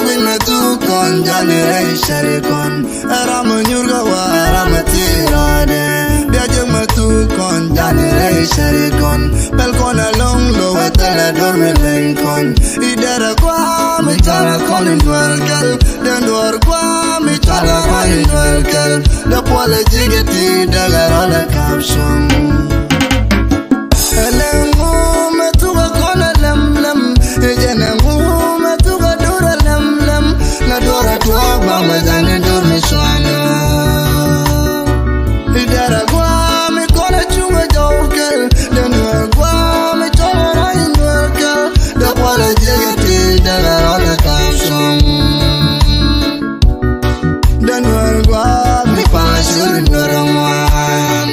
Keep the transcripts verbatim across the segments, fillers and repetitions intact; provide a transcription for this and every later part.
Jek mɛ thuk kɔn jani rɛy cari kɔn. Ɛ ram mɛ nyur kɛ wa ram mɛ thirade. Bia jek mɛ thuk kɔn jani rɛy cari kɔn. Pɛl kɔn ɛlɔŋ lo wɛ thɛlɛ dor mi leny kɔn. Idɛrɛ gua mi cɔl kɔn in duel kɛl. Den duɔr gua mi cɔl kɔn in duel kɛl. Dee puɔlɛ jik iti dee gɛ rɔlɛ kap cuŋ. Ɛlɛ ŋu mɛ thuk ɛ kɔn ɛ lɛm lɛm. Ɛ jɛn ɛ ŋu mɛ thuk ɛ dur ɛ lɛm lɛm. La duɔr ɛ tuɔɔk ba mɛ jani dur mi cuanɛ. Idɛrɛ gua mi kɔn ɛ cuŋ ɛ jɔw kɛl. Dee nuɔr gua mi cɔl ɛ rɔy nuɔr kɛl. Dee puɔlɛ jik iti dee gɛ rɔlɛ kap cuŋ. Dee nuɔr gua mi paŋ curi nuɔr ŋuan.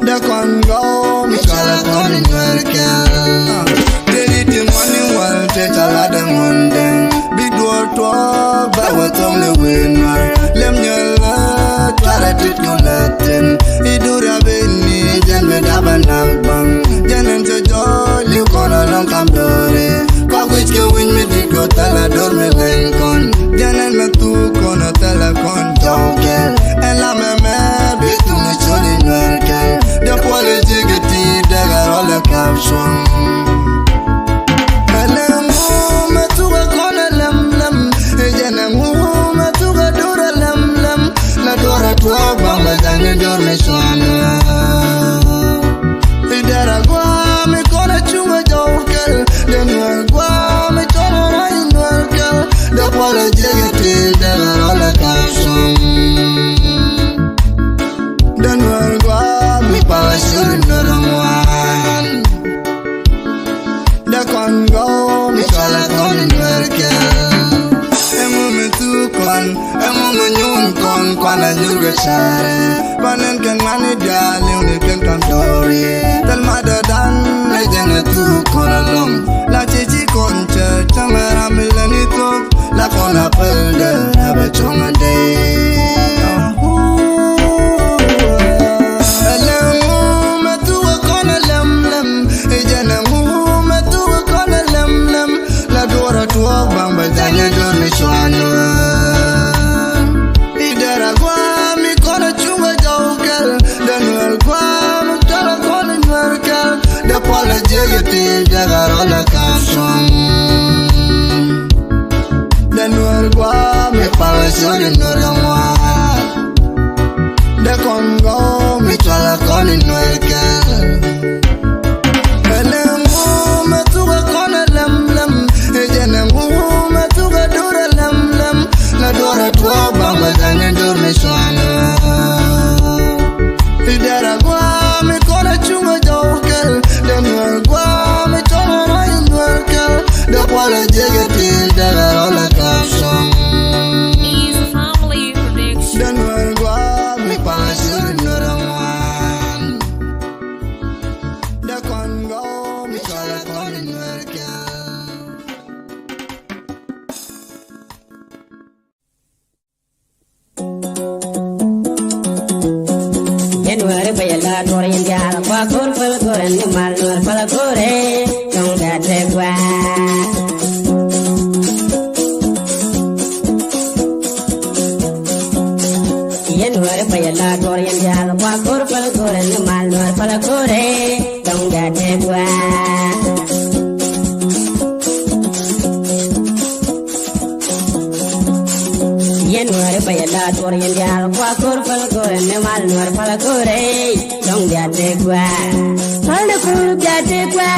Dee kɔn gɔw mi cɔl kɔn nuɔr kɛl. Teri ti ŋuani wal te cala dee ŋuan dee. Bi duɔr tuɔɔk ba wä thɔŋ ni wi̱i̱ nuɔr. Lem nyɔl la tuarɛ tit kɔn la thin. Idu rabin ni jɛn mi daba nak baŋ. Jɛn ɛn cɛ jɔɔc li̱w kɔn alɔŋ kam do̱ri. Kɔk wi̱c kɛ wi̱ny mi dit kɔ thɛlɛ dor mi leny kɔn. Jɛn ɛn mɛ thuk kɔn a thɛlɛ kɔn jɔw kɛl. Ɛn la mɛ mɛ bi thuk mi cɔl in nuɛr kɛl. Dee puɔlɛ jik iti dee gɛ rɔlɛ kap cuɔ̱ŋ. Ɛlɛ ŋu mɛ thuk ɛ kɔn ɛ lɛm lɛm. Ɛ jɛn ɛ ŋu mɛ thuk ɛ dur ɛ lɛm lɛm. La duɔr ɛ tuɔɔk ba mɛ jani dur mi cuanɛ. Idɛrɛ gua mi kɔn ɛ cuŋ ɛ jɔw kɛl. Dee nuɔr gua mi cɔl ɛ rɔy nuɔr kɛl. Dee puɔlɛ jek iti dee gɛ rɔlɛ kap cuŋ. Dee nuɔr gua mi paŋ curi nuɔr ŋuan. Dee kɔn gɔw mi cɔl kɔn nuɛr kɛl. Ɛŋu mi thuk kɔn, ɛŋu mi nyuun kɔn, kuan a nyur kɛ cari. Kuan ɛn kɛn ŋuani diaal, li̱w ni kɛn kam do̱ri. Thil ma dee dan, ɛ jɛn ɛ thuk kɔn alɔŋ. La ci ci kɔn cɛ, cäŋ ɛ ram mi lɛ ni thuk. La kɔn a päl dee, ɛ bɛ cuɔ̱ŋ a dee. Ɛlɛ ŋu mɛ thuk ɛ kɔn ɛ lɛm lɛm. Ɛ jɛn ɛ ŋu mɛ thuk ɛ kɔn ɛ lɛm lɛm. La duɔr ɛ tuɔɔk baŋ bɛ janyɛ dur mi cuanɛ. Idɛrɛ gua mi kɔn ɛ cuŋ ɛ jɔw kɛl. Dee nuɛr gua mi cɔl ɛ kɔn ɛ nuɛr kɛl. Dee puɔlɛ jek iti dee gɛ rɔlɛ kap cuɔ̱ŋ. Dee nuɔr gua mi paŋ curi nuɔr ŋuan. Dee kɔn gɔw mi cɔl kɔn in nuɛr kɛl. Ɛlɛ ŋu mɛ thuk ɛ kɔn ɛ lɛm lɛm. Ɛ jɛn ɛ ŋu mɛ thuk ɛ dur ɛ lɛm lɛm. La duɔr ɛ tuɔɔk ba mɛ jani dur mi cuanɛ. Idɛrɛ gua mi kɔn ɛ cuŋ ɛ jɔw kɛl. Dee nuɔr gua mi cɔl ɛ rɔy nuɔr kɛl. Dee puɔlɛ jek iti dee gɛ rɔlɛ kap cuɔ̱ŋ. Dee nuɔr gua mi paŋ curi nuɔr ŋuan. Dee kɔn gɔw mi cɔl kɔn nuɔr kɛl. Yɛn wääri bä yɛ la duɔr yɛn diaal kua kor päl kor ɛn ni mal nuɔr päl kor ɛ. Tɔŋ da tɛ gua. Yɛn wääri bä yɛ la duɔr yɛn diaal kua kor päl kor ɛn ni mal nuɔr päl kor ɛ. Dɔŋ da tɛ gua. Yɛn wääri bä yɛ la duɔr yɛn diaal kua kor päl kor ɛn ni mal nuɔr päl kor ɛ. Dɔŋ da tɛ gua. Päl ni kor da tɛ gua.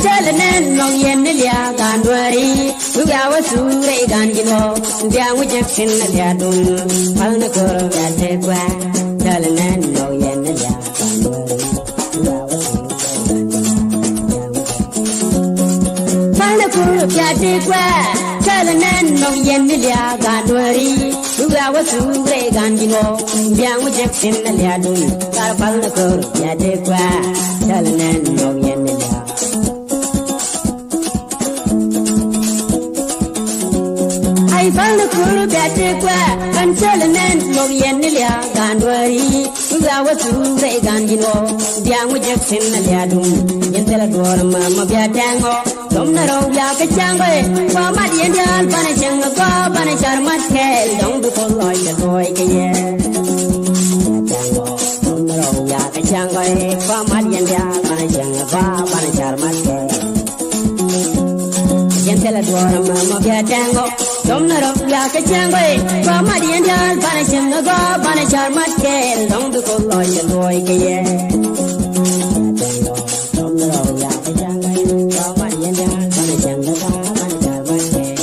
Cäl nɛn nɔŋ yɛn ni lia gan wääri. Wi̱i̱ wiaa wä thuuk rɛy gan ji̱ luɔ̱k. Bia ŋu jek sin na lia dun. Päl ni kor da tɛ gua. Cäl nɛn nɔŋ yɛn ni lia gan wääri. Pal ni kur bia ti kua, kɛl nɛn nɔk yɛn ni lia gan dueri. Duk ya wä thuk rɛy gan ji̱ luɔk, bia ŋu jek sin na lia dun. Kar pal ni kur bia ti kua, kɛl nɛn nɔk yɛn ni lia. Ay pal ni kur bia ti kua, kan kɛl nɛn nɔk yɛn ni lia gan dueri. Ca wä thuk rɛy gan ji̱n wä diaŋ wä jek thin a lia̱a̱dum. Yɛn thilɛ duɔ̱ɔ̱r ma ma bia tɛŋ ɔ. Dɔm na rɔw ya kɛ cäŋ ɛ kua mat yɛn diaal banɛ cäŋ ɛ gɔaa banɛ car mat kɛɛl dɔŋ bi kuoth lɔc kɛ luɔc kɛ yɛ. Dɔm na rɔw ya kɛ cäŋ ɛ kua mat yɛn diaal banɛ cäŋ ɛ gɔaa banɛ car mat kɛɛl. Yɛn thilɛ duɔ̱ɔ̱r ma ma bia tɛŋ ɔ. Dɔm na rɔw ya kɛ cäŋ ɛ kua mat yɛn diaal banɛ cäŋ ɛ gɔaa banɛ car mat kɛɛl dɔŋ bi kuoth lɔc kɛ luɔc kɛ yɛ. Dɔm na rɔw ya kɛ cäŋ ɛ kua mat yɛn diaal banɛ cäŋ ɛ gɔaa banɛ car mat kɛɛl.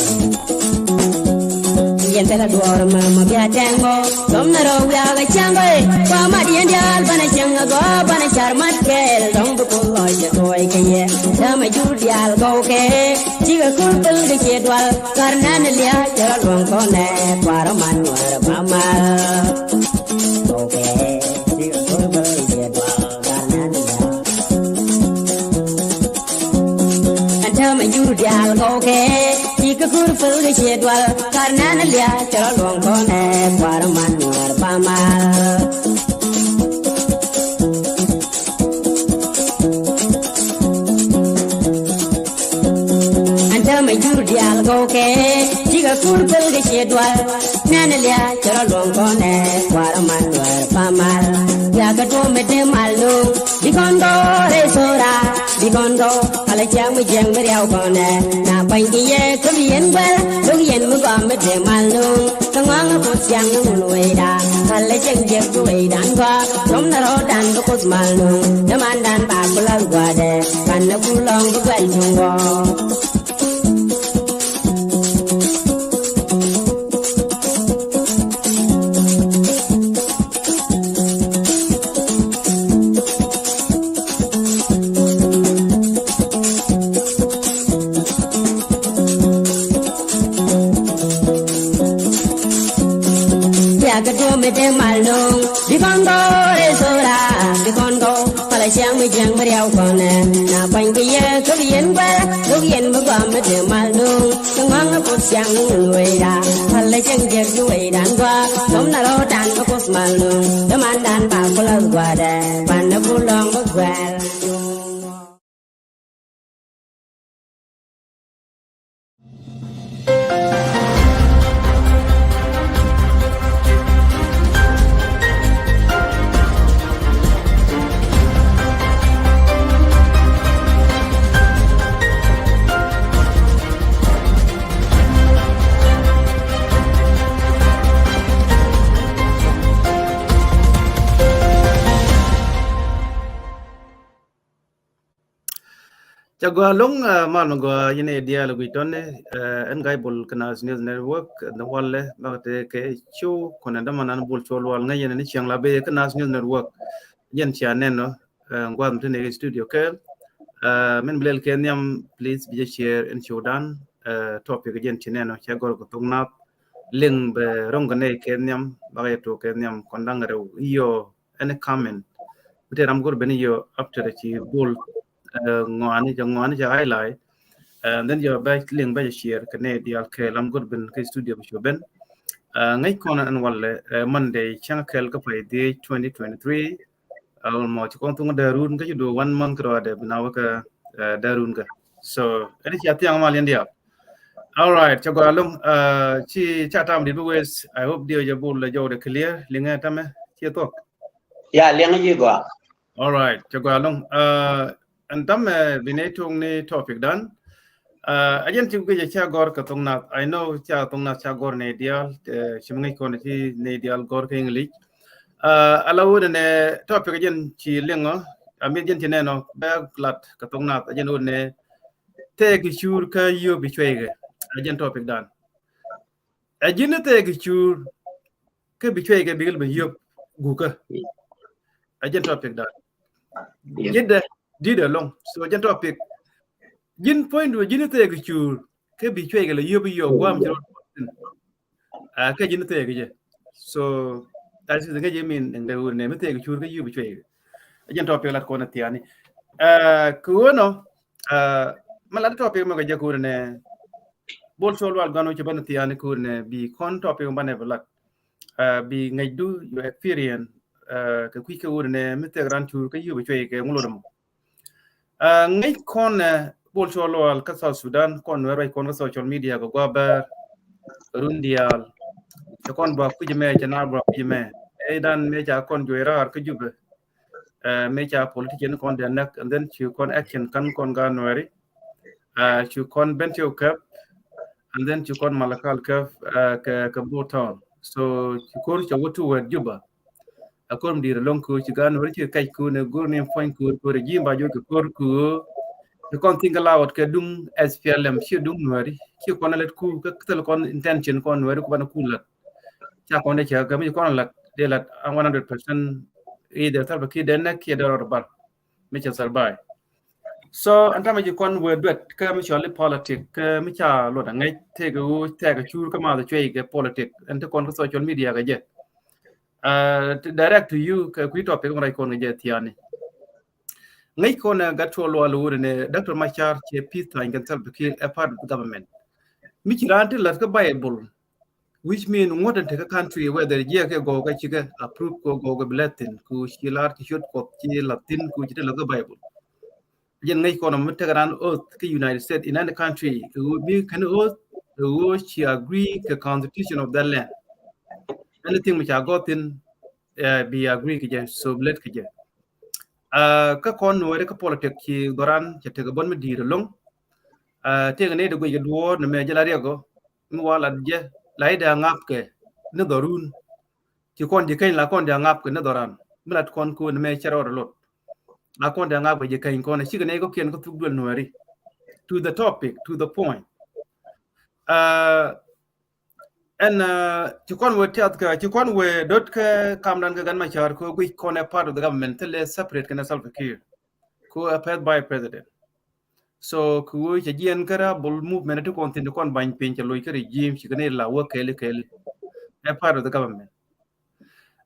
Yɛn thilɛ duɔ̱ɔ̱r ma ma bia tɛŋ ɔ. Dɔm na rɔw ya kɛ cäŋ ɛ kua mat yɛn diaal banɛ cäŋ ɛ gɔaa banɛ car mat kɛɛl dɔŋ bi kuoth lɔc kɛ luɔc kɛ yɛ. Dämɛ jur diaal gɔw kɛ cikɛ kur pil kɛ ciɛ dual. Kar nɛn lia̱a̱ cɛ rɔ luɔ̱ŋ kɔnɛ kuarɛ man wärɛ ba mal. Gɔw kɛ cikɛ kur pil kɛ ciɛ dual kar nɛn lia̱a̱. Ɛn täämɛ jur diaal gɔw kɛ cikɛ kur pil kɛ ciɛ dual. Kar nɛn lia̱a̱ cɛ rɔ luɔ̱ŋ kɔnɛ kuarɛ man wärɛ ba mal. Ɛn täämɛ jur diaal gɔw kɛ cikɛ kur pil kɛ ciɛ dual. Nɛn lia̱a̱ cɛ rɔ luɔ̱ŋ kɔnɛ kuarɛ man wärɛ ba mal. Bia kɛ tuɔ̱m mi dee mal nuŋ bi kɔn gɔw rɛy thora. Bi kɔn gɔw palɛ ciaŋ mi jiɛŋ mi riaw kɔnɛ. Na kuany kɛ yɛ kä bi yɛn guɛl duk yɛn mi gɔam mi dee mal nuŋ. Kä ŋɔaŋ a kuoth ciaŋ ni ŋun wecda. Kal a cieŋ jiɛk bi wecdan gɔaa. Dɔm na rɔɔdan bi kuoth mal nuŋ. Dämandan ba ku lath gua̱a̱dɛ. Pan na ku lɔŋ bi guɛl cuŋ wɔ. Bia kɛ duɔ̱ɔ̱p mi dee mal nuŋ. Bi kɔn gɔw rɛy thora. Bi kɔn gɔw palɛ ciaŋ mi jiɛŋ mi riaw kɔnɛ. Na kuany kɛ yɛ kä bi yɛn guɛl duk yɛn bi gɔam mi dee mal nuŋ. Kä ŋɔaŋ a kuoth ciaŋ ni ŋun wecda. Palɛ ciaŋ jiɛk bi wecdan gɔaa. Dɔm na rɔɔdan bi kuoth mal nuŋ. Dämandan ba ku lath gua̱a̱dɛ. Pan na ku lɔŋ bi guɛl. Ca gɔaa ɛlɔ̱ŋ, eh, mal mi gɔaa yɛn ɛ diaal ɛ guic tɔ̱ni, eh, ɛn Ga̱a̱c Bol kä Naath News Network, eh, ɛn walɛ bakɛ tëë kɛ show kɔnɛ dämanan Bol Col Wal ŋäc yɛn ni ciaŋ la ben kä Naath News Network. Yɛn cia nɛn ɔ, eh, gua̱a̱th mi te ni kɛ studio kɛɛl. Eh, min bi lɛl kɛ nhiam, please bi jɛ share ɛn show dan, eh, topic yɛn ci nɛn ɔ, cɛ gɔr kɛ thok Naath. Liŋ bɛ ro̱ŋ kɛ nɛy kɛ nhiam, bakɛ jɛ tok kɛ nhiam kɔn da̱ŋ rɛw iɔ any comment. Mi te ram go̱r ben iɔ after ci Bol, eh, ŋɔaani, cɛ ŋɔaani cɛ highlight. Eh, then jɛ bɛ liŋ bɛ jɛ share kɛ nɛy diaal kɛ ram go̱r ben kɛ studio bi cu ben. Eh, ŋäc kɔn ɛn walɛ, eh, Monday cäŋ kɛl kä pay dhiec twenty twenty-three. Almost ci kɔn thuŋ dee run kä ci do one month kɛ rɔɔdɛ bi na wä kä, eh, dee run kä. So ɛn cia thiaŋ mal yɛn diaal. All right, ca gɔaa ɛlɔ̱ŋ, uh, ci ca tam dit bi wes. I hope diɛ jɛ Bol lɛ jɔw dɛ clear, liŋɛ tamɛ ci thuɔk. Ya, liŋɛ ji̱ gɔaa. All right, ca gɔaa ɛlɔ̱ŋ. Uh, ɛn tamɛ bi nɛy tok ni topic dan. Uh, a jɛn ci guic ca gɔr kɛ thok Naath. I know ca thok Naath ca gɔr nɛy diaal, uh, ci mi ŋäc kɔn ci nɛy diaal gɔr kɛ English. Uh, ala wut nɛ topic a jɛn ci liŋɔ, a mi jɛn ci nɛnɔ bɛ lat kɛ thok Naath a jɛn wut nɛ thɛɛk kɛ cuur kä yio̱o̱p bi cuɛykɛ. A jɛn topic dan. Ɛ ji̱n ni thɛɛk kɛ cuur kä bi cuɛykɛ bikɛ lɛ ben yio̱o̱p gukä. A jɛn topic dan. Ji̱dɛ di̱t ɛlɔ̱ŋ. So a jɛn topic. Ji̱n point du ji̱n ni thɛɛk kɛ cuur kä bi cuɛykɛ lɛ yio̱o̱p iɔ gua̱a̱m ci rɔ. Ah, kä ji̱n thɛɛk jɛ. So that is ŋäc jɛ min ɛn dee wut nɛ mi thɛɛk cuur kä yio̱o̱p cuɛy. A jɛn topic lat kɔn thiani. Ah, kɛ wunɔ, ah, ma lat topic mɛ kɛ jɛ kɛ wut nɛ Bol Col Wal gɔn wä ci ben thiani kɛ wut nɛ bi kɔn topic banɛ bi lat. Ah, bi ŋäc du your experience, kɛ kui̱ kɛ wut nɛ mi thɛk ran cuur kä yup cuɛy kɛ ŋulot mɔ. Ŋäc kɔn nɛ bol cuɔ lual kä South Sudan kɔn wɛ ruac kɔn kä social media kɛ guabɛr run diaal. Cɛ kɔn bua kui̱ mɛ cɛ na bua kui̱ mɛ. Ɛ dan mɛ ca kɔn juɔy raar kä Jubɛ. Mɛ ca politician kɔn dɛ näk and then ci kɔn action kan kɔn ga nuɛri. Ci kɔn ben ci kɛp and then ci kɔn Malakal kɛp kɛ kɛ Bor Town. So ci kor cɛ wä tu wɛ Juba. A kor mi di̱i̱t ɛlɔ̱ŋ köö ci gaat nuɛri ci kɛ kac köö ni go̱r ni puɔ̱ny köö köö rɛ ji̱ ba juɔc kɛ kor köö. Ci kɔn think aloud kɛ duŋ S P L M ci duŋ nuɛri ci kɔn a lɛt ku kä thil kɔn intention kɔn nuɛri ku banɛ ku lat. Ca kɔn dee cɛ kɛ mi ci kɔn a lat dee lat a one hundred percent either Salva Kiir dee nɛ kiɛ dee rɔt bal mi cɛ survive. So ɛn tamɛ ci kɔn wee duet kä mi cɔl i̱ politic kä mi ca luɔt aŋäc tëëkɛ ɣöö tëëkɛ cuur kä math cuɛy kɛ politic ɛn ti kɔn kä social media kɛ jɛ. Direct to you kɛ kui̱ topic mi rac kɔn kɛ jɛ thiaani. Ŋäc kɔn ɛ gat cuɔ lual wut ni Doctor Machar cɛ peace tha̱a̱ny kɛn Salva Kiir ɛ part of the government. Mi ci raan ti la̱t kä Bible, which mean ŋuɔ̱t in tekɛ country whether jiɛ kɛ gɔw kɛ cikɛ approve kɛ gɔw kɛ bi lɛthin ku ci lar ci ciöt Kuɔth ci la̱thin ku ci ti la̱t kä Bible. Jɛn ŋäc kɔn mi tekɛ ran oath kä United States in any country kɛ ɣöö bi kɛn oath kɛ ɣöö ci agree kɛ constitution of that land. Anything mi ca gɔthin bi agree kɛ jɛ so bi lɛt kɛ jɛ. Kä kɔn nuɔri kä politic ci dhɔran cɛ tekɛ bɔn mi di̱i̱t ɛlɔ̱ŋ. Tekɛ nɛy ti guic kɛ duɔ̱ɔ̱r ni mɛ jɛ la riɛk gɔ mi wa lat jɛ la idɛ aŋapkɛ ni dhɔrun. Ci kɔn ji̱ keny la kɔn ji̱ aŋapkɛ ni dhɔran mi lat kɔn kun ni mɛ cɛ rɔɔd lot. La kɔn ji̱ aŋapkɛ ji̱ keny kɔn cikɛ nɛy kɔkiɛn kä thuk duel nuɛri. To the topic, to the point. Ɛn ci kɔn wee tiath kɛ ci kɔn wee dot kɛ kamdan kɛ gan Machar kɛ guic kɔn ɛ part of the government thilɛ separate kɛn ɛ Salva Kiir. Kɛ ɛ pɛth vice president. So kɛ wee cɛ jiɛn kä rebel movement ti kɔn thin ti kɔn bany piny cɛ loc kä regime ci kɛ ni la wä kɛli kɛli. Ɛ part of the government.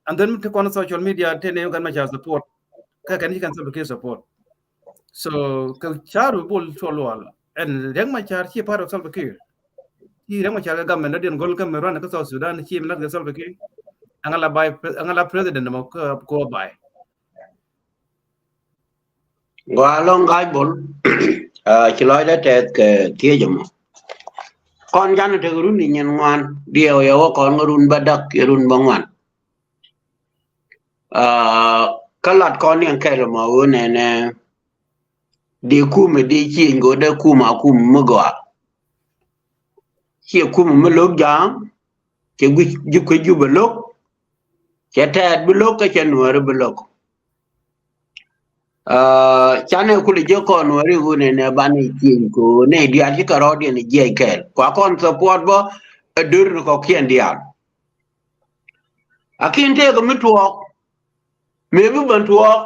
And then ti kɔn social media ti ni gan Machar support. Kä kɛn ci kɛn Salva Kiir support. So kɛ caru bol cuɔ lual ɛn Riek Machar ci part of Salva Kiir. Ci Riek Machar kɛ government dɔ̱diɛn gol kä mi run kä South Sudan ci mi lat kɛ Salva Kiir. Aŋa la vice aŋa la president mɔ kä kɔ vice. Gɔaa lɔŋ ga̱a̱c bol. Ci lɔcdä tɛth kɛ thiec ɛmɔ. Kɔn canɛ tek run ni nyin ŋuan diɛw yɛ wä kɔn kä run bä dak yɛ run bä ŋuan. Kä lat kɔn ni ɛn kɛl ɛmɔ ɣöö nɛnɛ di kumɛ di cieny go̱o̱dɛ kumɛ a kumɛ mi gɔaa. Ciɛ kumɛ mi lo̱k ja̱a̱ŋ cɛ guic ji̱ kuec Jubɛ lo̱k. Cɛ tɛɛt bi lo̱k kä cɛ nuääri bi lo̱k. Canɛ kulɛ jiök kɔn nuääri ɣöö nɛnɛ banɛ cieny kɛ ɣöö nɛy diaal cikɛ rɔɔdiɛn jiɛc kɛɛl kua kɔn support bä ɛ dör ni kɔ̱kiɛn diaal. Akin tëëkɛ mi tuɔɔk mëë bi ben tuɔɔk.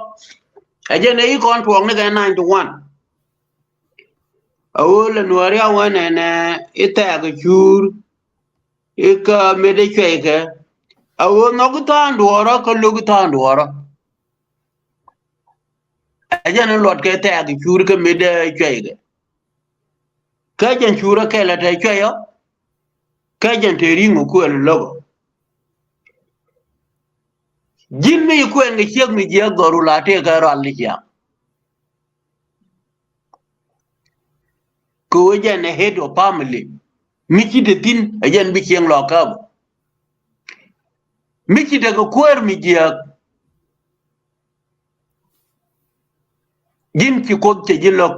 Ɛ jɛn ɛ i̱ kɔn tuɔɔk ni kɛ ninety one. A ɣöö lɛ nuääri a wä nɛnɛ i̱ thɛɛk ɛ cuur i̱ kä mëë dee cuɛykɛ. A ɣöö nhɔk i̱ tha̱a̱ŋ duɔ̱ɔ̱rä kä lo̱k i̱ tha̱a̱ŋ duɔ̱ɔ̱rä. Ɛ jɛn in luɔt kɛ thɛɛk i̱ cuur kä mëë dee cuɛykɛ. Kä jɛn cuurä kɛl ɛ te cuɛyä. Kä jɛn te ri̱ŋ ɛ kuɛl lo̱k. Ji̱n mi ci kuɛn kɛ ciek mi jiɛk dhɔru la tëëkɛ rual ni ciaŋ. Kɛ ɣöö jɛn ɛ head of family mi ci te thi̱n ɛ jɛn bi cieŋ lɔ käp. Mi ci tekɛ kuäär mi jiääk. Ji̱n ci Kuoth cɛ ji̱ lo̱k.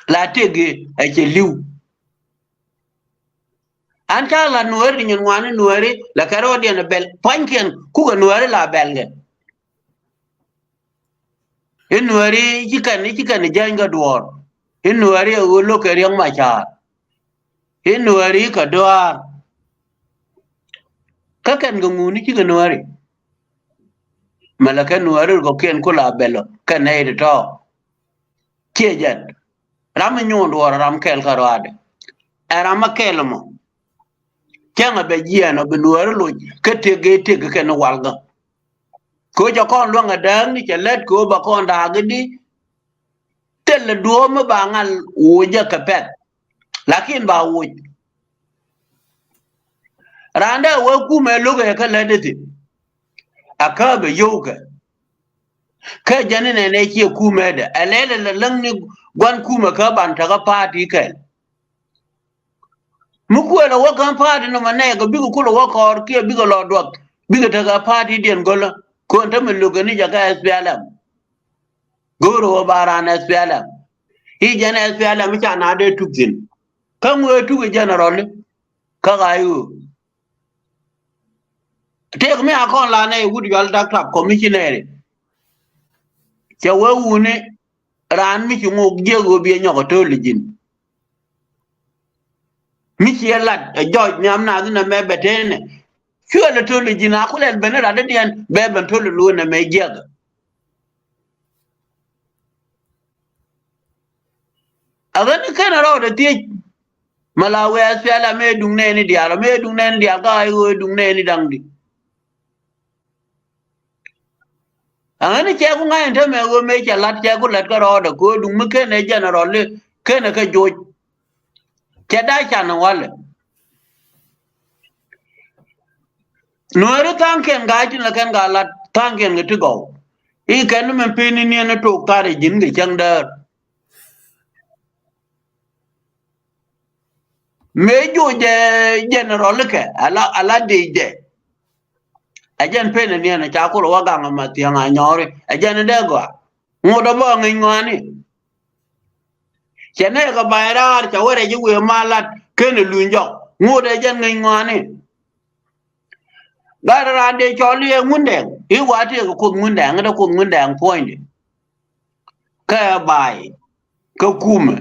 La tëëkɛ ɛ cɛ li̱w. An ta̱a̱ la nuääri nyin ŋuani nuääri la kɛ rɔɔdiɛn ɛ bɛl pua̱nykiɛn kukɛ nuääri la bɛlkɛ. I̱ nuääri ci kɛn i̱ ci kɛn i̱ jäny kɛ duɔ̱ɔ̱r. I̱ nuääri ɛ ɣöö lo̱k kɛ Riek Machar. I̱ nuääri i̱ kɛ dɔaar. Kä kɛn kɛ ŋuni cikɛ nuääri. Mɛlɛ kɛ nuääri kɔ̱kiɛn ku la bɛl ɔ kɛn nɛy ti tɔ̱. Ciɛ jɛn ram mi nyuun duɔɔr ram kɛl kä ruaadɛ. Ɛ ram mi kɛl mɔ cäŋ ɛ bɛ jiɛɛn ɔ bi nuääri loc kä tëk gee tëk kɛn walgä. Kɛ ɣöö cɛ kɔn luäŋ ɛ dääk ni cɛ lät kɛ ɣöö ba kɔn da̱a̱k i̱di. Thilɛ duɔ̱ɔ̱p mi ba ŋal woc jɛ kɛ pɛth. Lakin ba woc. Raan dee wee kumɛ lo̱k ɛ kä lät i̱thi. A kä bɛ yio̱wkɛ. Kä jɛn inɛnɛ ciɛ kumɛ dɛ. Ɛ lɛl ɛ lɛ läŋni gua̱n kumɛ kä ban takä party kɛl. Mi kuël ɛ wä kä party nɔmɔ nɛɛkɛ bikɛ kulɛ wä kɔɔr kiɛ bikɛ lɔ duɔth. Bikɛ tekɛ party diɛn gölä. Kön te mi lo̱kɛ ni jɛ kä S P L M. Go̱o̱rɛ wä ba raan S P L M. I̱ jɛn S P L M i̱ ca na dee tuk thi̱n. Kä ŋuëë tuk i̱ general i̱. Kä ɣa̱c ɣöö. Tëëk mi a kɔn lanɛ i̱ wut yɔl dak tap commissionary. Cɛ wee wuni raan mi ci ŋok jiɛk ɣöö biɛ nyɔk ɛ to̱l i̱ ji̱n. Mi ciɛ lat ɛ jɔc nhiam nath inɛ mɛ bɛ tënɛ. Cuɛ lɛ to̱l i̱ ji̱n a kulɛl ben i̱ rat i̱diɛn bɛ ben to̱l i̱ luun ɛ mɛ jiɛk. A ɣän i̱ ken a rɔɔdɛ thiec. Mɛ la wee a thial a mëë duŋ nɛɛni diaal a mëë duŋ nɛɛni diaal ka a i̱ ɣöö duŋ nɛɛni da̱ŋ di. A ɣän i̱ cɛ ku ŋa̱c in te mɛ ɣöö mëë cɛ la̱t cɛ ku la̱t kä rɔɔdɛ kɛ ɣöö duŋ mi ken ɛ general i̱ ken ɛ kä joc. Cɛ da̱a̱ can in walɛ. Nuääri tha̱a̱ŋkiɛn ga̱a̱c tin lɛ kɛn ga̱a̱ lat tha̱a̱ŋkiɛn kɛ ti gɔw. I̱ kɛn ni mɛn peni niɛn ni tok thar i̱ ji̱n kɛ cäŋ däär. Mëë joc jɛ general ikɛ ala ala dec jɛ. Ɛ jɛn peni niɛn ca kulɛ wä gaŋ ama thiäŋ a nyɔɔri ɛ jɛn dee gɔaa. Ŋot ɛ bä ŋäc ŋɔaani. Cɛ nɛɛkɛ ba̱a̱c raar cɛ wä rɛc i̱ wëë ma lat ken ɛ luny jɔk ŋot ɛ jɛn ŋäc ŋɔaani. Gat raan dee cɔl i̱ ɛ Ŋundɛŋ i̱ wa tëëkɛ Kuoth Ŋundɛŋ i̱ te Kuoth Ŋundɛŋ puɔ̱nydi. Kɛ ba̱a̱c kä kumɛ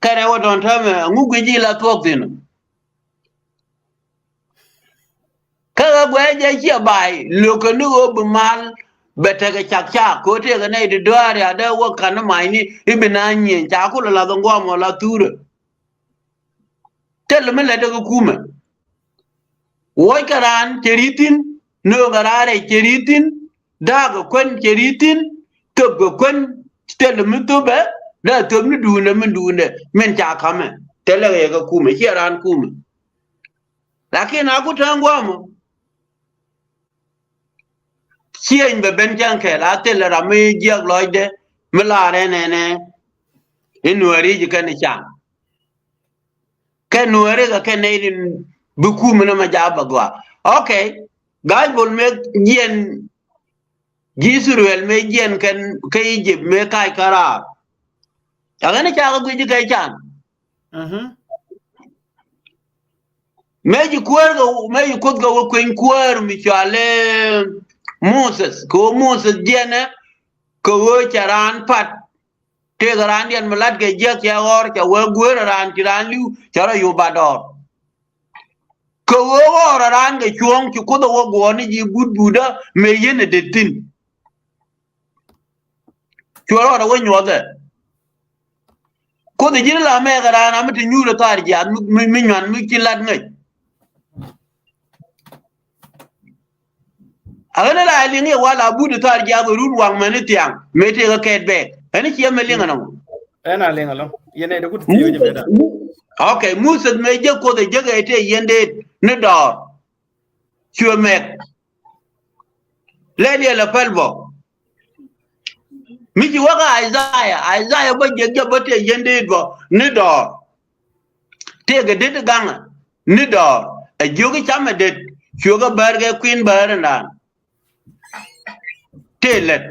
kɛ rɛw ɛ tɔ̱n täämɛ ŋu guic i̱ la thuɔ̱k thi̱n. Kä ɣä guɛc jɛ ciɛ ba̱a̱y lökɛ ni ɣöö bi mal bɛ tekɛ cak cak kɛ ɣöö tëëkɛ nɛy ti dɔ̱a̱r ya dee wä ka̱n ni ma̱cni i̱ bi naath nyiëëny ca kulɛ lath in gua̱a̱m ɔ la thuurä. Thilɛ mi lät ɛ kɛ kumɛ. Wuɔckɛ raan cɛ ri̱t thi̱n nööŋkɛ raan rɛc cɛ ri̱t thi̱n. Da̱a̱kɛ kuän cɛ ri̱t thi̱n. Thöpkɛ kuän thilɛ mi thöpɛ. Dee thöp ni duundɛ min duundɛ min ca ka̱mɛ thilɛ kɛ yɛ kɛ kumɛ ciɛ raan kumɛ. Lakin a ku tääŋ gua̱a̱mɔ. Cieny bɛ ben cäŋ kɛl a thil ram mi jiäk lɔcdɛ mi laar ɛn ɛnɛ. I̱ nuääri ji̱ kɛn i̱ can kɛ nuääri kɛ kɛn nɛy tin bi kum inɔ mɛ jaak bɛ gɔaa. Okay. Ga̱a̱c bol mëë jiɛn ji̱ Ithɛrɛl mëë jiɛn kɛn kä Egypt mëë kac kä raar. Ca kɛn i̱ cakɛ guic i̱ kɛ can. Mëë ji̱ kuäär kɛ mëë ji̱ kuoth kɛ wä kueny kuäär mi cɔal i̱ Moses kɛ wä Moses jiɛnɛ kɛ wä cɛ raan pat. Tëëkɛ raandiɛn mi la̱tkɛ jiäk cɛ ɣɔr cɛ wee gueer raan ci raan li̱w cɛ rɔ yop ba dɔɔr. Kɛ wee ɣɔr raan kɛ cuɔ̱ɔ̱ŋ ci kuoth ɛ wä guɔ̱ɔ̱r ni ji̱ but butdä mëë yien ɛ det thi̱n. Cuɛ rɔɔdɛ wä nyuɔthɛ. Kuoth ji̱n la mɛɛkɛ raan ami ti nyuur ɛ thaar jiath mi, mi, mi nyuan mi ci lat ŋäc. A ɣän la liŋ i̱ wal a but ɛ thaar jiath ɛ run waŋ mɛn i̱ thiaŋ mëë tëëkɛ kɛɛt bɛɛk. Ɣän i̱ ciɛ mɛ liŋ ɛnɔ. Ɛn a liŋ ɛlɔ. Yɛn ɛ dee kut thiec jɛ bɛ da. Okay, Moses mëë jek kuoth ɛ jek ɛ tëë yɛn deet ni dɔɔr. Cuɛ mɛk. Lɛ diɛl ɛ päl bɔ. Mi ci wäkä Isaiah, Isaiah bä jiɛk jɛ bä tëë yɛn deet bɔ ni dɔɔr. Tëëkɛ det gaŋä ni dɔɔr ɛ jiök i̱ camɛ det cuɛ kɛ bäär kɛ kui̱n bäär in raan. Tëë lät.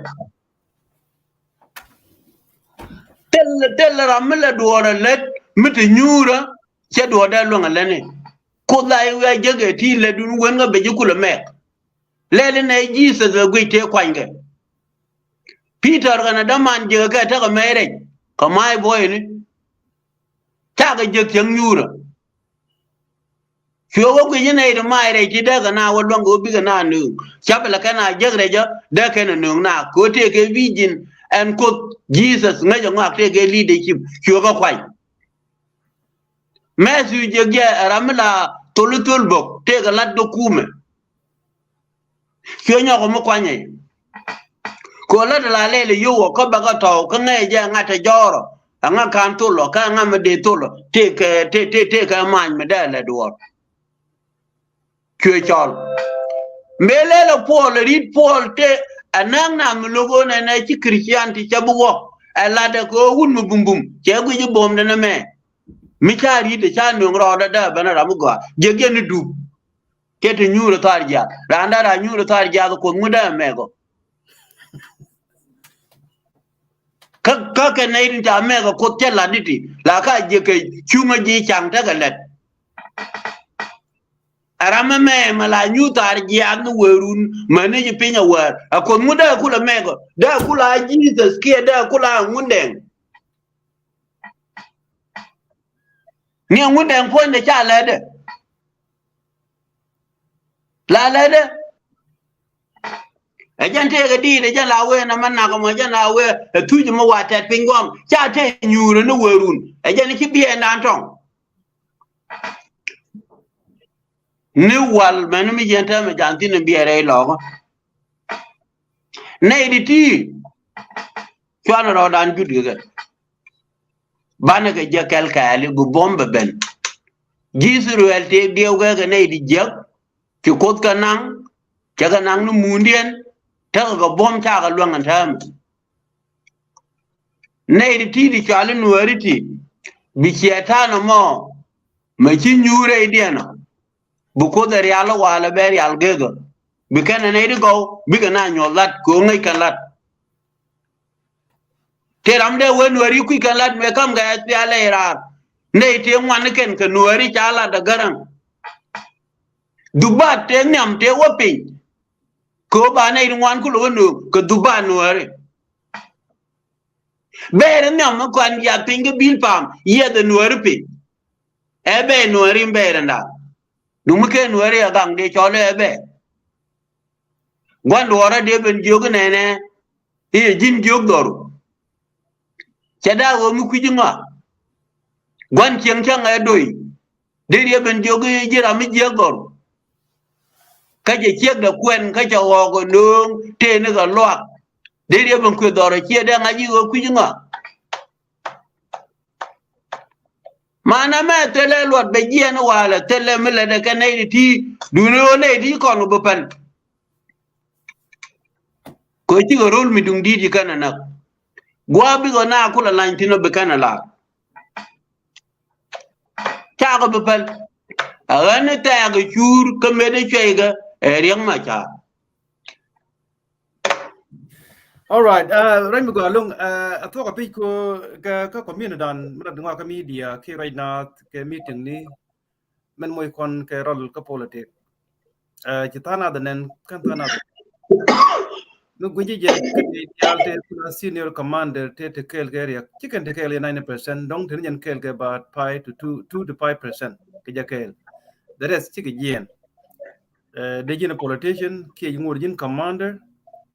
Thil thil ram mi lɛ duɔɔr ɛ lät mi te nyuurä. Cɛ duɔɔr dee luäŋ ɛ lätni. Kuoth la i̱ wiaa jek ɛ ti lät dun wen kä bɛ ji̱ kulɛ mɛk. Lɛl inɛ Jesus ɛ guic tëë kuanykɛ. Peter kɛnɛ däman jek ɛ kɛ tekɛ mɛy rɛc kɛ ma̱a̱c buɔyni. Cakɛ jek cäŋ nyuurä. Cuɛ wä guic inɛ iti ma̱a̱c rɛc ti dee kɛ na wä luäŋ kɛ wä bikɛ na nööŋ. Capɛ lɛ kɛn a jek rɛcä dee kɛn a nööŋ na kɛ wä tëëkɛ vision ɛn kuoth Jesus ŋäcɛ ŋɔak tëëkɛ leadership cuɛ kɛ kuany. Matthew jek jɛ ɛ ram mi la thol i̱ thol bök tëëkɛ lat dɔ̱kumɛ. Cuɛ nyɔk mi kuanyɛ. Kɛ ɣöö lät la lɛl i̱ yio̱w ɔ kä bɛ kɛ tɔ̱w kä ŋäc jɛ ŋa̱t te jɔ̱ɔ̱r ɔ. Ɛŋa ka̱n thol ɔ kä ɛŋa mi dee thol ɔ tëëkɛ tëë tëë tëëkɛ ma̱a̱ny mi dee lɛ duɔ̱ɔ̱r. Cuɛ cɔl. Mëë lɛl ɛ Puɔl, ɛ ri̱t Puɔl tëë ɛ näk na mi lo̱k ɣöö nɛnɛ ci Christianity cɛ bi wä. Ɛ latdɛ kɛ ɣöö wut mi bumbum cɛ guic i̱ buɔ̱mdɛ nɛmɛ. Mi ca ri̱t ɛ ca nöŋ rɔɔdɛ dee ben ɛ ram mi gɔaa. Jiäk jɛ ni dup. Cɛ te nyuur ɛ thar jiath. Raan dee raan nyuur ɛ thar jiath ɛ Kuoth ŋut dee ɛ mɛk ɔ. Kä, kä kɛ nɛy tin ca mɛk ɛ Kuoth cɛ lat di̱t ti la ka jiäk kɛ cuŋä ji̱ caŋ tekɛ lɛt. Ɛ ram ɛmɛ mɛ la nyuur thar jiath ni wëërun mäni ji̱ piny ɛ wäär. Ɛ Kuoth ŋut dee kulɛ mɛk ɔ, dee kulɛ a Jesus kiɛ dee kulɛ a Ŋundɛŋ. Ni ɛ Ŋundɛŋ puɔ̱nydɛ ca lɛtdɛ. La lɛtdɛ. Ɛ jɛn tëëkɛ di̱i̱t ɛ jɛn la wee nɛmɛ nak ɛmɔ jɛn la wee ɛ thuc ɛmɔ wa tɛt piny guam ca tëë nyuurä ni wëërun. Ɛ jɛn ci biɛɛndan tɔŋ. Ni wal mɛn mi yɛn täämɛ ja̱a̱n thi̱n in biɛ rɛy lɔɔkä. Nɛy di ti cuanɛ rɔɔdan jut kɛ kɛ. Banɛ kɛ jɛ kɛl kɛɛli bi buɔ̱m bɛ ben. Ji̱ Ithɛrɛl tëë diɛw kɛ kɛ nɛy di jiäk. Ci Kuoth kɛ naŋ cɛ kɛ naŋ ni muundiɛn. Tekɛ kɛ buɔ̱m cakɛ luäŋ ɛn täämɛ. Nɛy ti ti di cɔal i̱ Nuääri ti bi ciɛ ta̱a̱n ɛmɔ mɛ ci nyuur rɛydiɛn ɔ. Bi Kuoth ɛ rial i̱ walɛ bɛ rial gekä. Bi kɛn ɛ nɛy ti gɔw bikɛ na nyuɔth lat kɛ ɣöö ŋäc kɛn lat. Tëë ram dee wee Nuääri kui̱c kɛn lat mëë ka̱m kɛ ɛ thial ɛ raar. Nɛy tëë ŋuan ni kɛn kɛ Nuääri ca lat ɛ Gäräŋ. Dhubat tëë nhiam tëë wä piny. Kɛ ɣöö ba nɛy ti ŋuan kulɛ wä nööŋ kɛ dhubat Nuääri. Bɛɛr in nhiam mi kuan jiath piny kä bil pam yiɛth ɛ Nuääri piny. Ɛ bɛɛr Nuääri in bɛɛr in da̱a̱n. Dumi kɛ Nuääri ɛ gaŋ dee cɔl ɛ bɛɛr. Gua̱n duɔɔrä dee ben jiök inɛnɛ i̱ ji̱n jiök dhɔru. Cɛ da̱a̱ ɣöö mi kui̱c iŋa. Gua̱n cieŋ cäŋ ɛ doi. Dee riɛ ben jiök i̱ ji̱ ram mi jiäk dhɔru. Kä cɛ ciekdɛ kuɛn kä cɛ ɣɔɔk ɛ nööŋ tëë ni kɛ luak. Dee riɛ ben kueth dhɔr ɛ ciɛ dee ŋa̱c i̱ ɣöö kui̱c iŋa. Manɛ mɛ thilɛ luɔt bɛ jiɛɛn walɛ thilɛ mi lɛtdɛ kɛ nɛy ti ti duuni ɣöö nɛy ti kɔn kɛ bi pɛn. Kɛ cikɛ rol mi duŋ di̱i̱t ci kɛn ɛ näk. Gua̱a̱ bikɛ na kulɛ lany thi̱n ɔ bi kɛn ɛ la̱r. Cakɛ bi päl. A ɣän ni tɛɛk cuur kä mëë dee cuɛykɛ ɛ Riɛk Macar. All right, uh, rɛny mi gɔaa ɛlɔ̱ŋ, uh, a thuɔk a pic ko kɛ, kɛ community dan mi rat ŋɔak kä media ki rɛy naath kɛ meeting ni. Mɛn moc kɔn kɛ rɔl kä politik. Uh, ci tha̱a̱ŋ nath nɛn kɛn tha̱a̱ŋ nath. Mi gui̱ci jɛ kɛ diaal te kula senior commander te te kɛɛl kɛ Riɛk. Ci kɛn te kɛɛl kɛ ninety percent, dɔ̱ŋ te ni jɛn kɛɛl kɛ about five to two, two to five percent kɛ jɛ kɛɛl. The rest cikɛ jiɛɛn. Eh, dee ji̱n politician kiɛ ŋot ji̱n commander,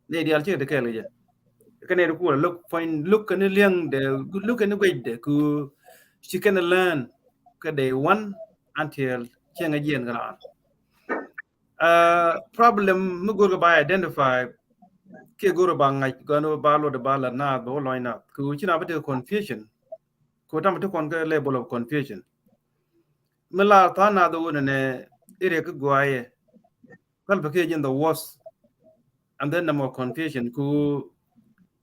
nɛy diaal cikɛ te kɛɛl kɛ jɛ. Kɛ nɛy ti kuɔl lo̱k puɔ̱ny, lo̱k kɛn ni liɛŋdɛ, lo̱k kɛn ni guecdɛ, ku ci kɛn learn kɛ day one until cieŋ a jiɛɛn kɛ raan. Uh, problem mi go̱rkɛ ba identify kiɛ go̱rkɛ ba ŋa̱c gɔn ba luɔt ba la naath ba wä lɔny naath. Ku ci na bi tekɛ confusion. Ku tam ti kɔn kɛ level of confusion. Mi la tha̱a̱ŋ naath wä nɛnɛ area kä guayɛ. Salva Kiir ji̱n the worst. And then number confusion ku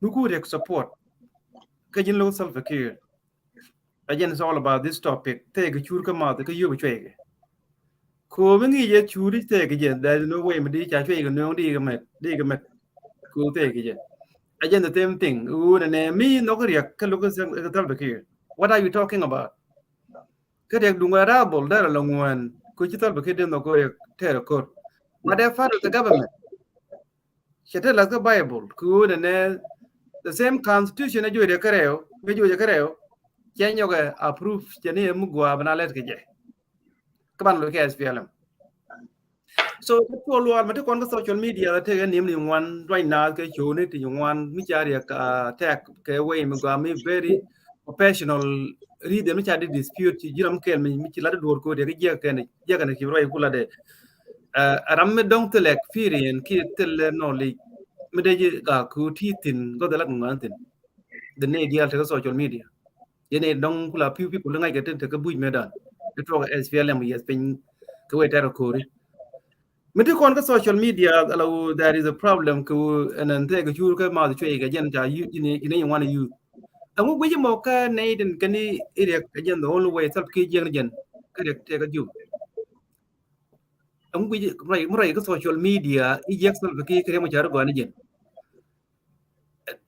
mi ku Riɛk support. Kä ji̱n lo̱k Salva Kiir. Again, it's all about this topic. Tëëkɛ cuur kä math kä yio̱p cuɛykɛ. Ko̱o̱m i̱ ŋi̱i̱c ɛ cuur i̱ tëëkɛ jɛ, there is no way mi di ca cuɛykɛ nööŋ di kɛ mɛt, di kɛ mɛt. Ko̱o̱m tëëkɛ jɛ. Again, the same thing. Ɣöö nɛ nɛ mi nhɔk Riɛk kä lo̱k kä Salva Kiir. What are you talking about? Kä Riɛk duŋ a rabol derɛ lɔ ŋuɛn. Ku ci Salva Kiir di nhɔk Riɛk tɛɛr a ko̱r. What they part of the government? Cɛ te lath kä Bible, kɛ ɣöö nɛnɛ the same constitution ɛ juɔcdɛ kärɛw, ɛ juɔcdɛ kärɛw, cɛ nyɔkɛ approve cɛ ni ɛ mi gua̱a̱ bi na lɛt kɛ jɛ. Kä ban loc kɛ S P L M. So, kä tuɔɔk luaal mɛ ti kɔn kä social media la tekɛ ni̱em ni ŋuan, duany naath kɛ coni ti ŋuan, mi ca Riɛk, ah, tɛk kɛ way mi gua̱a̱ mi very professional reason mi ca di dispute ci ji̱n ram kɛl mi, mi ci lat duɔ̱ɔ̱r kodi kɛ jiɛk kɛn, jiɛk kɛn ci ruac ku latdɛ. Eh, ram mi dɔ̱ŋ thilɛ experience kiɛ thilɛ knowledge mi dee ji̱ gak ku ti thi̱n gɔth lat ŋuan thi̱n. The nɛy diaal tekɛ social media. Yɛn nɛy dɔ̱ŋ ku la few people ŋa̱ckɛ ti tekɛ buc mëëdan. Ti tuɔɔk S P L M yes piny kɛ wee tɛr kɛ ko̱ri. Mi ti kɔn kä social media, ala wu, there is a problem kɛ wu ɛn ɛn thɛk kɛ cur kä math cuɛ kɛ jɛn ca yu, ini, ini ŋuan yu. Ɛŋu guic mɔ kä nɛy tin kɛn i Riɛk kɛ jɛn the only way Salva Kiir jiɛk ni jɛn kä Riɛk tɛk kä jiu. Ɛŋu guic mi rɔy, mi rɔy kä social media i jiɛk Salva Kiir kɛ Riɛk Machar gɔaa ni jɛn.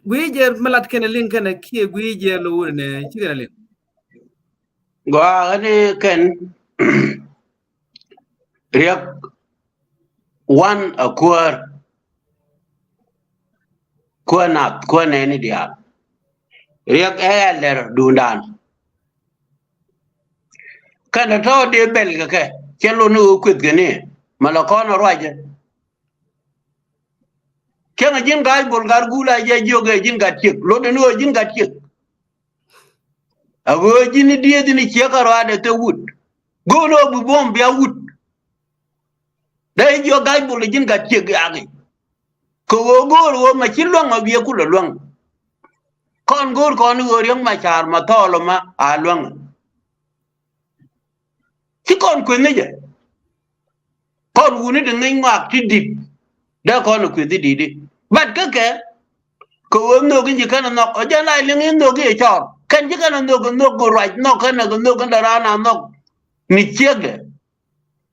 Guic jɛ mi lat kɛn liŋ kɛn kiɛ guic jɛ lo wun nɛ ci kɛn liŋ. Gɔaa ni kɛn Riɛk wan a kuäär, kuäär nath, kuäär nɛɛni diaal. Riɛk ɛ lɛr duundan. Kɛn tɔ̱ dee bɛl kɛ kɛ cɛ lon ni ɣöö kueth kɛ ni ma la kɔn a ruacɛ. Cäŋ a ji̱n ga̱a̱c bol gar guul a jɛ jiök ɛ ji̱n gat ciek, lot ni ɣöö ji̱n gat ciek. A ɣöö ji̱n i̱ dieth in i̱ ciek a ruaadɛ thek wut. Go̱o̱l ɣöö bi buɔ̱m bia wut. Dee jiök ga̱a̱c bol ji̱n gat ciek yaki̱. Kɛ ɣöö go̱o̱l ɣöö ma ci luäŋ a wiee kulɛ luäŋ. Kɔn go̱o̱l kɔn i̱ ɣöö Riɛk Machar ma thɔɔl ma a luäŋ. Ci kɔn kueth ni jɛ. Kɔn wuni ti ŋi̱ny ŋɔak ti di̱t. Dee kɔn kueth i̱ di̱t i̱. But kä kɛ, kɛ ɣöö nhök in ci kɛn a nhɔk. Ɔ jɛn a liŋ in nhök i̱ cɔɔr. Kɛn ci kɛn a nhök, nhök kɛ ruac nhɔk kɛn a nhök in dɛ raan a nhɔk. Ni ciekdɛ.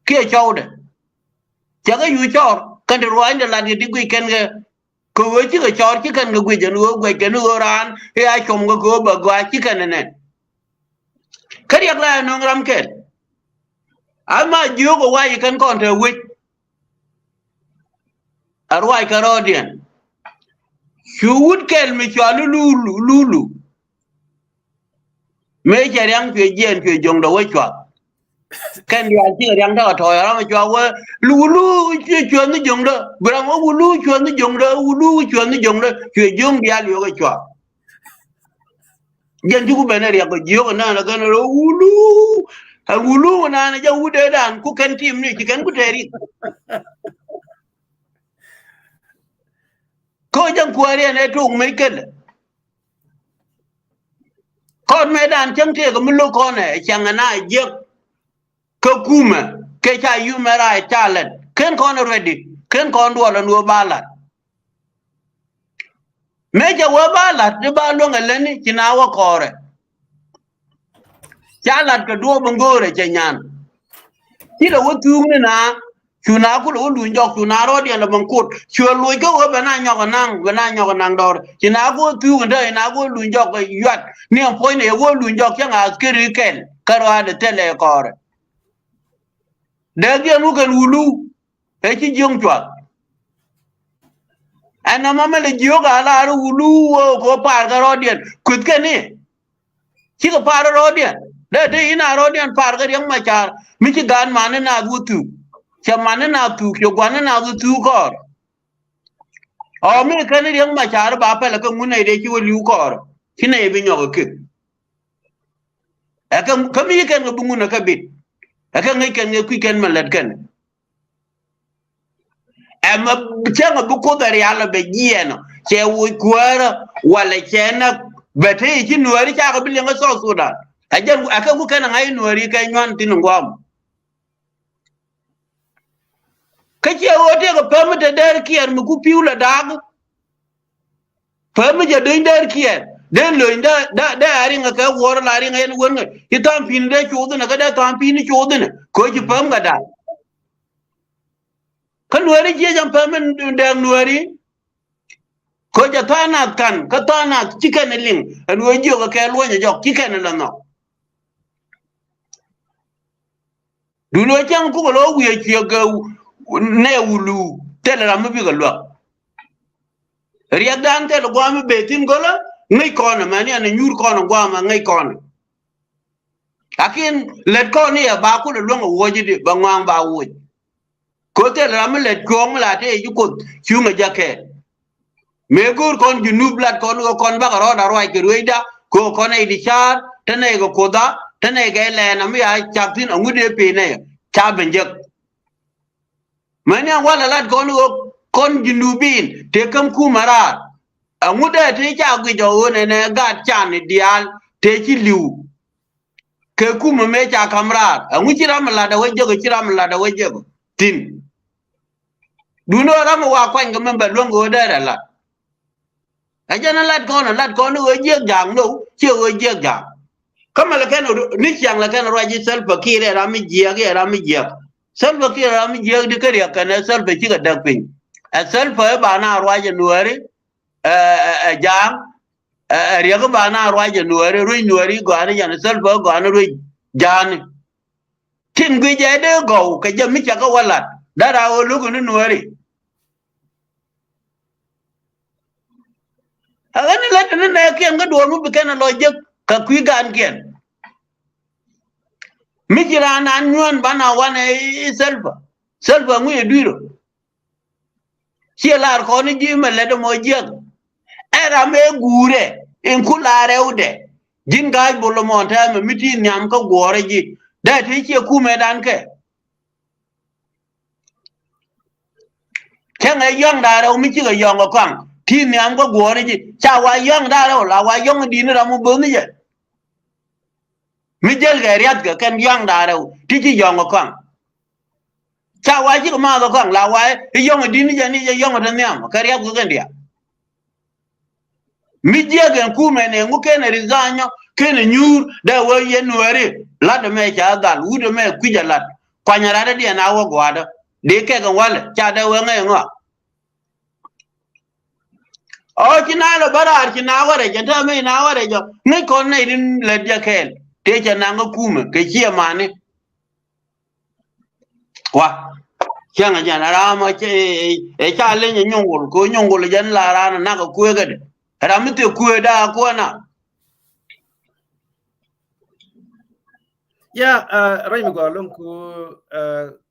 Kiɛ cɔwdɛ. Cɛ kɛ yu cɔɔr. Kɛn ti ruaacdɛ lat kɛ ti guic kɛn kɛ. Kɛ ɣöö cikɛ cɔɔr ci kɛn kɛ guic ɛn ɣöö guɛc kɛn ɣöö raan i̱ a cuɔm kɛ kɛ ɣöö bɛ gɔaa ci kɛn ɛnɛ. Kä Riɛk la ɛ nöŋ ram kɛl. Ama jiök ɛ wac kɛn kɔn te wec. A ruac kɛ rɔɔdiɛn. Cu wut kɛl mi cɔal i̱ Lulu, Lulu. Mëë cɛ riaŋ cuɛ jiɛɛn cuɛ jo̱ŋdɛ wä cuath. Kɛn diaal cikɛ riaŋ tekɛ tɔɔc ram cuath wä Lulu cuɛ cuɛ ni jo̱ŋdɛ. Bi ram wä Lulu cuɛ ni jo̱ŋdɛ, Lulu cuɛ ni jo̱ŋdɛ. Cuɛ jo̱ŋ diaal yɔkɛ cuath. Jɛn cuku ben ɛ Riɛk kɛ jiök ɛ naan ɛ kɛn rɔ Lulu. Ɛ Lulu ɛ naan ɛ jɛ wut ɛ dan ku kɛn tim ni ci kɛn ku tɛɛri. Kä jɛn kuääri ɛn ɛ tok mec kɛlɛ. Kɔn mëëdan cäŋ tëëk mi lo̱k kɔn ɛ cäŋ ɛ na jiäk. Kä kumɛ kɛ ca yumɛ rac ca lɛt ken kɔn ɛ ready ken kɔn duɔl ɛn wä ba la̱t. Mëë cɛ wä ba la̱t di ba luäŋ ɛ lätni ci na wä kɔɔrɛ. Ca lat kɛ duɔ̱ɔ̱p in go̱o̱rɛ cɛ nyan. Ci lɛ wä thuuk ni na cu na kulɛ wä luny jɔk cu na rɔɔdiɛn lɛ bäŋ kut cuɛ loc kä wä bɛ na nyɔk ɛ naŋ bɛ na nyɔk ɛ naŋ dɔɔr. Ci na ku wä thuuk in dee na ku wä luny jɔk ɛ yuat ni ɛn puɔ̱ny ni yɛ wä luny jɔk cäŋ a askeri kɛl kä rɔaadɛ thilɛ kɔɔrɛ. Dee giɛn wä kɛn wulu ɛ ci jiöŋ cuath. Ɛn nɔmɔ mi lɛ jiök a lar wulu wä kɛ wä pa̱a̱r kɛ rɔɔdiɛn kueth kɛn ni. Cikɛ pa̱a̱r rɔɔdiɛn dee dee in a rɔɔdiɛn pa̱a̱r kɛ Riɛk Macar mi ci gaat man ni naath wä thuk. Cɛ man ni naath thuk cɛ gua̱n ni naath wä thuk kɔɔr. Ɔ mi kɛn Riɛk Macar ba pɛlɛ kɛ ŋun nɛy dee ci wä li̱w kɔɔr ci nɛy bi nyɔk ɛ kek. Ɛ kɛ kä mi ci kɛn kɛ bi ŋun ɛ kɛ bit ɛ kɛ ŋäc kɛn kɛ kui̱ kɛn mɛ lät kɛn. Ɛmɛ cäŋ a bi Kuoth a rial a bɛ jiɛɛn ɔ cɛ woc kuäärä walɛ cɛ näk. Bɛ te i̱ ci nuääri cakɛ bi liɛŋ kä South Sudan. Ɛ jɛn ɛ kɛ ku kɛn a ŋa̱c nuääri kɛ nyuan thi̱n ŋuam. Kä ciɛ ɣöö tëëkɛ päm mi te Dɛɛr Kiɛɛr mi ku pi̱w la daak. Päm mi jɛ döny Dɛɛr Kiɛɛr dee löny dee dee a riŋ kɛ wuɔr la riŋ yɛn wän ŋäc ci tha̱a̱ŋ pi̱n dee cuuth inɛ kä dee tha̱a̱ŋ pi̱n cuuth inɛ. Köö ci päm kɛ daak. Kä nuääri jiɛc ɛn päm mi dɛɛk nuääri. Kä jɛ tha̱a̱ŋ nath ka̱n kä tha̱a̱ŋ nath ci kɛn ɛ liŋ ɛn ɣöö jiök ɛ kɛ luɔ̱nyɛ jɔk ci kɛn ɛ lɛ nhɔk. Dun ɣöö cäŋ kukɛ lɔ wi̱i̱ ɛ ciek kɛ nɛ wulu thilɛ ram mi bikɛ luäk. Riɛkdan thilɛ gua̱a̱m mi bee thi̱n gölä ŋäc kɔn ɛmɛni ɛn ɛ nyuur kɔn ɛ gua̱a̱m ɛ ŋäc kɔn ɛ. Lakin lät kɔn ni ɛ ba kulɛ luäŋ ɛ wuɔ̱c i̱di bɛ ŋɔaŋ ba wuɔ̱c. Ko̱ thil ram mi lät cuɔ̱ɔ̱ŋ mi la tëë ji̱ Kuoth cuŋ ɛ jɛ kɛɛl. Mëë go̱o̱r kɔn Junub lat kɔn kɛ kɔn bakɛ rɔɔd a ruac kɛ ruecda kɛ kɔn ɛ i̱di ca̱a̱r te nɛy kɛ Kuothda te nɛy kɛ lɛɛn ami ya cak thi̱n aŋut dee pee nɛy ca ben jek. Mäni an walɛ lat kɔn ɣöö kɔn Junubin tëë käm kumɛ raar. Aŋut dee tëë ca guic ɔ ɣöö nɛnɛ gat can i̱ diaal tëë ci li̱w. Kɛ kumɛ mëë ca ka̱m raar aŋut ci ram mi lat ɛ wä jek ci ram mi lat ɛ wä jek thi̱n. Duundɛ ɣöö ram mi wa kuany kɛ mɛn bɛ luäŋ kɛ ɣöö dee rɛ lat. Ɛ jɛn ɛ lat kɔn, ɛ lat kɔn ni ɣöö jiɛk ja̱a̱ŋ, no, ciɛ ɣöö jiɛk ja̱a̱ŋ. Kä mɛ lɛ kɛn ni ciaŋ lɛ kɛn ruac i̱ Salva Kiir ɛ ram mi jiɛk, ɛ ram mi jiɛk. Salva Kiir ɛ ram mi jiɛk di kä riɛk kɛn ɛ Salva cikɛ däk piny. Ɛ Salva ɛ ba na ruac ɛ Nuääri, ɛ, ɛ, ɛ ja̱a̱ŋ, ɛ, ɛ riɛk ɛ ba na ruac ɛ Nuääri, ruec Nuääri gɔaa ni jɛn ɛ Salva gɔaa ni ruec ja̱a̱ŋ ni. Tin guic ɛ dee gɔw kɛ jɛ mi cɛ kɛ wä lat. Dara ɣöö lo̱k ni Nuääri. A ɣän ni lät ni nɛɛkiɛn kä duɔ̱ɔ̱r mi bi kɛn a lɔ jek kɛ kui̱ gaankiɛn. Mi ci raan an nyuään ban a wanɛ i̱ Salva. Salva ŋui̱ ɛ dui̱r ɔ. Ciɛ lar kɔn i̱ ji̱ mɛ lät ɛmɔ jiäk. Ɛ ram ëë guurɛ in ku lar rɛwdɛ. Ji̱n ga̱a̱c bol ɛmɔ tɛmɛ mi ti nhiam kä guɔ̱ɔ̱rɛ ji̱. Dee ti ciɛ kumɛ dan kɛ. Cäŋɛ yɔ̱ŋ da̱a̱ rɛw mi cikɛ yɔ̱ŋ ɛ kɔaŋ ti nhiam kä guɔ̱ɔ̱ri ji̱ ca wa yɔ̱ŋ da̱a̱ rɛw la wa yɔ̱ŋ di̱i̱n ram mi bo̱o̱th ni jɛ. Mi jäl kɛ riath kɛ kɛn yɔ̱ŋ da̱a̱ rɛw ti ci yɔ̱ŋ ɛ kɔaŋ. Ca wa cikɛ maath ɛ kɔaŋ la wa i̱ yɔ̱ŋ di̱i̱n ni jɛ ni jɛ yɔ̱ŋ te nhiam kɛ riath kɛ kɛn diaal. Mi jiɛk ɛn kumɛ nɛ ŋu kenɛ resign nyɔ kenɛ nyuur dee wee yɛn Nuääri. Lat ɛmɛ ca dhal wut ɛmɛ kui̱c a lat kuany rat diɛn a wä gua̱a̱dä. Dee kɛk ɛn walɛ ca dee wee ŋäc ŋɔak. Ɔ ci na lɔ bä raar ci na wä rɛc ɛn täämɛ ci na wä rɛc ɔ ŋäc kɔn nɛy tin lät jɛ kɛɛl tëë cɛ naŋ kä kumɛ kɛ ciɛ mani. Wa cäŋ a jɛn a ram a cɛ ɛ ca leny a nyuŋ wol ko nyuŋ wol a jɛn la ran a nak a kueekädɛ. Ram mi thie kueek da a kuäär na. Ya, rɛy mi gɔaa loŋ ku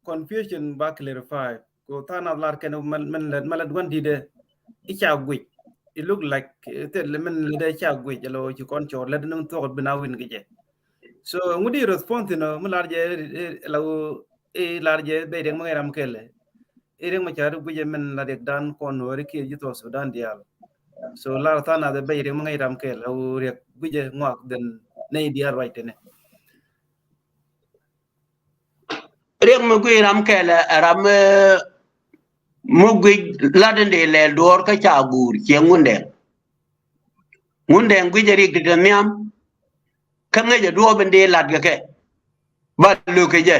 confusion ba clarify. Ku tha̱a̱ŋ nath lar kɛn mɛ lät wän di̱t ɛ i̱ ca guic. It look like thil mɛ lät ɛ ca guic alo ci kɔn cɔɔr lät ni thuɔk bi na win kɛ jɛ. So ŋut i̱ response inɔ mi lar jɛ la ɣöö i̱ lar jɛ bey riɛk mi ŋäc ram kɛlɛ. I̱ riɛk mi ca ri guic ɛ min la riɛk dan kɔn wä ri kiɛ ji̱ thɔɔk Sudan diaal. So lar tha̱a̱ŋ nath ɛ bey riɛk mi ŋäc ram kɛlɛ ɣöö riɛk guic ɛ ŋɔak dhen nɛy diaal ruac tɛnɛ. Riɛk mi guic ram kɛlɛ ɛ ram mi guic lat in dee lɛl duɔ̱ɔ̱r kä ca guur ciɛ Ŋundɛŋ. Ŋundɛŋ guic ɛ riɛk ti te nhiam. Kä ŋäc ɛ duɔ̱ɔ̱p in dee lat kɛ kɛ ba lök kɛ jɛ.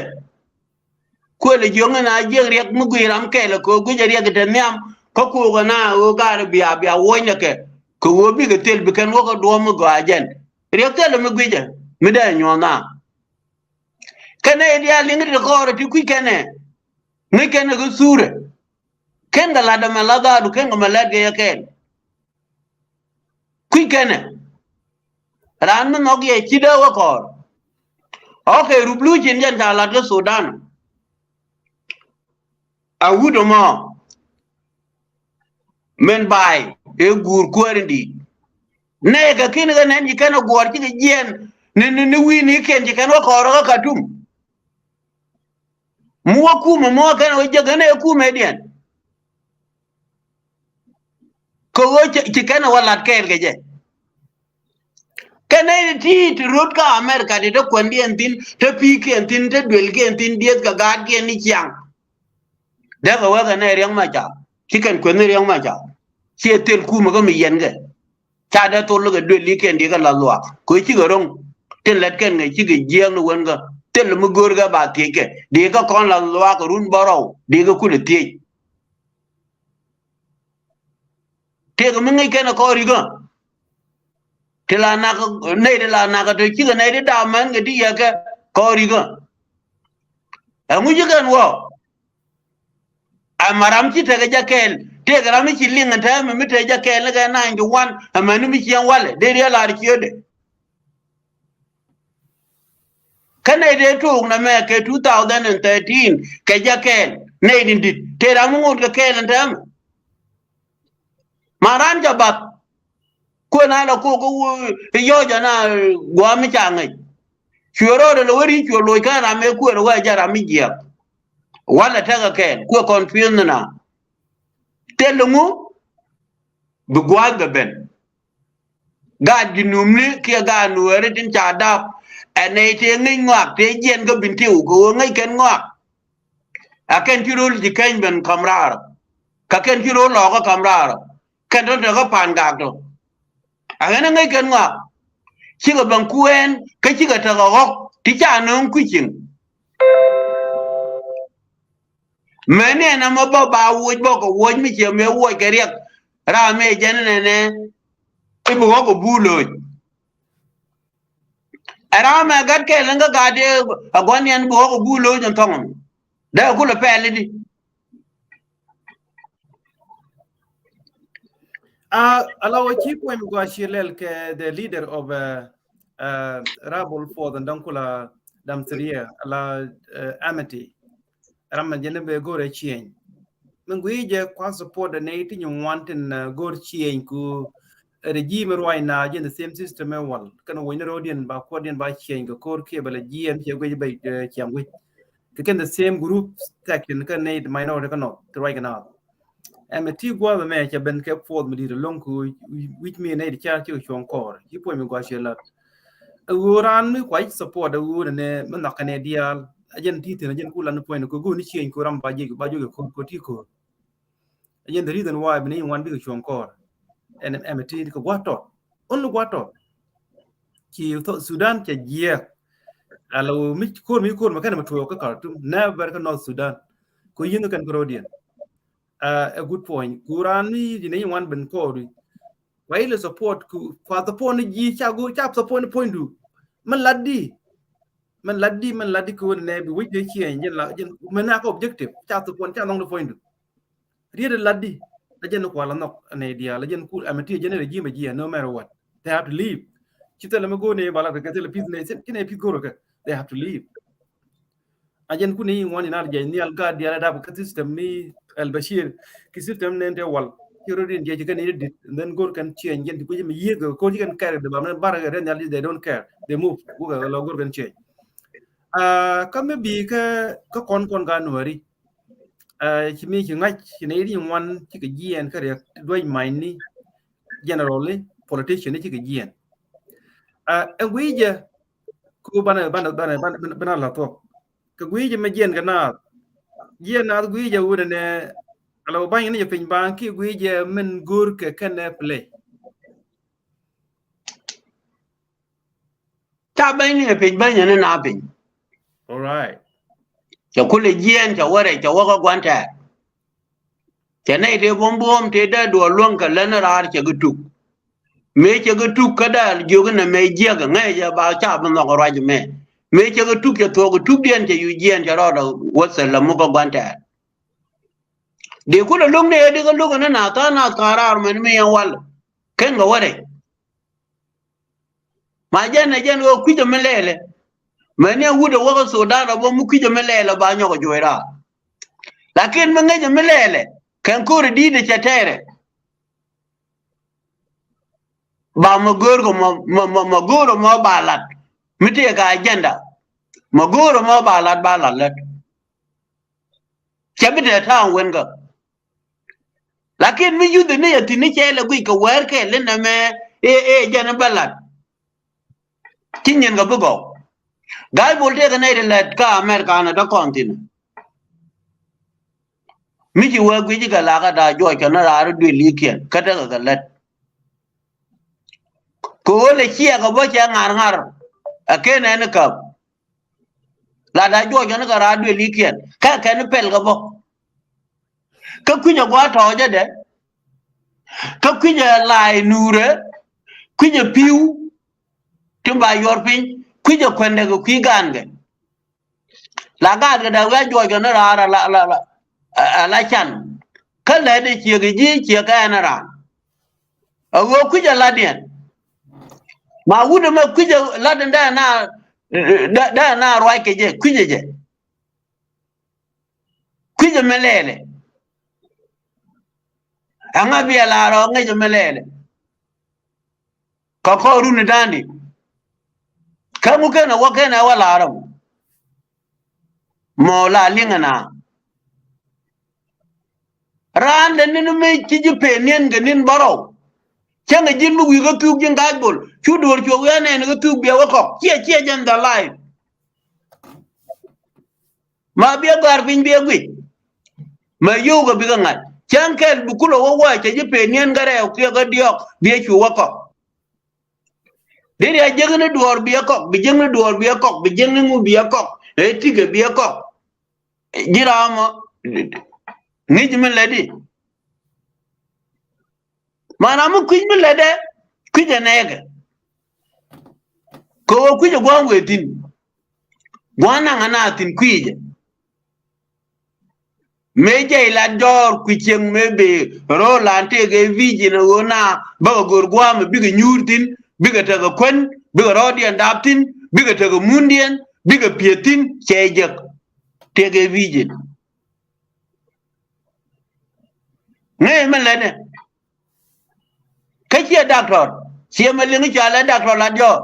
Kuël ɛ jiöŋ in a jiäk riɛk mi guic ram kɛl ɛ kɛ ɣöö guic ɛ riɛk in te nhiam kä kuɔk ɛn a ɣöö gaari bia bia wuɔ̱ny ɛ kɛ kɛ ɣöö bikɛ thil bi kɛn wä kä duɔ̱ɔ̱p mi gɔaa jɛn. Riɛk thilɛ mi guic ɛ mi dee nyuɔ̱th na. Kɛnɛ i̱ diaal liŋ ti kɔɔr ɛ ti kui̱c kɛnɛ ŋäc kɛnɛ kä thurɛ. Ken kɛ lat ɛmɛ la dhaadu ken kɛ mɛ lɛt kɛ yɛ kɛɛl. Kui̱ kɛnɛ raan mi nhɔk yɛ ci dee wä kɔɔr. Okay, rublucin jɛn ca lat kä Sudan. A wut ɛmɔ min ba̱a̱y ëë guur kuäär in di̱i̱t. Nɛy kɛ ki̱n kɛ nɛn ci kɛn ɛ guɔ̱ɔ̱r cikɛ jiɛɛn ni ni ni wi̱i̱ ni kiɛn ci kɛn wä kɔɔr kä Katum. Mi wä kumɛ mɔ kɛn wä jek kɛn ɛ kumɛ diɛn. Kɛ ɣöö ci kɛn ɛ wä lat kɛɛl kɛ jɛ. Kɛn ɛ ti ti rot kä America ti te kuɛndiɛn thi̱n te pi̱i̱kiɛn thi̱n te duelkiɛn thi̱n dieth kɛ gaatkiɛn ni ciaŋ. Dee kɛ wee kɛ nɛ Riɛk Macar ci kɛn kueth ni Riɛk Macar. Ciɛ thil kumɛ kä mi yɛn kɛ. Ca dee thol kɛ duel i̱ kɛn di kɛ lath luaak kɛ cikɛ ro̱ŋ. Tin lät kɛn kɛ cikɛ jiɛɛk ni wen kä thil mi go̱o̱r kɛ ba thiec kɛ di kɛ kɔn lath luaak kɛ run bärɔw di kɛ kulɛ thiec. Tëëkɛ mi ŋäc kɛn ɛ kɔɔr ikä. Ti la nak nɛy ti la nak kɛ te cikɛ nɛy ti da̱a̱ mɛn kɛ ti yɛ kɛ kɔɔr ikä. Ɛŋu ci kɛn wä. Ɛmɛ ram ci tekɛ jɛ kɛɛl tëëkɛ ram mi ci liŋ ɛn tɛmɛ mi tekɛ jɛ kɛɛl ni kɛ ninety one ɛmɛ ni mi ciɛŋ walɛ dee riɛl ar ciötdɛ. Kä nɛy tëë tuuk nɛmɛ kɛ two thousand and thirteen kɛ jɛ kɛɛl nɛy tin di̱t tëë ram mi ŋot kɛ kɛɛl ɛn tɛmɛ. Man raan ca bath kuën a la kok kä wee yɔ̱ɔ̱c ɛn a gua̱a̱m mi ca ŋäc. Cuɛ rɔɔdɛ lɛ wä ri̱c cuɛ loc kä ram mëë kuën wee jɛ ram mi jiɛk. Walɛ tekɛ kɛɛl kuɛ confuse ni na. Thil ŋu bi gua̱a̱th bɛ ben. Gaat Junubni kiɛ gaat Nuɛɛri tin ca dap ɛ nɛy tëë ŋäc ŋɔak tëë jiɛn kä Bentiu kɛ ɣöö ŋäc kɛn ŋɔak. A kɛn ci röl ci keny ben ka̱m raar. Kä kɛn ci ro̱o̱ lɔɔkä ka̱m raar ɔ. Kɛn tɔ̱ tekä pa̱a̱n gak tɔ̱. A ɣän a ŋäc kɛn ŋɔak. Cikɛ ben kuɛɛn kä cikɛ tekɛ ɣɔ̱k ti ca nööŋ kui̱ ciëŋ. Mɛni ɛn ɛmɔ bä ba wuɔc bä kɛ wuɔc mi ciɛ mëë wuɔc kɛ riɛk. Ram mëë jɛn nɛnɛ i̱ bi ɣɔ̱k ɛ buu loc. Ɛ ram mɛ gat kɛɛl in kä gat dee ɛ gua̱n yɛn bi ɣɔ̱k ɛ buu loc in thɔŋ ɛmɔ. Dee ɛ kulɛ pɛl i̱di. Uh, ala wä ci puɔ̱ny mi gɔaa ci lɛl kɛ the leader of uh, uh, rebel force and dankula damsiria ala uh, amity. Ram mɛ jɛn bɛ go̱r ɛ cieny. Min gui jɛ kua support ni ti nyi wan tin uh, go̱r cieny ku regime ruac na jɛn the same system ɛ wal. Kɛn wä ni ro̱diɛn ba kuɔdiɛn ba cieny kɛ ko̱r kiɛ bɛ lɛ jiɛn ciɛ guic bɛ uh, ciɛŋ guic. Kɛ kɛn the same group section kɛ nɛy minority kɛ nɔth ti ruac kɛ naath. Ɛmɛ ti gua̱a̱th ɛmɛ cɛ ben kɛ puɔth mi di̱i̱t ɛlɔ̱ŋ kɛ wi̱c mi nɛy ti ca cikɛ cuɔ̱ŋ kɔɔr ci puɔ̱ny mi gua̱a̱th ciɛ lat. Ɛ ɣöö raan mi kua i̱ support ɛ ɣöö nɛnɛ mi nhɔk kɛnɛ diaal. Ɛ jɛn ti thi̱n ɛ jɛn ku lan ni puɔ̱ny ni kɛ go̱o̱n ni cieny kɛ ram ba jiɛc ba jiɛc kɛ ko̱r kɛ ti ko̱r. Ɛ jɛn the reason why bi ni ŋuan bikɛ cuɔ̱ŋ kɔɔr. Ɛn ɛmɛ ti kɛ gua̱a̱th tɔt. Only gua̱a̱th tɔt. Ci Sudan cɛ jiɛk. Ala mi ko̱r mi ko̱r ma kɛn ma tuɔɔk kä Khartoum never kä North Sudan. Ko yin kɛn kɛ ro̱diɛn. A good point. Ku raan ni di ni wan ben kɔɔri. Wa ile support ku fa support ni ji ca go ca support ni point du. Mɛn lat di. Mɛn lat di mɛn lat di ko ne bi wich de change jin la jin mɛn na ko objective ca support ca nong de point du. Riet lat di. La jɛn kual la nhɔk ne diaal la jɛn ku amity jɛn regime ji no matter what. They have to leave. Ci thilɛ mi go̱o̱r ni ba la kɛ thilɛ peace ni ci ni peace go̱o̱r kɛ. They have to leave. A jɛn ku ni ŋuan in ar jɛ ni al gaat diaal dap kɛ system ni Al Bashir ki system ni te wal. Ci rot in jɛ ci kɛn in dit and then go̱o̱r kɛn change jɛn ti kui̱ mi yiëk ko ci kɛn care de ba mɛ bar kɛ ren al they don't care. They move. Ku kɛ lɔ go̱o̱r kɛn change. Kä mi bi kä kä kɔn kɔn ka nuɔri. Ci mi ci ŋa̱c ci nɛy ri ŋuan ci kɛ jiɛn kä riɛk duec ma̱cni generally politician ni ci kɛ jiɛn. Ɛn gui̱cɛ ku banɛ banɛ banɛ banɛ la thuɔk kɛ gui̱cɛ mɛ jiɛn kɛ naath jiɛn naath gui̱cɛ wunɛ nɛ ala wä ba̱ny ni jɛ piny ba̱a̱ŋ ki gui̱cɛ min go̱o̱r kɛ kɛnɛ play. Ca bɛny ni piny bɛny ni na piny. All right. Cɛ kulɛ jiɛn cɛ wärɛ cɛ wäkä gua̱n tɛɛr. Cɛ nɛy tëë buɔ̱m buɔ̱m tëë dee duɔl luäŋ kɛ län raar cɛ kɛ tuk. Mëë cɛ kɛ tuk kä dee jiök inɛ mëë jiäk ŋäcɛ ba ca bi nhɔk ruac mɛ. Mëë cɛ kɛ tuk cɛ thuɔk kɛ tukdiɛn cɛ yu jiɛn cɛ rɔɔdɛ wäthäl la mukä gua̱n tɛɛr. Dee kulɛ luäŋ ni ɛ di kɛ luäŋ ni na tha̱a̱ŋ nath ka̱n raar mɛn mi yɛn wal. Ken kɛ wärɛ. Ma jɛn ɛ jɛn ɣöö kui̱cä mi lɛɛlɛ. Mɛn ni a wut ɛ wäkä Sudan ɛ bä mi kui̱cä mi lɛɛlɛ ba nyɔk ɛ juɔc raar. Lakin mi ŋäcä mi lɛɛlɛ kɛn ko̱ri di̱i̱t ɛ cɛ tɛɛrɛ. Ba ma go̱o̱r kɛ ma ma ma go̱o̱r kɛ ma ba lat mi tëë kɛ agenda. Ma go̱o̱r kɛ ma ba lat ba lat lät. Cɛ bi tɛɛ ta̱a̱ŋ wen kä. Lakin mi yuth ni yɛ thi̱n ni cɛ lɛ guic kɛ wɛɛr kɛɛl inɛ mɛ ëë ëë jɛn bä lat. Ci nyin kɛ bi gɔw. Ga̱a̱c bol tëëk nɛy ti lɛt kä America ni dä kɔn thi̱n. Mi ci wee guic kɛ lakä da̱a̱ juɔc kɛ ni raar duël ikiɛn kä tekɛ kɛ lät. Kɛ ɣöö lɛ ciɛɛk kɛ bä cɛ ŋa̱r ŋa̱r. Ɛ ken ɛn käp. La da̱a̱ juɔc kɛ ni kɛ raar duël ikiɛn kä kɛn pɛl kɛ bä. Kä kui̱cɛ gua̱a̱th tɔ̱ɔ̱cädɛ. Kä kui̱cɛ la̱a̱c nuurɛ. Kui̱cɛ pi̱w. Ti ba yuɔr piny kui̱cɛ kuɛndɛ kɛ kui̱ gaankɛ. La gaankɛ da̱a̱ wi̱i̱ a juɔc kɛ ni raar ala ala ala can. Kä lɛt i̱ ciek i̱ ji̱ ciek kɛ ɛn raan. A ɣöö kui̱cɛ latdiɛn. Ma wut ɛmɛ kui̱cɛ latdiɛn dee na dee na ruac kɛ jɛ kui̱cɛ jɛ. Kui̱cɛ mi lɛɛlɛ. Ɛŋa biɛ la̱r ɔ ŋäcɛ mi lɛɛlɛ. Kä kɔɔrun i̱ da̱a̱n di. Kä ŋu kenɛ wä kenɛ wä la̱r ɔ. Mɔ la liŋɛ na. Raan dɛ ni̱n mi ci ji̱ peen niɛn kɛ ni̱n bärɔw. Cäŋɛ ji̱n mi wi̱i̱ kä thuk ji̱n ga̱a̱c bol cu duɔ̱ɔ̱r cuɔk wi̱i̱ anɛn kä thuk biɛ wä kɔk ciɛ ciɛ jɛn the life. Ma biɛ gɔ̱a̱r piny biɛ guic. Ma yio̱w kɛ bikɛ ŋa̱c Cäŋ kɛl bi kulɛ wä wä cɛ ji̱ peniɛn kä rɛw kiɛ kä diɔ̱k biɛ cu wä kɔk. Deri a jiäkni duɔɔr biɛ kɔk, bi jiäkni duɔɔr biɛ kɔk, bi jiäkni ŋu biɛ kɔk, ɛ tikɛ biɛ kɔk. Ji̱ ram mɔ ŋi̱c mi lɛt i̱. Mana mi kui̱c mi lɛt ɛ kui̱c ɛ nɛɛkɛ. Kɛ ɣöö kui̱c ɛ gua̱a̱ŋ wëë thi̱n. Gua̱a̱ŋ naŋ ɛ na thi̱n kui̱c ɛ. Mëë jɛ ilat jɔɔr kui̱ cieŋ mëë bëë ro̱o̱ lan tëëkɛ vision ɣöö na bäkɛ go̱r gua̱a̱mɛ bikɛ nyuur thi̱n, bikɛ tekɛ kuän, bikɛ rɔɔdiɛn dap thi̱n, bikɛ tekɛ mundiɛn, bikɛ pieth thi̱n, cɛ jek. Tëëkɛ vision. Ŋee mɛ lɛnɛ. Kä ciɛ daktɔr, ciɛ mɛ liŋ i̱ cɔalɛ daktɔr lat jɔɔr.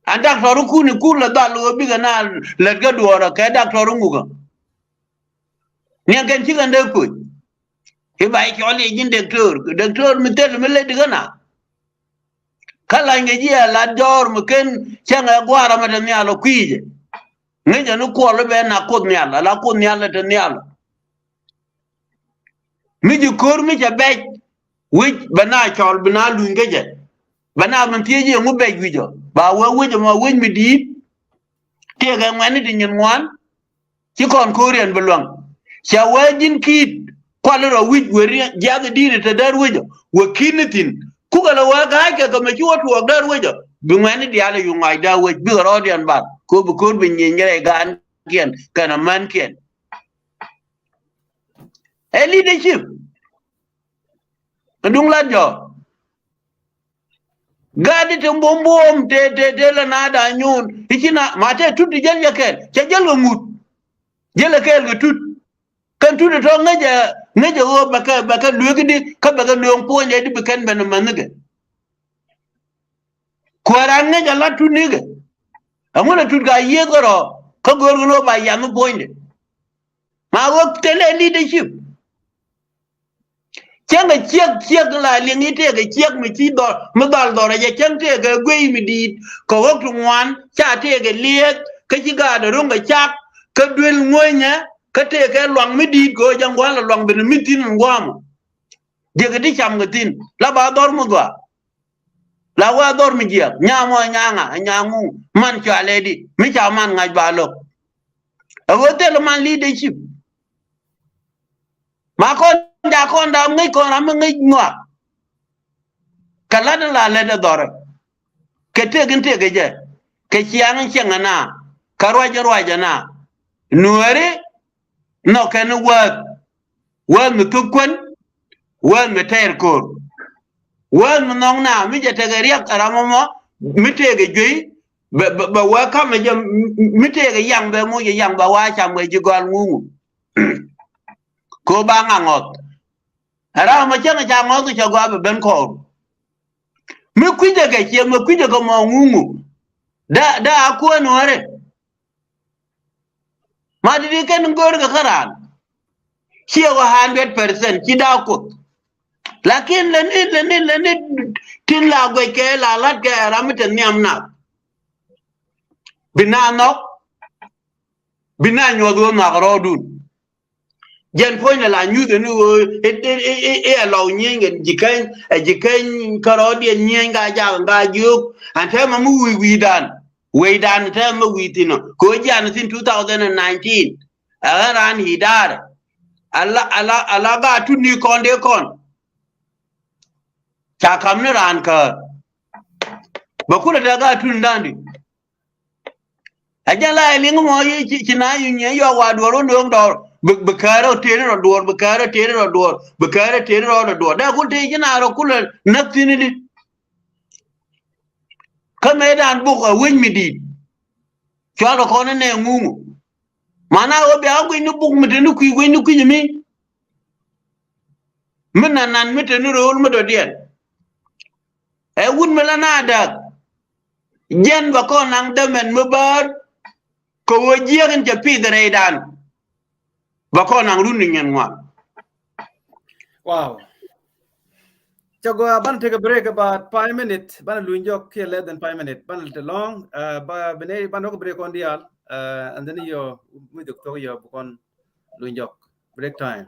An daktɔr ikun ikun lɛ dhal ɣöö bikɛ na lät kä duɔɔrä kɛ daktɔr iŋukä. Niɛn kɛn cikɛn dee kuc. I̱ ba i̱ cɔl i̱ ji̱n dektor, dektor mi thil mi lät ikä na. Kä lany kɛ ji̱ ɛ lat jɔɔr mi ken cäŋ ɛ gua̱a̱r amɛ te nhial ɔ kui̱cɛ. Ŋi̱cɛ ni kuɔl i̱ bɛ na kuoth nhial, ala kuoth nhial ɛ te nhial. Mi ji̱ ko̱r mi cɛ bɛc wi̱c bɛ na cɔl bi na luny kä jɛ. Bɛ na min thiec i̱ ɛŋu bɛc wi̱c ɔ ba wee wi̱c ɛmɔ wi̱c mi di̱i̱t. Tëëkɛ ŋuɛ̈tni ti nyin ŋuan. Ci kɔn ko̱riɛn bi luäŋ. Ca wee ji̱n ki̱i̱t kual rɔ wi̱c wee jiath i̱ di̱i̱t i̱ te däär wecä wee ki̱n ni thi̱n. Kukɛ lɛ wee ga̱a̱ckɛ kɛ mɛ ci wä tuɔɔk däär wecä bi ŋuɛ̈tni diaal i̱ yuŋ ŋa̱c däär wec bikɛ rɔɔdiɛn bath kɛ ɣöö bi ko̱r bi nyieny rɛy gaankiɛn kɛnɛ mänkiɛn. Ɛ leadership. Ɛ duŋ lat jɔɔr. Gat ti buɔ̱m buɔ̱m te te te lɛ na da nyuun i̱ ci na ma te tut ti jäl jɛ kɛɛl cɛ jäl kɛ ŋut. Jäl kɛ kɛɛl kɛ tut. Kɛn tut tɔ̱ ŋäcɛ ŋäcɛ ɣöö bɛ kɛ bɛ kɛ lueek di kä bɛ kɛ lueek puɔ̱nydɛ di bi kɛn ben mänh kɛ. Kuäär an ŋäcɛ lat tut nikɛ. Ɛŋu lɛ tut ka yiëëth kärɔ̱ kä go̱o̱r kɛ lo̱o̱ ba yath mi puɔ̱nydɛ. Ma ɣöö thilɛ leadership. Cäŋ kɛ ciek ciek la liŋ i̱ tëëkɛ ciek mi ci dhɔr mi dhal dhɔr ɛ jɛ cäŋ tëëkɛ guey mi di̱i̱t kɛ ɣɔ̱k ti ŋuan ca tëëkɛ liɛɛth kä ci gaat ɛ ro̱ŋ kɛ cak kä duel ŋuänyɛ kä tëëkɛ luaŋ mi di̱i̱t kɛ ɣöö jɛ ŋuan la luaŋ ben mi thi̱n in gua̱a̱mɔ. Jekɛ ti cam kɛ thi̱n la ba dhɔr mi gɔaa. La wee dhɔr mi jiɛk nyam ɔ nyaŋa nyaŋu man cɔalɛ di mi ca man ŋa̱c ba lo̱k. Ɛ ɣöö thil man leadership. Ma kɔn ca kɔn da ŋäc kɔn ram mi ŋäc ŋɔak. Kɛ lat in la lät ɛ dhɔrɛ kɛ tëk in tëk ɛ jɛ kɛ ciaŋ in ciɛŋ ɛ na kɛ ruac in ruac ɛ na. Nuääri nhɔk kɛn in wäth. Wäth mi thuk kuän. Wäth mi tɛɛr ko̱r. Wäth mi nhɔk na mi jɛ tekɛ riɛk ram ɛmɔ mi tëëkɛ juey. Bɛ bɛ bɛ wee kamɛ jɛ mi tëëkɛ yaŋ bɛ moc jɛ yaŋ bɛ waa cam kɛ ji̱ gɔal ŋuŋu. Kɛ ɣöö ba ŋa ŋɔth. Ɛ ram ɛmɔ cäŋ ca ŋɔth kɛ cɛ gɔaa bɛ ben kɔɔr. Mi kui̱cɛ kɛ ciɛ mi kui̱cɛ kɛ mɔ ŋuŋu. Da da a kuäär nuääri. Ma ti di kɛn go̱o̱rkɛ kä raan. Ciɛ wä hundred percent ci daa kuoth. Lakin lɛ ni lɛ ni lɛ ni tin la guɛc kɛ la lat kɛ ram mi te nhiam nath. Bi na nhɔk. Bi na nyuɔth wä nhɔak rɔɔdun. Jɛn puɔ̱nydɛ la nyuth ɛn ɣöö i̱ i̱ i̱ i̱ ɛ lɔw nyieny kɛ ji̱ keny ɛ ji̱ keny kärɔɔdiɛn nyieny ka jak ka jiök. Ɛn tɛmɛ mi wi̱i̱ wi̱i̱dan wecdan tɛmɛ mi wi̱i̱ thi̱n ɔ kɛ ɣöö jian thi̱n two thousand and nineteen. Ɛ ɣän raan i̱ da̱a̱rɛ ala ala ala gaat tut ni kɔn dee kɔn. Ca ka̱m ni raan käär bɛ kulɛ tɛk gaat tut ni da̱a̱n di. Ɛ jɛn la ɛ liŋ mɔ ci ci na yi nyiɛ yɔk wa duɔr wä nööŋ dɔɔr. Bi bi kɛɛrɛ tëëri rɔ duɔr bi kɛɛrɛ tëëri rɔ duɔr bi kɛɛrɛ tëëri rɔ rɔ duɔr dee kun tëë ci na rɔ kulɛ näk thi̱n di. Kä mëëdan buk ɛ wec mi di̱i̱t. Cual kɛ kɔn inɛ ŋuŋu. Mana ɣöö bia wä guic ni buk mi te ni kui̱ guic ni kui̱ mi. Mi nan nan mi te ni rööl mi dɔ̱diɛn. Ɛ wut mi la na dak. Jiɛn bɛ kɔn naŋ dämɛn mi bäär. Kɛ ɣöö jiɛk in cɛ pith rɛydan. Bɛ kɔn naŋ run ni nyɛn ŋuan. Wow. Cɛ gɔaa banɛ tekɛ break about five minute banɛ luny jɔk kiɛ less than five minute banɛ te lɔŋ. Ba bi nɛ banɛ wä kɛ break kɔn diaal. And then yɔ mi dɔk thok yɔ bi kɔn luny jɔk. Break time.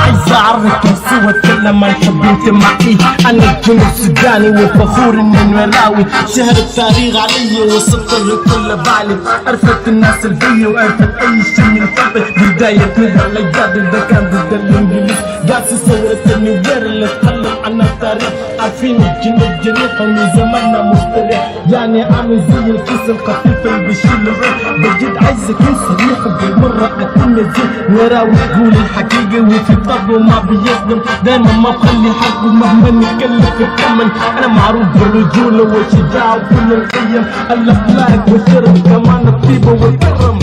عايز أعرف بس وأتكلم عن حب انتمائي. أنا الجنوب سوداني وفخور إني نوراوي. شهر التاريخ علي وسطر كل بالي. عرفت الناس البي وعرفت أي شيء من قبل. بداية نزل الأجداد إذا كان ضد الإنجليز. قاسي ثورة النوير اللي اتكلم عن التاريخ. عارفين الجنوب جريح ومن زماننا مستريح. يعني عامل زي الكيس الخفيف اللي بيشيل الريح. بجد عايزك انسى ريح بالمرة أكون نزيل. نوراوي تقول الحقيقة وفي طبعه ما بيظلم. دايما ما بخلي حقه مهما يكلف الثمن. أنا معروف بالرجولة والشجاعة وكل القيم. الأخلاق والشرف كمان الطيبة والكرم.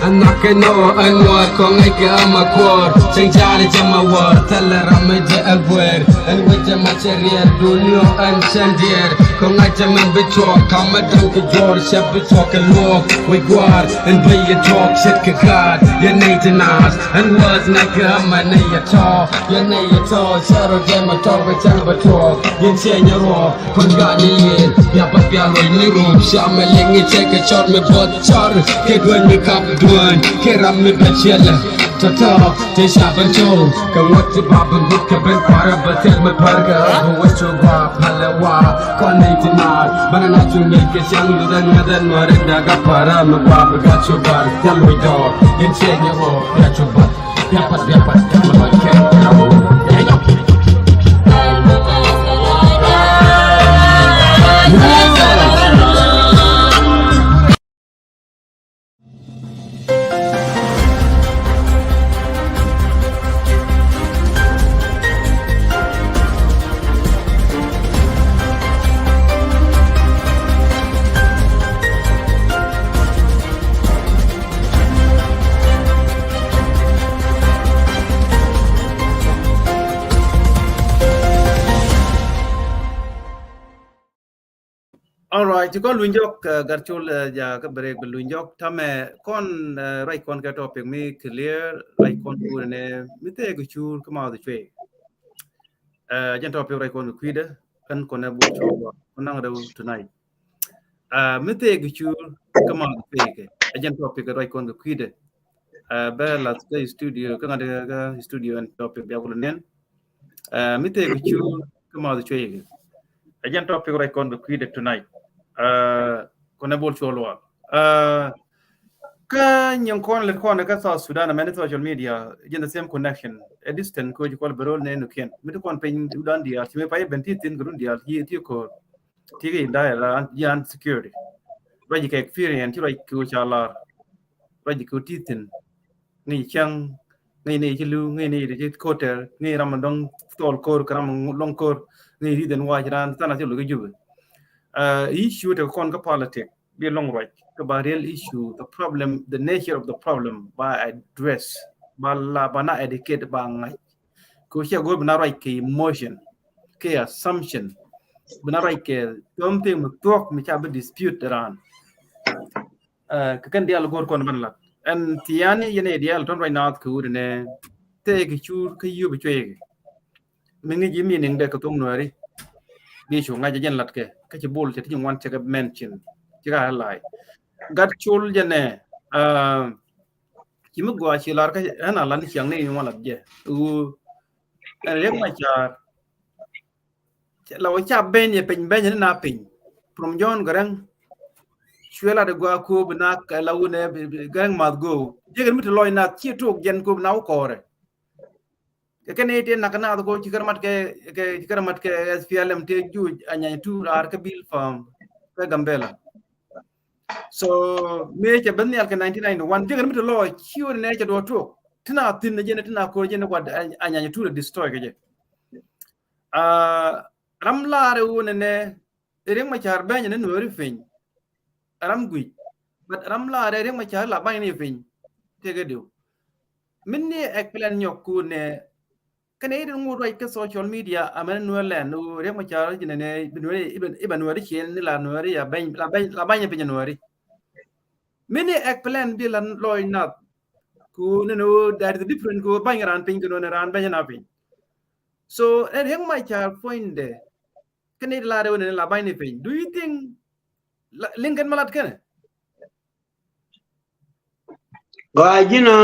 Ɛn nhɔk kɛ nɔ ɛn nuɔɔr kɔŋ ŋäc kɛ ama kuɔɔr. Cäŋ ja̱a̱n jɛ ma wäär thilɛ ram mi jɛ ɛ guɛɛr. Ɛn wec jɛ ma cɛ riɛɛr duun niɔ ɛn cɛn diɛɛr. Kɔŋ ŋa̱c jɛ mɛn bi cuɔɔk kam ma da̱ŋ kɛ juɔɔr cɛ bi cuɔɔk kɛ luɔɔk. Wec gua̱a̱r ɛn bey yɛ tuɔɔk ce̱tkɛ gaat yɛ nɛy ti naath. Ɛn wäth ŋa̱c kɛ ama nɛy yɛ tɔ̱ yɛ nɛy yɛ tɔ̱ cɛ rɔ jɛ ma tɔ̱ bɛ cäŋ bɛ tuɔɔk. Yɛn ciɛ nyɛ ruɔɔk. Kɔn gani yel bia bat bia luɔc ni rum. Cia mɛ liŋ ni cɛ kɛ cɔr mi buɔth cɔr. Kɛ dueny mi kap dueny kɛ ram mi bɛ ciɛlɛ. Tɔtɔ tɛ ca ben cɔr kɛ ŋuɔt ti ba ben gut kɛ ben kuarɛ bɛ thil mi pär kɛ ram bi wec cu gua palɛ wa. Kɔn ni ti maar bana na cu ŋic kɛ ciaŋ du den ŋa den mari daga para mi gua bi gat cu bar thil luc dɔɔr. Yɛn ciɛ nyɛ ruɔɔk bia cu bat. All right, ti kɔn luny jɔk, uh, Gatcol, uh, ja kä break bi luny jɔk. Tamɛ kɔn, uh, ruac kɔn kɛ topic mi clear, ruac kɔn kɛ wurɛ nɛ mi thɛɛ kɛ cur kä mouth cuey. Uh, jɛn topic ruac kɔn kɛ kui̱dɛ, kɛn kɔn ɛ bol cɔl wa kɔn naŋ rɛw tonight. Uh, mi thɛɛ kɛ cur kä mouth cuey kɛ, ɛ jɛn topic ruac kɔn kɛ kui̱dɛ. Uh, bɛ lath kä studio, kä ŋa̱t kä studio ɛn topic bia kul nɛn. Uh, mi thɛɛ kɛ cur kä mouth cuey kɛ. Ɛ jɛn topic ruac kɔn kɛ kui̱dɛ tonight. Uh, kɔn ɛ bol cɔl wa. Uh, kä nyin kɔn lɛt kɔn kä South Sudan, many social media, jɛn the same connection. A distant ko ji kɔl berol nɛ nukiɛn. Mi ti kɔn piny udan dial, ti mi pa iben ti thin kɛ run dial, ti ti ko. Ti kɛ inda ya la yan security. Ruac kɛ experience, ti ruac kɛ ca lar. Ruac kɛ ti thin. Ŋi̱i̱c cäŋ, ŋi̱i̱c ni ci li̱w, ŋi̱i̱c ni ci ko̱tɛr, ŋi̱i̱c ram mi dɔ̱ŋ thɔɔl ko̱r kɛ ram mi lɔŋ ko̱r, ŋi̱i̱c ri̱th ɛn wac raan than a thil lo̱k i̱ Jubɛ. Uh, issue tekɛ kɔn kä politic bi lɔŋ ruac kä ba real issue, the problem, the nature of the problem ba address, ba la, ba na educate, ba ŋa̱c. Kɛ ciɛ go̱o̱r bi na ruac kɛ emotion, kɛ assumption, bi na ruac kɛ something mi thuɔ̱k mi ca bi dispute raan. Uh, kɛ kɛn dial go̱o̱r kɔn ben lat. Ɛn thiani yɛn ɛ dial tɔn ruac naath kɛ wut nɛ tëë kɛ cur kä yio̱p cuey kɛ. Mi ŋi̱c yi meaning dɛ kɛ thok Nuɛri. Bi cu ŋa̱c jɛ jɛn lat kɛ kä ci bol cɛ ti ci ŋuan cɛ kɛ mention. Ci ka lai. Gatcol jɛ nɛ, uh, ci mi gua ci lar kä ɛn a lan ciaŋ ni ŋuan lat jɛ. Wu ɛn Riek Machar. La wä ca ben yɛ piny, ben yɛ ni na piny. From John Garang. Cuɛ la de gua ko bi na la wä nɛ Garang must go. Jɛ kɛ mi ti lɔc na ci tok jɛn ko bi na wä kɔrɛ. Kɛ kɛn iti nak na ko ci kɛr mat kɛ, kɛ ci kɛr mat kɛ S P L M ti juc a nyany tu rar kɛ bil fam kɛ Gambela. So mëë cɛ ben nhial kɛ nineteen ninety-one, jekɛ ni mi te lɔ ciöt nɛ cɛ duɔ tuɔk. Ti na thin ni jɛn, ti na ko̱r jɛn ni kua a nyany tu lɛ destroy kɛ jɛ. Ah, ram laarɛ wun nɛ, Riek Machar bɛny ni Nuɛri piny. Ram guic. But ram laarɛ Riek Machar la bany ni piny. Tëëkɛ diw. Min ni explain nyɔk ku nɛ, kɛnɛ i̱ ri ŋut ruac kä social media, amɛn Nuɛr lɛn, ɣöö Riek Machar ji̱n nɛ, i̱ bɛ Nuɛri, i̱ bɛ, i̱ bɛ Nuɛri cien ni la Nuɛri, a bɛny, la bɛny, la bany piny Nuɛri. Min ni explain bi la lɔc nath. Ku ni ni ɣöö that is different ku bany ran piny ku ni ran bany na piny. So, ɛ Riek Machar puɔ̱nydɛ. Kɛn i̱ lar ɛ wä ni la bany ni piny. Do you think la, liŋ kɛn ma lat kɛnɛ? Gɔaa ji̱n ɔ,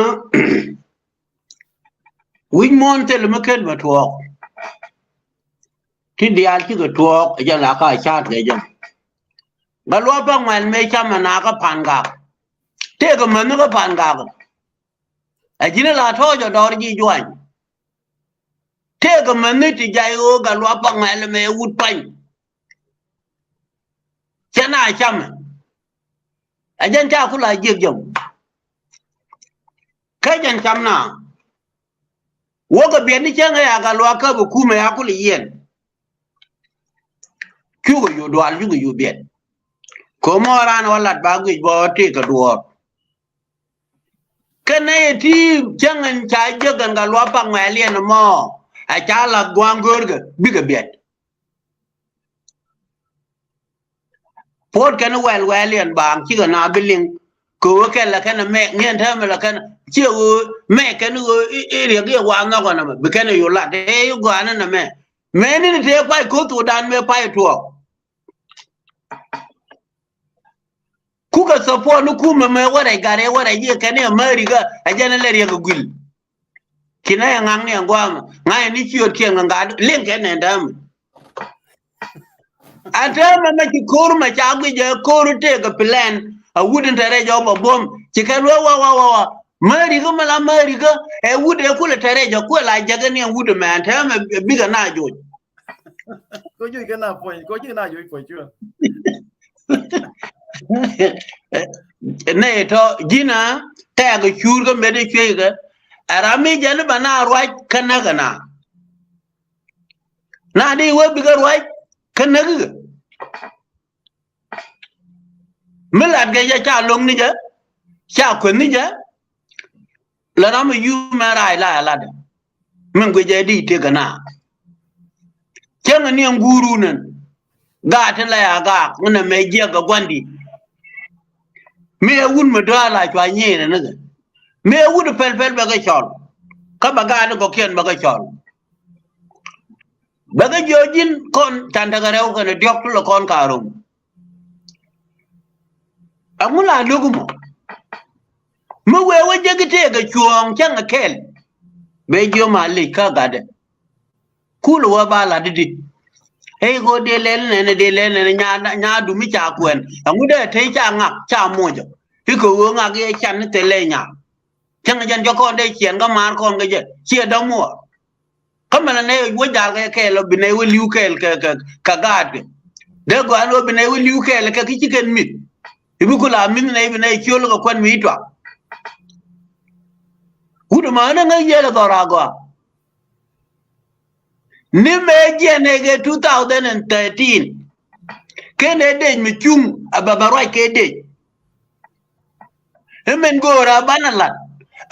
wi̱c muɔ̱ɔ̱n thil mi ken mi tuɔɔk. Ti diaal cikɛ tuɔɔk ɛ jɛ la ka ca̱a̱t kɛ jɛ. Gatluak Paŋuɛl mëë camɛ na kä Pangak. Tëëkɛ mäni kä Pangak. Ɛ ji̱n la tɔ̱ɔ̱c ɔ dɔɔr ji̱ juany. Tëëkɛ mäni ti jay ɣöö Gatluak Paŋuɛl mëë wut pa̱ny. Cɛ na camɛ. Ɛ jɛn ca ku la jiɛk jɛ. Kä jɛn cam na. Wäkɛ biɛt ni cäŋ ɛ ya Gatluak kä bi kumɛ ya ku li yɛn. Cukɛ yu dual, cukɛ yu biɛt. Ko̱mɔ ran wä lat ba guic bä tëëkɛ duɔ̱ɔ̱r. Kɛn nɛy ɛ ti cäŋ ɛn ca jiäk ɛn Gatluak Paŋuɛl yɛn ɛmɔ. Ɛ ca lath gua̱a̱ŋ görkɛ bikɛ biɛt. Puɔt kɛn wɛl wɛl yɛn baaŋ cikɛ na bi liŋ. Kɛ ɣöö kɛn lɛ kɛn mɛk ni ɛn täämɛ lɛ kɛn ciɛ ɣöö mɛk kɛn ɣöö i̱, i̱ riɛk i̱ wa nhɔk ɛn ɛmɛ bi kɛn ɛ yu lat ɛ i̱ gɔaa ni nɛmɛ. Mëë ni ni tëë pay ko̱th wä dan mëë pay tuɔɔk. Kukɛ support ni kumɛ mɛ wä rɛc gat rɛc wä rɛc yɛ kɛn yɛ America ɛ jɛn ɛ lɛ riɛk ɛ guil. Kinɛ yɛ ŋa̱ŋ ni ɛ guamɛ ŋa̱ yɛ ni ciöt kiɛ ŋa̱ gat liŋ kɛn ɛ dämɛ. Ɛ täämɛ mɛ ci ko̱r mɛ ca guic ɛ ko̱r tëëkɛ plan ɛ wut in te rɛc ɔ bɛ buɔ̱m ci kɛ luɛ wä wä wä wä. America mɛ la America ɛ wut ɛ kulɛ te rɛc ɔ kuɛ la jäkɛ ni ɛ wut mɛ ɛ täämɛ bikɛ na joc. Ko juc kɛ na puɔ̱ny, ko juc na juc puɔ̱ny cuɛ. Nɛ tɔ ji̱n a tɛk cuur kä met cuec kɛ. Ɛ ram mi jɛn ba na ruac kä näk ɛ na. Na di wee bikɛ ruac kä näk kɛ. Mi lat kɛ jɛ ca loŋ ni jɛ, ca kueth ni jɛ. La ram mi yuu mɛ rac la ɛ lat. Min guic jɛ di tëkɛ na. Cäŋ ni ɛn guuru nɛn. Gaat ti la ya gaak ŋä nɛ mɛ jiɛk kɛ gua̱ndi. Mi ɛ wut mi dɔ̱a̱ la cua nyier ni kɛ. Mi ɛ wut pɛl pɛl bɛ kɛ cɔl. Kä bɛ gaat ti gɔkiɛn bɛ kɛ cɔl. Bɛ kɛ jiɔ ji̱n kɔn can tekɛ rɛw kɛnɛ diɔ̱k ti lɛ kɔn ka ro̱ŋ. Ɛŋu la lo̱k mɔ? Mi wee wä jek i̱ tëëkɛ cuɔ̱ɔ̱ŋ cäŋ ɛ kɛl. Bɛ jiɔ ma lec kä gatdɛ. Kul wä ba lat i̱di. Ey ko dee lɛl nɛnɛ dee lɛl nɛnɛ nya, nya dumi ca kuɛn. Ɛŋu dee te ca ŋak ca mocä. I̱ kɛ ɣöö ŋak yɛ can ni thilɛ nya. Cäŋ jɛn jɔk kɔn dee ciɛn kä maar kɔn kä jɛ ciɛ dämuɔɔr. Kä mɛnɛ nɛy wä jal kɛ kɛɛl ɔ bi nɛy wä li̱w kɛɛl kɛ, kɛ, kɛ gaat kɛ. Dee gɔaa ni wä bi nɛy wä li̱w kɛɛl kɛ ki ci kɛn mi̱th. I̱ bi ku la mi̱th nɛy bi nɛy ciöl kɛ kuɛn mi i̱ tuak. Wut ɛmɛ ni ŋäc yɛl ɛ dhɔr agɔaa. Ni mëë jiɛn ɛ kɛ two thousand and thirteen. Ken ɛ dec mi cuŋ a bɛ bɛ ruac kɛ dec. I̱ min go̱o̱r a banɛ lat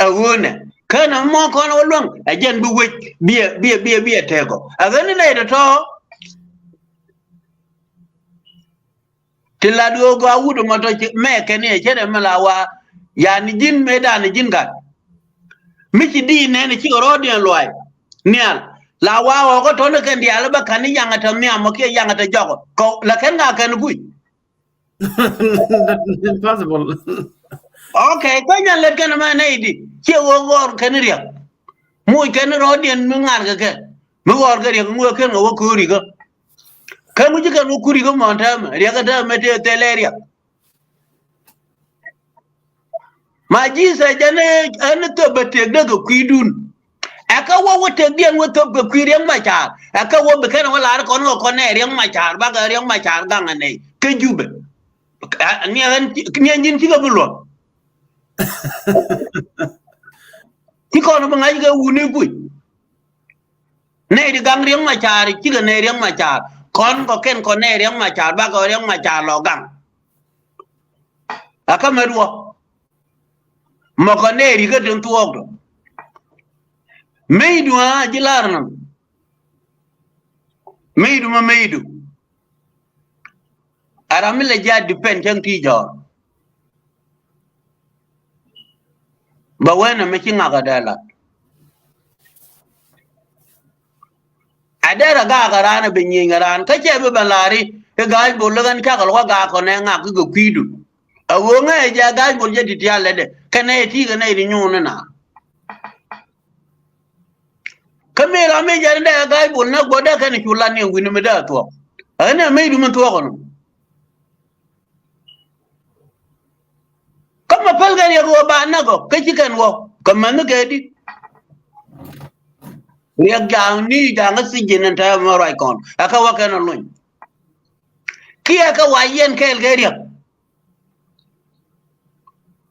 ɛ ɣöönɛ kä nɛ mɔ kɔn wä luäŋ ɛ jɛn bi wec biɛ biɛ biɛ biɛ tɛɛkɔ ɛ ɣän ni nɛy tɔ̱tɔ̱. Ti lat ɣöö gɔaa wut ɛmɔ tɔ mɛ kɛn i̱ ɛ cɛ rɛ mi la wa. Yani ji̱n mëë dan ji̱n gat mi ci di nɛn cikɛ rɔɔdiɛn luay. Nial la wa ɣɔɔk kä tɔ̱ni kɛn diaal bä ka̱n i̱ yaŋɛ tɔ nhiam ɔ kiɛ yaŋɛ tɔ jɔk ɔ kɔ la kɛn ka kɛn kuc. Impossible. Okay, kä nyan lɛt kɛn mɛ nɛy di ciɛ ɣöö ɣɔr kɛn riɛk. Muc kɛn rɔɔdiɛn mi ŋa̱r kɛ kɛ mi ɣɔr kɛ riɛk ŋuɛ kɛn kɛ wä kurikä. Kä ŋuci kɛn wä kurikä mɔn täämɛ riɛk kä täämɛ tëë thɛl ɛ riɛk. Ma Jesus jɛn ɛn thöp bɛ tëk dee kɛ kui̱dun. Ɛ kä wä wä tëk diɛn wä thöp kɛ kui̱ Riɛk Macar ɛ kä wä bi kɛn wä lar kɔn kɛ kɔn ɛ Riɛk Macar bakɛ Riɛk Macar gaŋ ɛ nɛy kä Jubɛ. Ni ɛn, ni ɛn ji̱n cikɛ bi luɔ̱k. Ci kɔn bi ŋa̱c kɛ wuni puc. Nɛy ti gaŋ Riɛk Macar, cikɛ nɛy Riɛk Macar. Kɔn kɔ kɛn kɔ nɛy Riɛk Macar, bakɔ Riɛk Macar lɔ gaŋ. Ɛ kä mɛ duɔ. Mɔ kɔ nɛy ri kä tin thuɔɔk dɔ. Meydu a ji̱ lar nɔ. Meydu mɛ meydu. Ɛ ram mi lɛ ji̱ a depend cäŋ ti jɔɔr. Bɛ wee nɛ mi ci ŋak a dee lat. A derɛ gaak a raan a bi nyieny a raan kä cɛ bi bɛ la̱r i̱ i̱ Ga̱a̱c Bol lä ɣän cakɛ luɔ̱k a gaak kɔn ɛ ŋak kikɛ kui̱du. A ɣöö ŋäc ɛ jɛ a Ga̱a̱c Bol jɛ ti tial lɛ dɛ kɛnɛ ɛ ti̱i̱ kɛnɛ ɛ ti nyuun ni naath. Kä mëë ram mëë jɛn dee a Ga̱a̱c Bol näk guɔ̱dɛ kɛn cu lat ni wi̱n mi dee a thuɔ̱k. Ɛ ɣän ɛ mëëcdu min thuɔ̱k ɛnɔ. Kä mɛ päl kɛ Riɛk ɣöö ba näk ɔ kä ci kɛn wä kɛ mäni kɛ di. Riɛk ja̱a̱ŋ ni ja̱a̱ŋ kä thiec ji̱n ɛn tɛmɛ ruac kɔn ɛ kä wä kɛn ɔ luny. Kiɛ kä wa yɛn kɛɛl kɛ Riɛk.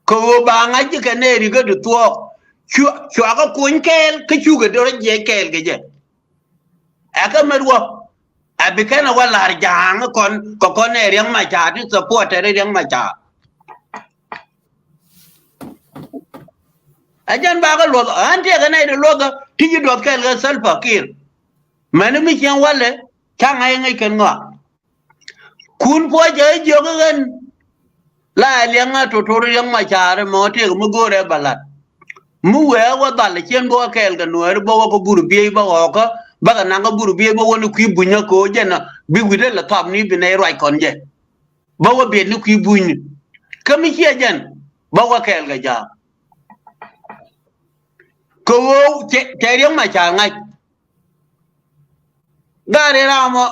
Kɛ ɣöö ba ŋa̱c ji̱ kɛ nɛy ri kä di thuɔɔk. Cua, cua kä kuny kɛɛl kä cukɛ dee rɔ jiɛc kɛɛl kɛ jɛ. Ɛ kä mɛ duɔ. Ɛ bi kɛn ɛ wä la̱r ja̱a̱ŋ kɔn kɛ kɔn ɛ Riɛk Macar ti supporter ɛ Riɛk Macar. Ɛ jɛn bakɛ luɔth ɣän tiɛkɛ nɛy ti luɔth ti ji̱ duɔth kɛɛl kɛ Salva Kiir. Mɛni mi cieŋ walɛ ca ŋa̱c ŋäc kɛn ŋɔak. Kun puɔcɛ jiök ɣän. La ɛ liɛŋ a totor Riɛk Macar mɔ tëëk mi go̱o̱rɛ bä la̱t. Mi wee wä dhal cien bä wä kɛɛl kɛ Nuääri bä wä kä Burbiey bä ɣɔɔkä bä kɛ naŋ kä Burbiey bä wä ni kui̱ bunyä ko̱o̱c jɛn a bi wi̱cdä lɛ thap ni bi nɛy ruac kɔn jɛ. Bä wä biɛt ni kui̱ bunyni. Kä mi ciɛ jɛn bä wä kɛɛl kɛ ja̱a̱ŋ. Kɛ ɣöö cɛ, cɛ Riɛk Macar ŋa̱c. Gari ram ɔ.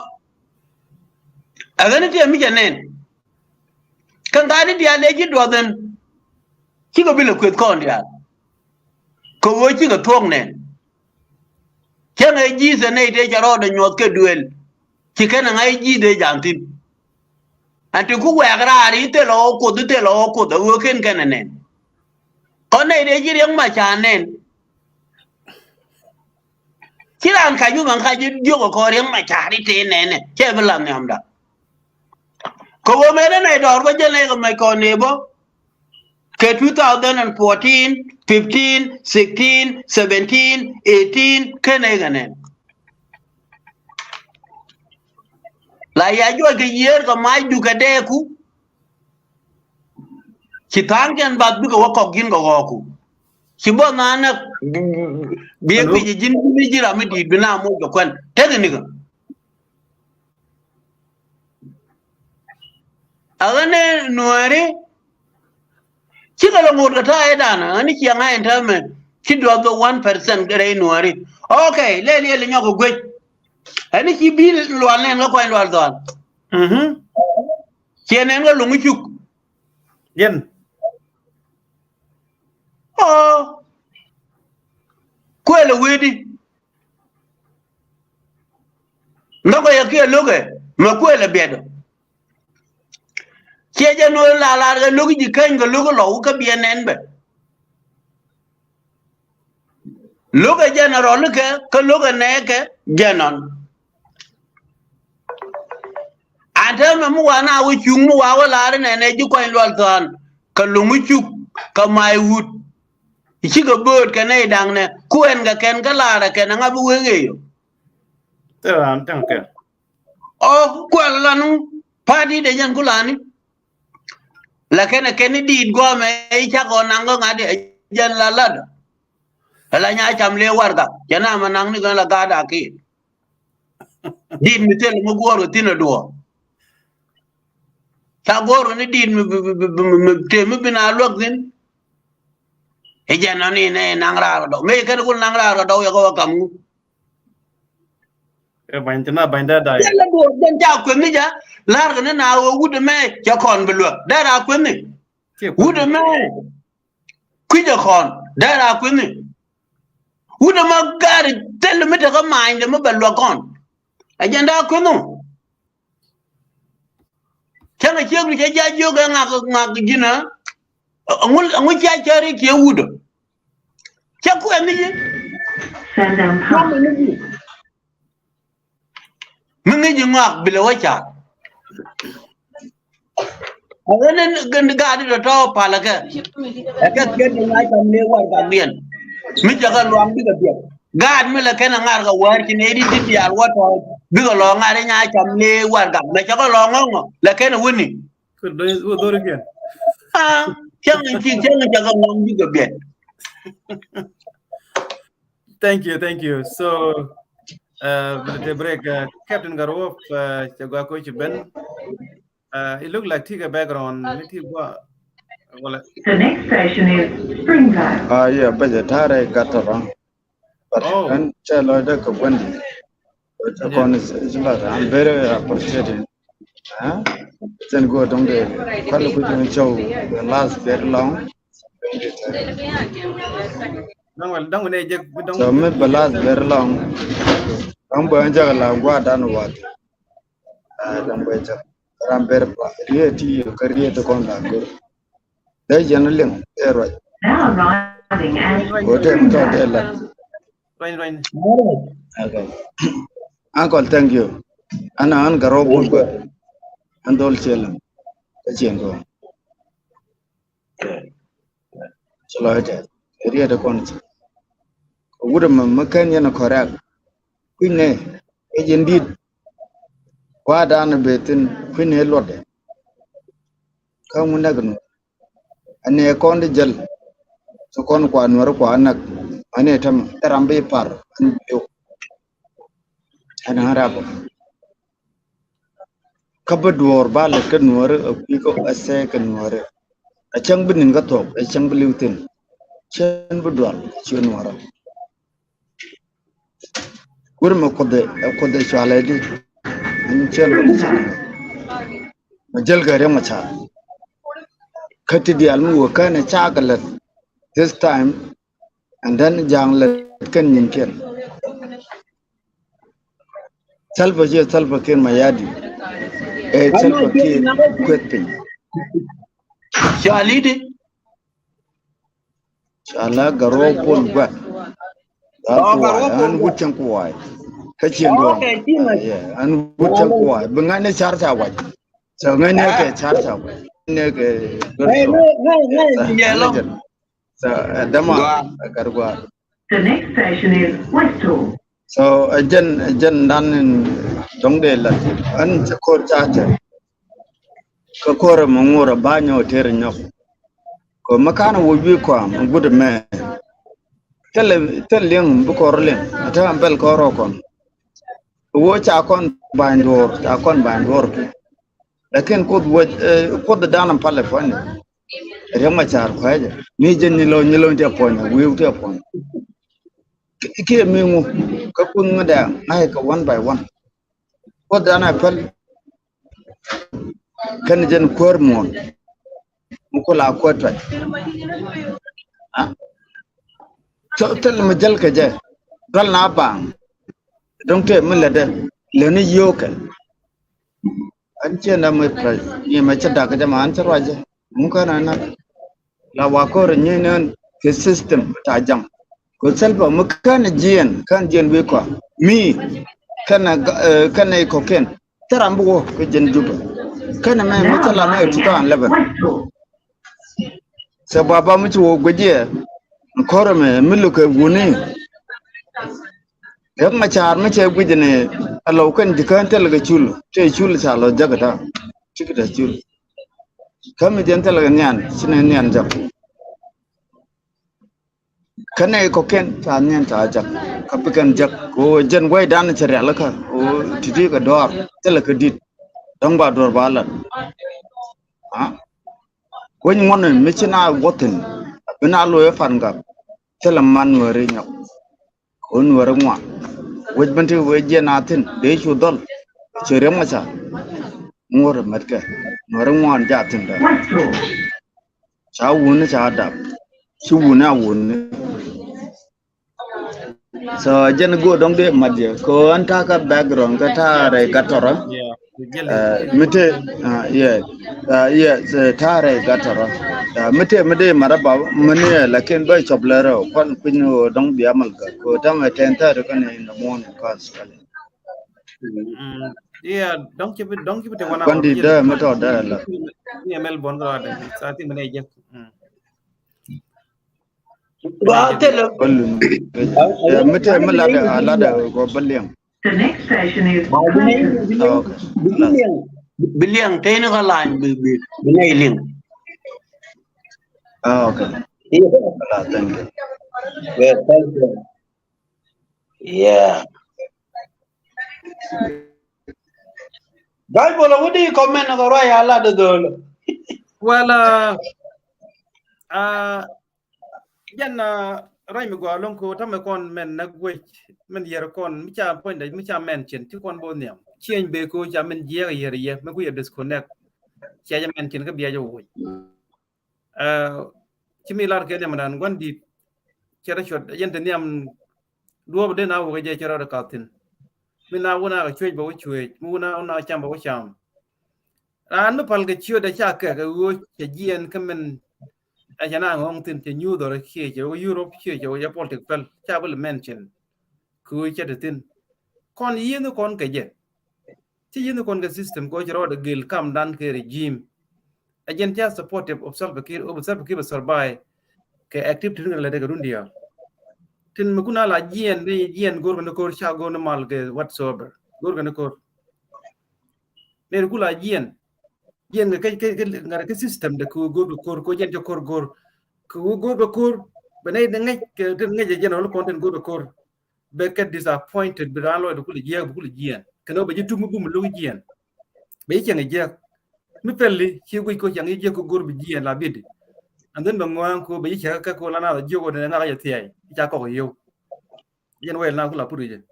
Ɛ ɣän tiɛ mi cɛ nɛn. Kä ŋa̱ni diaal dee ji̱ duɔth ɛn. Cikɛ bi lɛ kueth kɔn diaal. Kɛ ɣöö cikɛ thuɔ̱k nɛn. Cäŋ ɛ ji̱th ɛ nɛy tëë cɛ rɔɔdɛ nyuɔth kɛ duël. Ci kɛn ɛ ŋa̱c ji̱th ëë ja̱a̱ŋ thi̱n. Ɛn ti ku wɛɛk raar i̱ thilɛ ɣɔw kuoth i̱ thilɛ ɣɔw kuoth ɛ ɣöö ken kɛn ɛ nɛn. Kɔn nɛy dee ji̱ Riɛk Macar nɛn. Ci raan kac wumɛ kac ji̱ diök ɛ kɔn Riɛk Macar i̱ tëë nɛnɛ cɛ bi lath nhiamda. Kɛ ɣöö mëë dee nɛy dɔɔr bä jɛ nɛy kɛ mɛc kɔn nëë bä. Kɛ two thousand and fourteen, fifteen, sixteen, seventeen, eighteen ken nɛy kɛ nɛn. La ya juɔc kɛ yiëër kɛ mac dukɛ dɛɛku. Ci tha̱a̱ŋ kɛn bath bikɛ wä kɔk ji̱n kɛ ɣɔɔku. Ci bɔth na näk. Biɛ kui̱c ji̱n ji̱n ji̱ ram mi di̱i̱t bi na moc kɛ kuɛn tekɛ nikä. A ɣän ni Nuääri. Cikɛ lɛ ŋot kɛ ta̱a̱ i̱ dan a ɣän ni ciɛ ŋa̱c ɛn täämɛ. Ci duɔth bä one percent kɛ rɛy Nuääri. Ok lɛ liɛl inyɔk kɛ guec. Ɛn ni ci bi lual nɛn kä kuany lual dhɔal. Mhm. Ciɛ nɛn kä luŋ cuk. Jɛn. Ɔ. Kuɛlɛ wee di. Nhɔkɛ yɛ kiɛ lo̱kɛ mɛ kuɛlɛ biɛt ɔ. Ciɛ jɛ nuɔ̱ɔ̱r la lar kɛ lo̱k ji̱ käny kɛ lo̱k lɔw kä biɛ nɛn bɛ. Lo̱kɛ jɛn a rɔl kɛ kä lo̱kɛ nɛɛkɛ jɛn ɔn. An täämɛ mi wa na wä cuŋ mi wa wä lar inɛnɛ ji̱ kuany lual tha̱a̱n kɛ lo̱ŋ cuk kɛ may wut. Cikɛ bööt kɛ nɛy da̱ŋnɛ ku ɛn kɛ kɛn kä laarɛ kɛn aŋa bi wee ɣeyo. Thil ran täŋ kɛ. Ɔ kuɛl lanu pa̱a̱t i̱ dee jɛn ku lani. Lakin ɛ kɛn i̱ di̱i̱t guamɛ i̱ cakɔ naŋ kä ŋa̱t i̱ jɛn la lat. Ala nya cam le warka cɛ na ma naŋ ni kɛn la gaat a kiɛ. Dit mi thil mi guɔr kɛ thin a duɔ. Ca guɔr kɛ ni dit mi, mi, mi, mi, mi te mi bin a luäk thin. I̱ jɛn nɔ ni nɛ naŋ raar kɛ dɔw. Mi kɛn kul naŋ raar kɛ dɔw yɛ kɛ wä kam ŋu. Ɛ bany ti na bany da da yɛ. Jɛn la duɔ, jɛn ca kueth ni ja. Lar kɛ ni na wä wut mɛ cɛ kɔn bi luäk. Dɛ ra kueth ni. Wut mɛ. Kui̱cɛ kɔn dee raa kui̱ni. Wut ɛmɔ gaari thil mi tekä ma̱a̱ny dee mi bɛ luäk kɔn. Ɛ jɛn daa kui̱nu. Cäŋ a ciek du cɛ jiac jiök ɛ ŋak ŋak ji̱n ɛ. Aŋu aŋu cia cäri kiɛ wut ɔ. Cɛ kuɛ mi ji̱. Send and pass. Mi ŋi̱ci ŋɔak bilɛ wä ca̱a̱t. Ɛ ɣän in gɛn gaat in tɔ̱tɔ̱ palä kɛ. Ɛ kɛ kiɛt in ŋa̱c cam lëë warɛgakdiɛn. Mi cɛ kɛ luaŋ bikɛ biɛt. Gaat mi lɛ kɛn ɛ ŋa̱r kɛ wäär ci nɛy dit ti diaal wä tɔ̱ bikɛ lɔ ŋa̱r in ŋa̱c cam lëë warɛgak. Mɛ cɛ kɛ lɔ ŋɔ̱ŋɔ lɛ kɛn ɛ wäni. Kɛ dɔ̱ŋ wä dhori kiɛn. Ah, cäŋ in ci cäŋ in cɛ kɛ ŋɔ̱ŋ bikɛ biɛt. Thank you, thank you. So, uh, bɛ te break, uh, Captain Garwop, uh, cɛ gua ko ci ben. Uh, it look like ti kɛ background ni ti gua. Wala. The next station is Springvale. Ah, yeah, bɛ jɛ tarɛ gat tɔrɔ. But oh, ɛn cɛ lɔ dɛ kɛ guandi. But yeah, kɔn is, is lot. I'm very appreciating. Huh? Then go down there. Kali kutu ni show the last very long. Dang wal, dang wal, jek, dang. So mi bɛ last very long. Dang bɛ jek la gua dan wat. Ah, dang bɛ jek. Ram ber pa. Riet ti, ka riet kɔn la gor. Dee jɛn liŋ ɛ ruac. Go tɛm tɔ dee lat. Ruany, ruany. Okay. Uncle, thank you. An an Garwop Bul Guɛk. An dhol ciɛ liŋ. Kä ciɛ ŋɔ̱ɔ̱ŋ. Ci lɔc tɛth. Riet kɔn ci. Wut ɛmɛ mi kɛn yɛn ɛ correct. Kui̱n nɛ ɛ jɛn di̱t. Kua̱dan ɛ ben thi̱n kui̱n nɛ luɔtdɛ. Kä ŋun näk ni. Ɛn ɛ kɔn di jäl. Ti kɔn kua Nuäri kua näk. Ɛn ɛ tɛm ɛ ram bi par. Ɛn bi yok. Ɛn ɛ rap. Kä bi duɔɔr ba lät kä Nuäri ɛ kui̱ kä ɛ sɛ kɛ Nuäri. Ɛ cäŋ bi ni̱n kä thuɔ̱k, ɛ cäŋ bi li̱w thi̱n. Cien bi dual, cien Nuäri. Wur mɛ kuoth ɛ, kuoth ɛ cualɛ di. Ɛn cien bi cien. Mɛ jäl kɛ Riɛk Macar. Kä ti diaal mi wä känɛ cakɛ lät. This time, and then ja̱a̱ŋ lät kɛn nyinkiɛn. Salva ciɛ Salva Kiir Mayardit. Ɛ Salva Kiir kueth piny. Cɔal i̱di? Cɔal a Garwop Bol Guɛk. That's why. An wut cäŋ kuay. Kä cien duɔ̱ɔ̱ŋ. Yeah, an wut cäŋ kuay. Bi ŋa̱c ni car ca wac. So ŋa̱c ni kɛ car ca wac. Ŋa̱c ni kɛ. So, ɛ, däma, ɛ, gat gua̱a̱r. The next station is Westall. So, ɛ, jɛn, ɛ, jɛn dan in dɔ̱ŋ dee lat. An cɛ ko̱r ca cɛ. Kä ko̱r mɛ ŋuɔr ɛ ba nyɔk ter nyɔk. Kɔ mɛ kan wä wi̱i̱ kɔam, ɛ, gut mɛ. Thil, thil liŋ bi kɔr liŋ. Ɛ te an bɛl kɔr ɔ kɔn. Wä ca kɔn ba̱ny duɔ̱ɔ̱r, ca kɔn ba̱ny duɔ̱ɔ̱r ki. Lakin kuoth wä, ɛ, kuoth dan in palɛ puɔ̱ny. Riɛk Macar kuecä. Mi jɛ ni lo, ni lo ti puɔ̱ny, wi̱i̱ ti puɔ̱ny. Kiɛ mi ŋu, kä kun ŋä dɛ ŋa̱c kɛ one by one. Kuoth dan a päl. Kɛn jɛn kuäär muɔ̱ɔ̱n. Mi kula kuäär tuac. Ah. So thil mi jäl kɛ jɛ. Dual na baŋ. Dɔ̱ŋ tëë mi lätdɛ. Lätni yio̱o̱kɛ. An ciɛ na mi pɛl ni mɛ cä dak jɛ ma an cä ruacɛ. Ŋu kän an na la wa kɔr nyɛ nän kɛ system ta jam. Kɛ Salva mi kän jiɛn kän jiɛn wi̱i̱ kɔa mi kän, eh, kän ɛ kɔkiɛn. Thil ram bi wä kä jɛn Juba. Kän mɛ mi thil ram ɛ two thousand eleven. Sɛ baba mi ci wä guic jɛ kɔr mɛ mi lukɛ wuni. Riɛk Macar mi cɛ guic ni a lɔw kɛn ji̱ kään thilɛ kɛ cul tëë cul ca lɔ jäk ɛ ta̱a̱. Cikɛ tɛ cul. Kä mi jɛn thilɛ kɛ nian ci ni nian jäk. Kä nɛy kɔ̱kiɛn ca nian ca jäk kä bi kɛn jäk kɛ ɣöö jɛn wecdan cɛ rialikä kɛ ɣöö ti̱ti̱ kɛ dɔaar thilɛ kɛ di̱t. Dɔ̱ŋ ba duɔ̱ɔ̱r ba lat. Wec ŋuɔ̱tni mi ci na wä thi̱n a bi na lo̱c ɛ Pan Gak. Thilɛ man Nuääri nyɔk. Kɛ ɣöö Nuääri ŋuan. Wec ben ti wec jiɛn a thi̱n dee cu dhɔl. Ci Riɛk Macar ŋuɔ̱t ɛ mätkɛ Nuääri ŋuan jaa thi̱n dee. Ca wuni ca dap. Ci wuni a wuni. So jɛn go̱o̱r dɔ̱ŋ dee mat jɛ kɛ ɣöö ɛn ta̱a̱ kä background kä ta̱a̱ rɛy gat tɔrä. Jɛl. Ɛ, mi te, ɛ, yɛ, ɛ, yɛ, ɛ, ta̱rɛ gatɔrɔ. Ɛ, mi te mi dee marɛ ba mi ni, ɛ, lakin bä cɔp lɛ rɛ kuan kui̱n ɣöö dɔ̱ŋ bia mal gak kɛ ɣöö tamɛ ten thirty kɔn in the morning kɔs kɔn. Mm, yeah, dɔ̱ŋ ci bi, dɔ̱ŋ ci bi te wan kuan di dee mi tɔ dee la. Ni Melbourne kɛ rɔɔdɛ. Sa ti mi ne jɛ. Mm. Ba te lɛ. Ɛ, mi te mi la dee, a la dee kɔ bä liɛŋ. The next station is Ba bi nɛy, bi nɛy, Okay. Bi liɛŋ, bi liɛŋ, tëë ni kä lany, bi, bi, bi nɛy liŋ. Ah, okay. Yeah. Ah, thank you. Yeah, thank you. Yeah. Bible, what do you comment on the royal lot of the Well, uh, uh, Jɛn, ah, ruac mi gɔaa lo̱ŋ ko tamɛ kɔn mɛn näk wec mɛn yɛr kɔn mi ca puɔ̱nydɛ mi ca mention ti kɔn bo̱o̱ nhiam. Change bɛ ko ca mɛn jiɛk yɛr yɛ mɛ ku yɛ disconnect. Cia jɛ mention kä bia jɛ woc. Ah, ci mi lar kɛ nhiam dan gua̱n dit. Cɛ rɛ cuɔt yɛn te nhiam duɔ̱ɔ̱p den a wä kɛ jɛ cɛ rɔ de kath thin. Mi na wun a kɛ cuec bɛ wä cuec, mi wun a wun a cam bɛ wä cam. Raan mi pal kɛ ciötdɛ ca kɛ kɛ ɣöö cɛ jiɛɛn kä min ɛ cɛ na ŋɔ̱ŋ thi̱n cɛ nyuuth ɔ rɛ kiɛ cɛ wä Europe kiɛ cɛ wä jɛ politic pɛl ca bi lɛ mention. Kɛ ɣöö cɛ te thi̱n kɔn yiëëni kɔn kɛ jɛ. Ci yiëëni kɔn kɛ system kɛ ɣöö cɛ rɔɔdɛ gel kamdan kɛ regime. Ɛ jɛn ca supportive of Salva Kiir, of Salva Kiir bɛ survive kɛ activity ni kɛ lɛ tekɛ run diaal. Tin mi kun a la jiɛɛn ni jiɛɛn go̱r kɛ ni ko̱r ca go̱r ni mal kɛ whatsoever. Go̱r kɛ ni ko̱r. Ner kula jiɛn. Jiɛn kɛ, kɛ, kɛ, kɛ ŋa̱t kɛ system de kɛ go̱o̱r kɛ ko̱r, kɛ jiɛn kɛ ko̱r go̱o̱r. Kɛ go̱o̱r kɛ ko̱r, bɛ nɛy ni ŋäc, kɛ, kɛ ŋäc jɛ jiɛn ɔl kɔn tin go̱o̱r kɛ ko̱r. Bɛ kɛ disappointed, bi raan lɔcdɛ kulɛ jiɛk, bi kulɛ jiɛn. Kɛn ɔ bɛ ji̱ tuk mi bum lo̱k jiɛn. Bɛ ji̱ cieŋ jiɛk. Mi pɛli, ci guic kɛ cieŋ jiɛk kɛ go̱o̱r bi jiɛn la bidi. And then bɛ ŋɔ̱a̱ŋ kɛ bɛ ji̱ cieŋ kɛ kɛ la na jiɛk wä ni ŋa̱k jɛ thia̱y. Ca kɔk yio̱w. Jiɛn wɛl na kula put jɛ.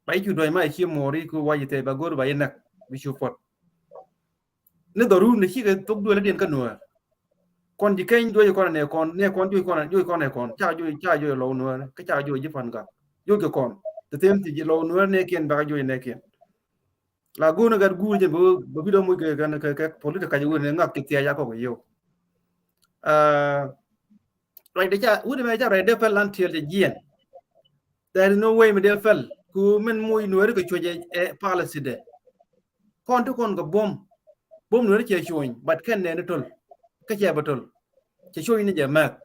Ba i̱ cu duɔ̱c ma i̱ ci muɔɔri ku wac i̱ thɛy ba go̱r ba i̱ näk bi cu puɔt. Ni dhɔrun ni cikɛ thok duël adiɛn kä nuäär. Kɔn ji̱ keny duɔ̱c kɔn nɛ kɔn, nɛ kɔn juɔc kɔn, juɔc kɔn nɛ kɔn. Ca juɔc, ca juɔc lɔw nuäär, kä ca juɔc ji̱ pan gak. Juɔc kɛ kɔn. The same thing ji̱ lɔw nuäär nɛ kiɛn bak juɔc nɛ kiɛn. La go̱n gat guur jɛ bä, bä bi dɔ̱ muc kɛ, kɛ, kɛ, kɛ political jɛ wun nɛ ŋak kɛ thiac a kɔk yio̱w. Ah, Ruacdɛ ca, wut ɛmɛ ca ruacdɛ pɛl lan tiɛl cɛ jiɛn. There is no way mi dee pɛl. Ku min muc nuɛri kɛ cuɔc ɛ, ɛ policy dɛ. Kɔn ti kɔn kɛ buɔ̱m. Buɔ̱m nuɛri cɛ cuɔny, but kɛn nɛɛni to̱l. Kä cɛ bɛ to̱l. Cɛ cuɔny ni jɛ mɛk.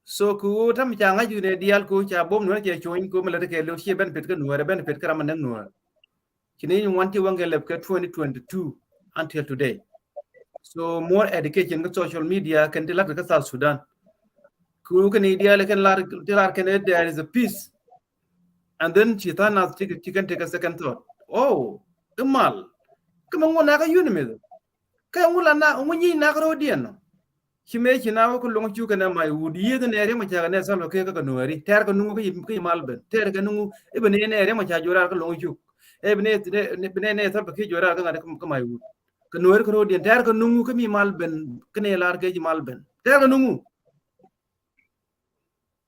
So ku tam ca ŋa̱c yunɛ diaal ku ca buɔ̱m nuɛri cɛ cuɔny ku mi lät kɛ lo̱ ciɛ benefit kä nuɛri, benefit kä ram mi näk nuɛri. Ci ni ŋuan ti waŋ kɛ lɛp kɛ twenty twenty-two until today. So more education kä social media kɛn ti lat kä South Sudan. Ku kɛn idiali kɛn lar, ti lar kɛn there is a peace. And then ci than nath ci, ci kɛn take a second thought. Oh, imal. Kä mɛ ŋuan na kä yuni mith. Kä ŋu la na, ŋu nyi na kä rodiɛn nɔ. Ci mëë ci na wä kä loŋ cuk kɛnɛ may wut yieth nɛ riɛm ca kɛ nɛ Salva Kiir kä kɛ nuɛri. Tɛɛr kɛ nuŋu kä yi, kä yi mal ben. Tɛɛr kɛ nuŋu i̱ bɛ nɛ nɛ riɛm ca juɔ̱r raar kä loŋ cuk. I̱ bɛ nɛ, nɛ, nɛ, nɛ Salva Kiir juɔ̱r raar kä ŋa̱t kä may wut. Kɛ nuɛri kä ro̱diɛn. Tɛɛr kɛ nuŋu kä mi mal ben. Kä nɛ lar kɛ ci mal ben. Tɛɛr kɛ nuŋu.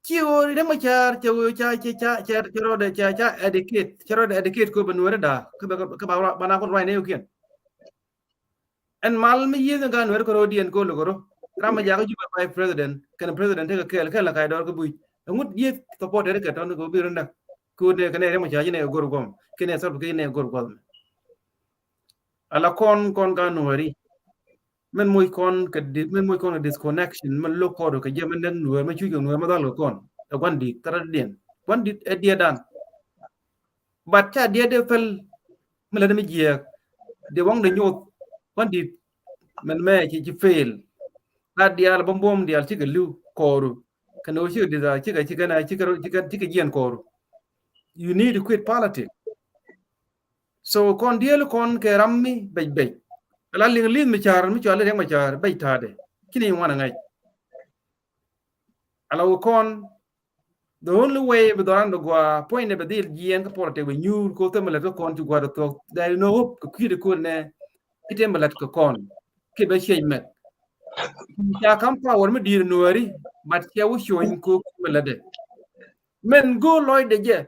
Ci ɣöö riɛm ca, ca, ca, ca, ca, ca rɔɔdɛ, ca, ca educate. Ca rɔɔdɛ educate kɛ bɛ nuɛri da̱a̱. Kä bɛ, kä bɛ, bɛ na kun ruac nɛ yokiɛn. Ɛn mal mi yieth in ka nuɛr kä ro̱diɛn ko lok rɔ. Ram ma jakä jupɛ vice president kɛn president tekɛ kɛɛl kɛɛl la kac dɔɔr kä buc. Ɛŋut yieth supporter kɛ tɔn kɛ bi runda. Ko ne kɛ ne rɛm ca ji ne gor gɔm kɛ ne Salva Kiir ne gor gɔm. Ala kɔn kɔn ka nuɛri. Mɛn moc kɔn kɛ di-, mɛn moc kɔn kɛ disconnection mɛn lok kɔɔr kɛ jɛ mɛn dɛn nuɛr mɛn cuc kɛ nuɛr mɛn dhal kɛ kɔn. Ɛ guan dit thara diɛn guan dit ɛ diɛ dan. But ca diɛ dee pɛl mi lät mi jiɛɛk. Dee waŋ de nyoth. Kuan dit mɛn mɛ ci, ci fail. Ka diaal bä buɔ̱m diaal cikɛ li̱w kɔɔru. Kɛn ɣöö cikɛ di̱th a cikɛ, cikɛ na, cikɛ, cikɛ, cikɛ jiɛn kɔɔru. You need to quit politics. So kɔn dieel kɔn kɛ ram mi bec bec. Ala liŋ li̱th mi ca̱r mi cual riɛk mi ca̱r bec ta̱a̱dɛ. Ci ni ŋuan a ŋäc. Ala wä kɔn, the only way bi dhɔran bi gua point ne bi dhil jiɛn kä politics bi nyuur ko themɛ lät kä kɔn ci gua di thuɔk. There is no hope kɛ kui̱ di kɔn nɛ. Ki themɛ lät kä kɔn ki bɛ ciec mɛk. Ca kam power mi di̱i̱r nuɛri, but cɛ wä cuɔ̱ny ko themɛ lät dɛ. Mɛn go̱o̱r lɔcdɛ jɛ.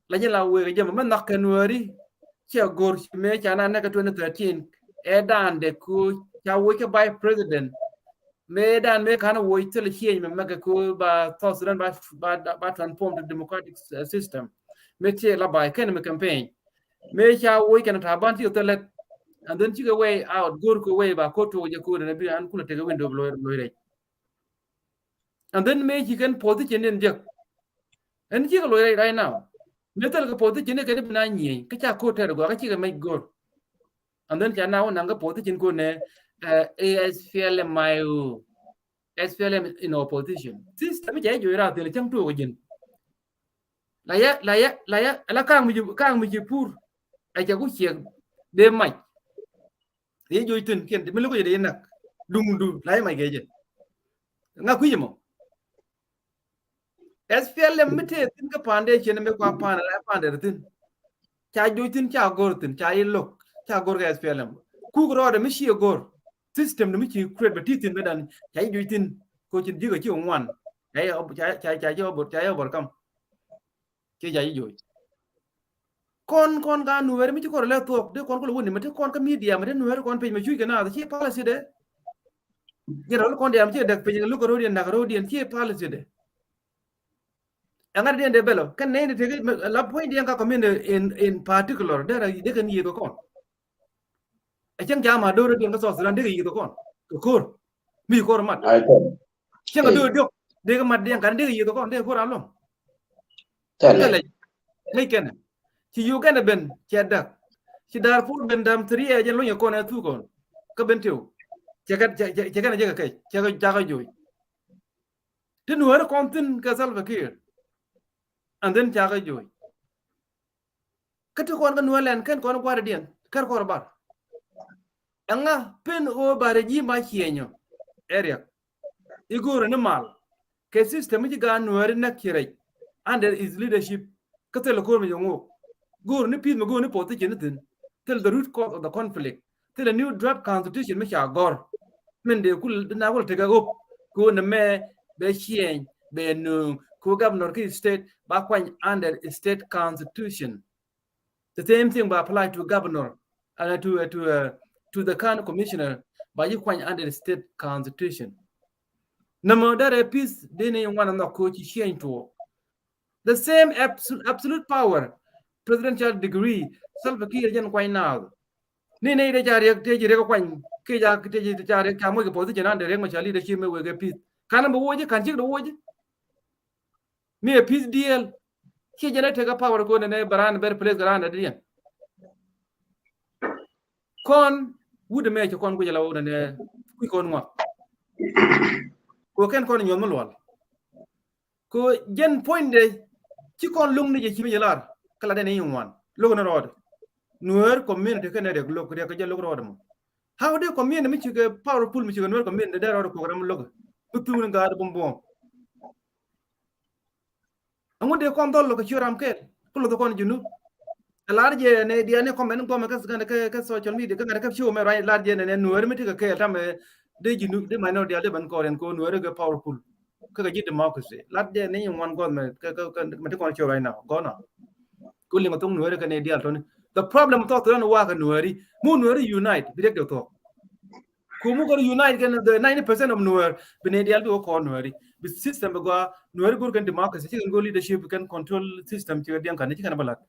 La jɛ la wëë kɛ jɛ mɛ mɛ nhɔk kɛ nuɛri. ciɛ go̱r ci mëë ca na näk kä twenty thirteen, ɛ dan dɛ ku ca woc kä vice president. Mëë dan mëë kan woc thil ciëny mɛ mɛk ku ba South Sudan ba, ba, ba transform to democratic, uh, system. Mëë ciɛ la ba kɛn mɛ campaign. Mëë ca woc kɛn Taban ci thil lɛt. And then cikɛ way out, go̱r kɛ way ba ko tuɔk jɛ ku dɛn bi an kulɛ tekɛ window loc, loc rɛc. And then mëë ci kɛn position in jek. Ɛn cikɛ loc rɛc right now. Mëë thil kɛ position in kɛn bi na nyieny kä ca ko tɛr gua kä cikɛ mec go̱r. And then ca na wä naŋ kä position ko nɛ, uh, A S P L M I O. S P L M in opposition. System ca i̱ joc rath thil cäŋ tuɔk ji̱n. La ya, la ya, la ya, la kaŋ mi ji̱, kaŋ mi ji̱ pur. A ca ku ciɛk dee mac. I̱ joc thi̱n kiɛn mi lo̱k jɛ dee nak. Duŋdu la ya mac kɛ jɛ. Ŋa kui̱c mɔ. S P L M mi tëë thi̱n kä foundation mi kua pan, la foundation thi̱n. Ca joc thi̱n, ca go̱r thi̱n, ca i̱ lo̱k, ca go̱r kɛ S P L M. Kuk rɔɔdɛ mi ci go̱r. System ni mi ci create bɛ ti thi̱n bɛ dan, ca i̱ joc thi̱n, ko cin ji̱ kɛ ci ŋuan. Ca i̱, ca, ca, ca, ca, ca i̱ overcome. Ci ca i̱ joc. Kɔn, kɔn ka Nuɛɛri mi ci kɔn lɛ thuɔk, dee kɔn kulɛ wuni, mi ti kɔn kä media, mi ti Nuɛɛri kɔn page mi cuc kɛ naath, ci policy dɛ. Jɛn rɔl kɔn diam ci dɛk page, luk kɛ ro̱diɛn, nak ro̱diɛn, ci policy dɛ. Ɛŋa diɛn dee bɛl ɔ kɛn nɛy ni teki la point diɛn ka community in, in particular dee ra dee kɛn yiëth kɛ kɔn. Ɛ cäŋ ca ma do̱r diɛn kä South Sudan dee kɛ yiëth kɛ kɔn kɛ ko̱r mi ko̱r mat. Cäŋ a do̱r diɔk dee kɛ mat diɛn kan dee kɛ yiëth kɛ kɔn dee kɛ ko̱r alɔŋ. Kɛ lɛ ŋäc kɛnɛ ci Uganda ben cɛ dak ci Darfur ben dam thiriɛ jɛn lunyɛ kɔn ɛ thuk kɔn kä ben tiw cɛ kɛn, cɛ kɛn jɛ kɛ kɛc cɛ kɛ cakɛ joc. Ti Nuɛɛri kɔn thi̱n kɛ Salva Kiir. And then cakɛ joc. Kä ti kɔn kä Nuɛɛlɛn kɛn kɔn gua̱rdiɛn kɛn kɔn bar. Ɛŋa pen ɣöö ba regime ba ciɛnyɔ. Ɛ riɛk. I̱ go̱o̱rɛ ni mal. Kɛ system mi ci gaat Nuɛɛri näk ci rɛc under his leadership. Kä thilɛ ko̱r mi jɛ ŋo̱o̱k. Go̱o̱r ni peace mi go̱o̱r ni position ni thi̱n. Thilɛ the root cause of the conflict. Thilɛ new draft constitution mi ca gɔ̱r. Min dee kul, dee na kul tekɛ ɣöp. Kɛ ɣöö nɛmɛ bɛ ciɛny, bɛ nööŋ. Kɛ ɣöö governor ki state ba kuany under state constitution. The same thing ba apply to governor and to, uh, to, uh, to the county commissioner ba ji̱ kuany under the state constitution. Nɛmɛ derɛ peace dee ni ŋuan nhɔk kɛ ɣöö ci ciɛny tuɔɔk. The same abso-, absolute power, presidential decree, Salva Kiir jɛn kuany naath. Ni nɛy dee ca riɛk tëë ji̱ riɛk kuany kiɛ ca tëë ji̱ ca riɛk ca moc kɛ position an dee riɛk mɛ ca leadership mɛ wek ɛ peace. Kan bɛ woc i̱ kan cikdɛ woc i̱ mi ɛ peace deal. Ciɛ jɛn ɛ tekɛ power kɔn nɛ bɛ raan bɛ replace kɛ raan dee diɛn. Kɔn wut ɛmɛ ci kɔn guic ala wut ɛnɛ kui̱ kɔn ŋuak. Kɛ kɛn kɔn nyuɔth mi luɔl. Kɛ jɛn puɔ̱nydɛ ci kɔn lo̱ŋ ni jɛ ci mi jɛ lar kä la dɛn i̱ ŋuan lo̱k ni rɔɔdɛ. Nueer community kɛn ɛ riɛk lo̱k riɛk kɛ jɛ lo̱k rɔɔdɛ mɔ. How dee community mi cikɛ powerful mi cikɛ Nueer community dee rɔɔdɛ kuɔk ram lo̱k. Bi thuŋ ni gaat bum buɔ̱m. Ɛŋu dee kɔn dhɔl lo̱k kɛ ci ram kɛɛl kä lo̱k kɔn Junub. Ɛ lar jɛ nɛ diaal ni comment guɔmɛ kä, kä, kä social media kä ŋa̱t kä show mɛ ruany lar jɛ nɛ nɛ Nueer mi ti kɛ kɛɛl tamɛ dee Junub dee minority diaal dee ben kɔɔr ɛn kɛ Nueer kɛ powerful. Kä kɛ ji̱ democracy lat jɛ ni ŋuan guɔth mɛ kä, kä, kä mɛ ti kɔn show right now gɔna. Ku liŋ a thok Nueeri kɛ ni diaal tɔni. The problem thok thok ni wa kɛ Nueeri mu Nueeri unite bi dek dek thok. Ku mu kɛ unite kɛn the ninety percent of Nueer bi ni diaal bi wä kɔn Nueeri bi system bi gua Nueeri gur kɛn democracy ci kɛn go leadership bi kɛn control system ci kɛ diɛn kan ci kɛn balat.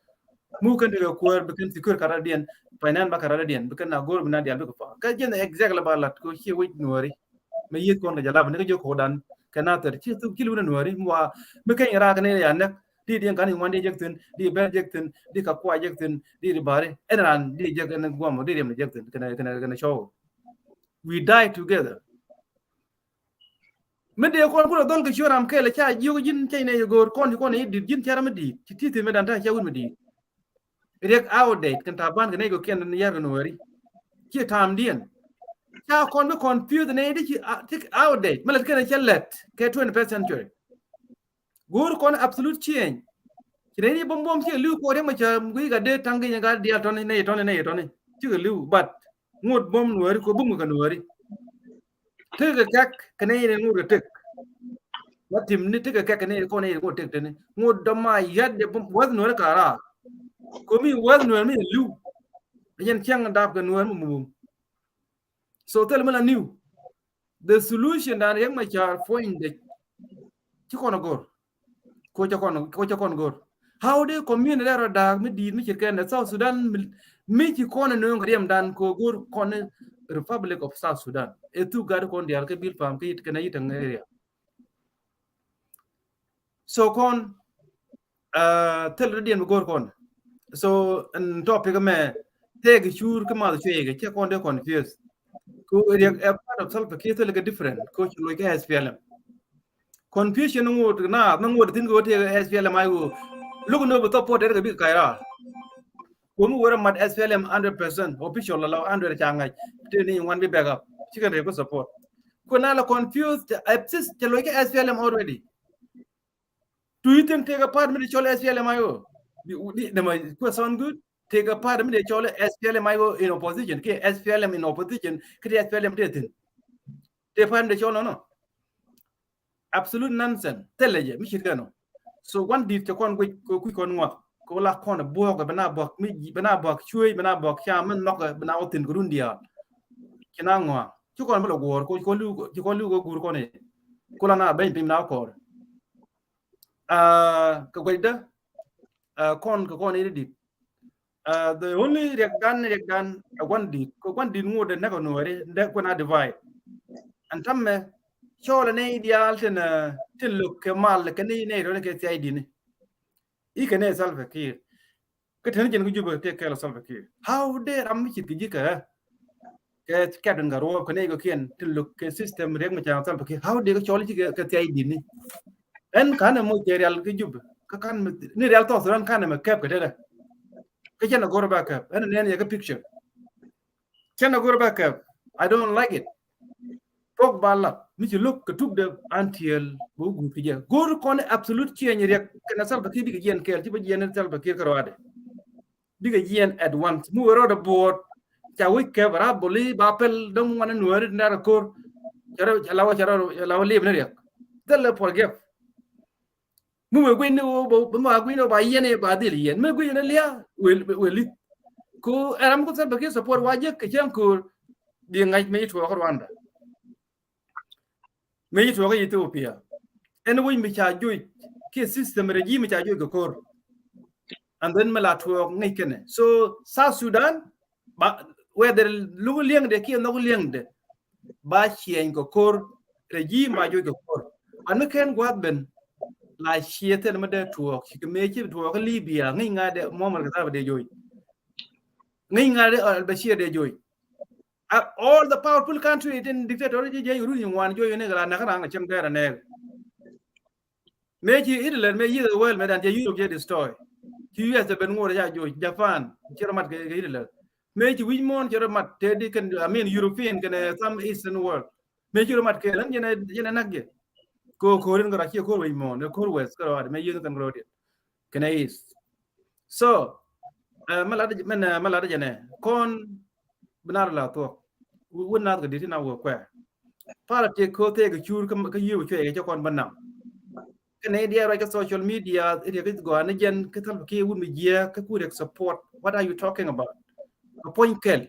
Mu kɛn dikɛ kuäär bi kɛn secure karadiɛn, finance ba karadiɛn bi kɛn na go̱o̱r bi na dial bi kɛ fa kɛ jɛn exactly ba lat kɛ ci wec Nueeri. Mi yieth kɔn kɛ jalab ni kɛ jɛ kodan kɛ na thɛr ci thuk ci liwin Nueeri mi wa mi kɛn rak ni ya nɛk di diɛn kan iŋuan di jek thin di bɛr jek thin di ka kua jek thin di di bari ɛn ran di jek ɛn guam di riɛm jek thin kɛn kɛn kɛn show. We die together. Mi dee kɔn kulɛ dhɔl kɛ ciö ram kɛɛl ca jiök ji̱n cɛy nɛ yɛ go̱o̱r kɔn ci kɔn i̱ di̱t ji̱n cɛ ram mi di̱i̱t ci ti̱thi mi dan ta̱a̱ cɛ wut mi di̱i̱t. Riɛk outdate kɛn Taban kɛ nɛy kɛ kiɛn yar kɛ Nueeri. Ciɛ ta̱a̱mdiɛn ca kɔn bi confuse nɛy ti ci outdate mi lät kɛn cɛ lɛt kɛ twenty first century. Go̱o̱r kɔn absolute change. Ci nɛy ni buɔ̱m buɔ̱m cikɛ li̱w kuɔɔr yämɛ cä gui̱i̱k a dee taŋ gi̱ny gat diaal tɔni nɛy tɔni nɛy tɔni cikɛ li̱w but ŋot buɔ̱m Nueeri kɛ bum kɛ Nueeri. Tekɛ kɛk kɛ nɛy ni ŋot kɛ tek. Wa tim ni tekɛ kɛk kɛ nɛy kɔn nɛy ŋot tek teni ŋot dɔma yat jɛ buɔ̱m weth Nueeri ka raar. Komi weth Nueeri mi li̱w. Yɛn cäŋ dap kɛ Nuɛr mi mum. So thil mi la niw. The solution dan Riek Machar puɔ̱nydɛ ci kɔn a gor. Ko ca kɔn, ko ca kɔn gor. How dee community rɔ da̱a̱k mi di̱i̱t mi ce̱tkɛ nɛ South Sudan mi, mi ci kɔn a nööŋ riɛm dan ko gor kɔn Republic of South Sudan. Ɛ thuk gat kɔn diaal kä Bilpam kä yit kɛnɛ yit area. So kɔn, uh, thil rɔ diɛn bi go̱o̱r kɔn. So ɛn topic mɛ tëëk cuur kä math cuëëk cɛ kɔn dee confuse. Ko Riek ɛ part of Salva Kiir thil kɛ different ko ci loc kä S P L M. Confusion ŋot na na ŋot thin ko tëëk S P L M I O. Look no bi support tëëk bi kaira. Ko mi wärä mat S P L M hundred percent official la hundred ca ŋa̱c. Tëë ni wan bi back up. Ci kɛn Riek bi support. Ko na la confused, ɛ sis cɛ loc kä S P L M already. Do you think take a part mi di cɔl S P L M I O? Di, di, di ma, ko sound good? Take a part mi di cɔl S P L M I O in opposition. Kɛ S P L M in opposition. Kɛ S P L M tëë thin. Take part mi di cɔl nɔ nɔ. Absolute nonsense. Thilɛ jɛ mi ce̱tkɛ nɔ. So wan di̱t cɛ kɔn guic ko kui̱ kɔn ŋuak. Ko la kɔn buɔk bɛ na buɔk mi bɛ na buɔk cuëëc bɛ na buɔk cam mi nhɔk bɛ na wä thin ko run diaal. Ci na ŋuak. Ci kɔn bä lɛ guɔ̱ɔ̱r ko ci kɔn li̱w ci kɔn li̱w ko guur kɔn i̱. Ko la na beny piny na wä kɔɔr. Ah, kɛ guecdä, ah, kɔn kɛ kɔn i̱ di di̱t. Ah, the only Riek Dan, Riek Dan ɛ gua̱n di̱t kɛ gua̱n di̱t ŋot dɛ näk ɔ nuɔɔri dɛ kuɛn a divide. Ɛn ta̱mɛ cɔɔlɛ nɛy diaal tin, ah, tin lo̱k kɛ mal kɛ ni nɛy rɔni kɛ thiay di̱tni. I̱ kɛ nɛy Salva Kiir. Kä teni jɛn kä Jubɛ tëë kɛɛl Salva Kiir. How dee ram mi cit kɛ ji̱ kɛ ɛ kɛ kɛt in gat ruɔɔp kɛ nɛy kɛ kiɛn tin lo̱k kɛ system Riek Machar Salva Kiir. How dee kɛ cɔl ci kɛ thiay di̱tni. Ɛn kanɛ moc kɛ rial kä Jubɛ kä kan ni rial thɔɔth ran kanɛ mɛ kɛp kɛ tetdɛ. Kä cɛn a go̱r ba kɛp ɛn nɛn yɛ kä picture. Cɛn a go̱r ba kɛp. I don't like it. Pok ba lap mi ci lo̱k kɛ tukdɛ until bä wä guuth kɛ jɛ. Go̱r kɔn absolute change Riek kɛnɛ Salva Kiir bikɛ jiɛn kɛɛl ci bä jiɛn Salva Kiir kärɔadɛ. Bikɛ jiɛn at once. Mi wee rɔɔdɛ buɔɔt ca wec kɛp ra boli ba pɛl däŋ ŋuan nuääri nar a ko̱r. Ca rɔ ca la wä ca rɔ ca la wä liep ni Riek. Thilɛ forgive. Mi wee guic ni wä ba mi wee guic ni wä ba yɛn i̱ ba dhil yɛn mi guic ni lia. Wee wee li̱th. Ko ɛn ram ko Salva Kiir support wa jek kɛ cäŋ ko̱r. Bi ŋa̱c mi ci tuɔɔk Rwanda. Mëë ci tuɔɔk Ethiopia. Ɛn wec mi ca joc kiɛ system regime mi ca joc kɛ ko̱r. And then mi la tuɔɔk ŋäc kɛnɛ. So South Sudan ba whether luk liɛŋdɛ kiɛ nhɔk liɛŋdɛ ba ciɛny kɛ ko̱r regime ba joc kɛ ko̱r. An mi kɛn gua̱th ben la ciɛ thil mi dee tuɔɔk ci kɛ mëë ci tuɔɔk Libya ŋäc ŋa̱ dee Muammar Gaddafi dee joc. Ŋäc ŋa̱ dee al-Bashir dee joc. Uh, all the powerful country in dictator ji jɛ run ŋuan joc ni kɛ la näk ran cäŋ dɛr a nɛɛk. Mëë ci Hitler mëë yieth world mëë dan jɛ Europe jɛ destroy. Ci U S ben ŋuɔr ja joc Japan ci rɔ mat kɛ Hitler. Mëë ci wi̱c muɔ̱ɔ̱n ci rɔ mat te di kɛn I mean European kɛn some Eastern world. Mëë ci rɔ mat kɛ län jɛn jɛn nak jɛ. Ko korin kɛ rɔ ci ko̱r wi̱c muɔ̱ɔ̱n ko̱r west kɛ rɔ ad mëë yieth kɛn kɛ rɔ diet. Kɛn East. So, eh, mɛ lat mɛn, eh, mɛ lat jɛ nɛ kɔn bi nar la thuɔk. Wun nath kɛ di̱t ti na wä kuɛ. Politics ko thek kɛ cur kä, kä yiëë cuɛ kɛ cɛ kɔn bä nam. Kɛ nɛ diɛ ruac kä social media, Riek i̱ gɔaa ni jɛn kä Salva Kiir wun mi jiɛ kä ku Riek support. What are you talking about? Kɛ puɔ̱ny kɛl.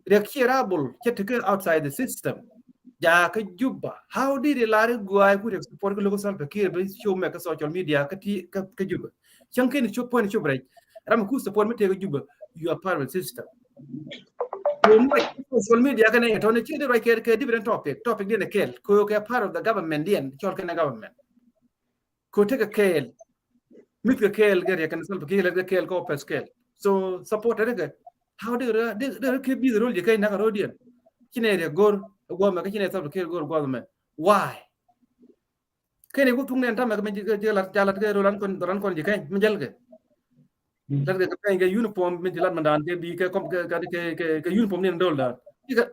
Riek ci rabul cɛ tekɛ outside the system. Ja kä Juba. How did it lar i̱ gɔaa ku Riek support kä local Salva Kiir bi show mɛ kä social media kä ti kä, kä Juba. Cäŋ kɛn cop puɔ̱n cop rɛc. Ram ku support mi tëë kä Juba. You are part of the system. Ku mi social media kɛn ɛ tɔn ci di ruac kɛ, kɛ different topic. Topic diɛn ɛ kɛl. Ko kɛ part of the government diɛn cɔl kɛn ɛ government. Ko tekɛ kɛɛl. Mith kɛ kɛɛl kɛ Riek kɛn Salva Kiir lɛt kɛ kɛɛl kɛ opes kɛɛl. So support tekɛ. How dee rɛ dee rɛ kɛ bith rol jɛ kɛ nak rodiɛn. Ci nɛ Riek go̱r guɔmɛ kä ci nɛ Salva Kiir go̱r guɔmɛ. Why? Kɛn iku thuk nɛn tamɛ kɛ mi jɛ lat, jɛ lat kɛ rol an kɔn, an kɔn jɛ kɛny mi jɛl kɛ. Lat kɛ kɛ pɛny kɛ uniform mi ti lat mandan kɛ bi kɛ kɔm kɛ, kɛ, kɛ, kɛ, kɛ uniform ni dol dan.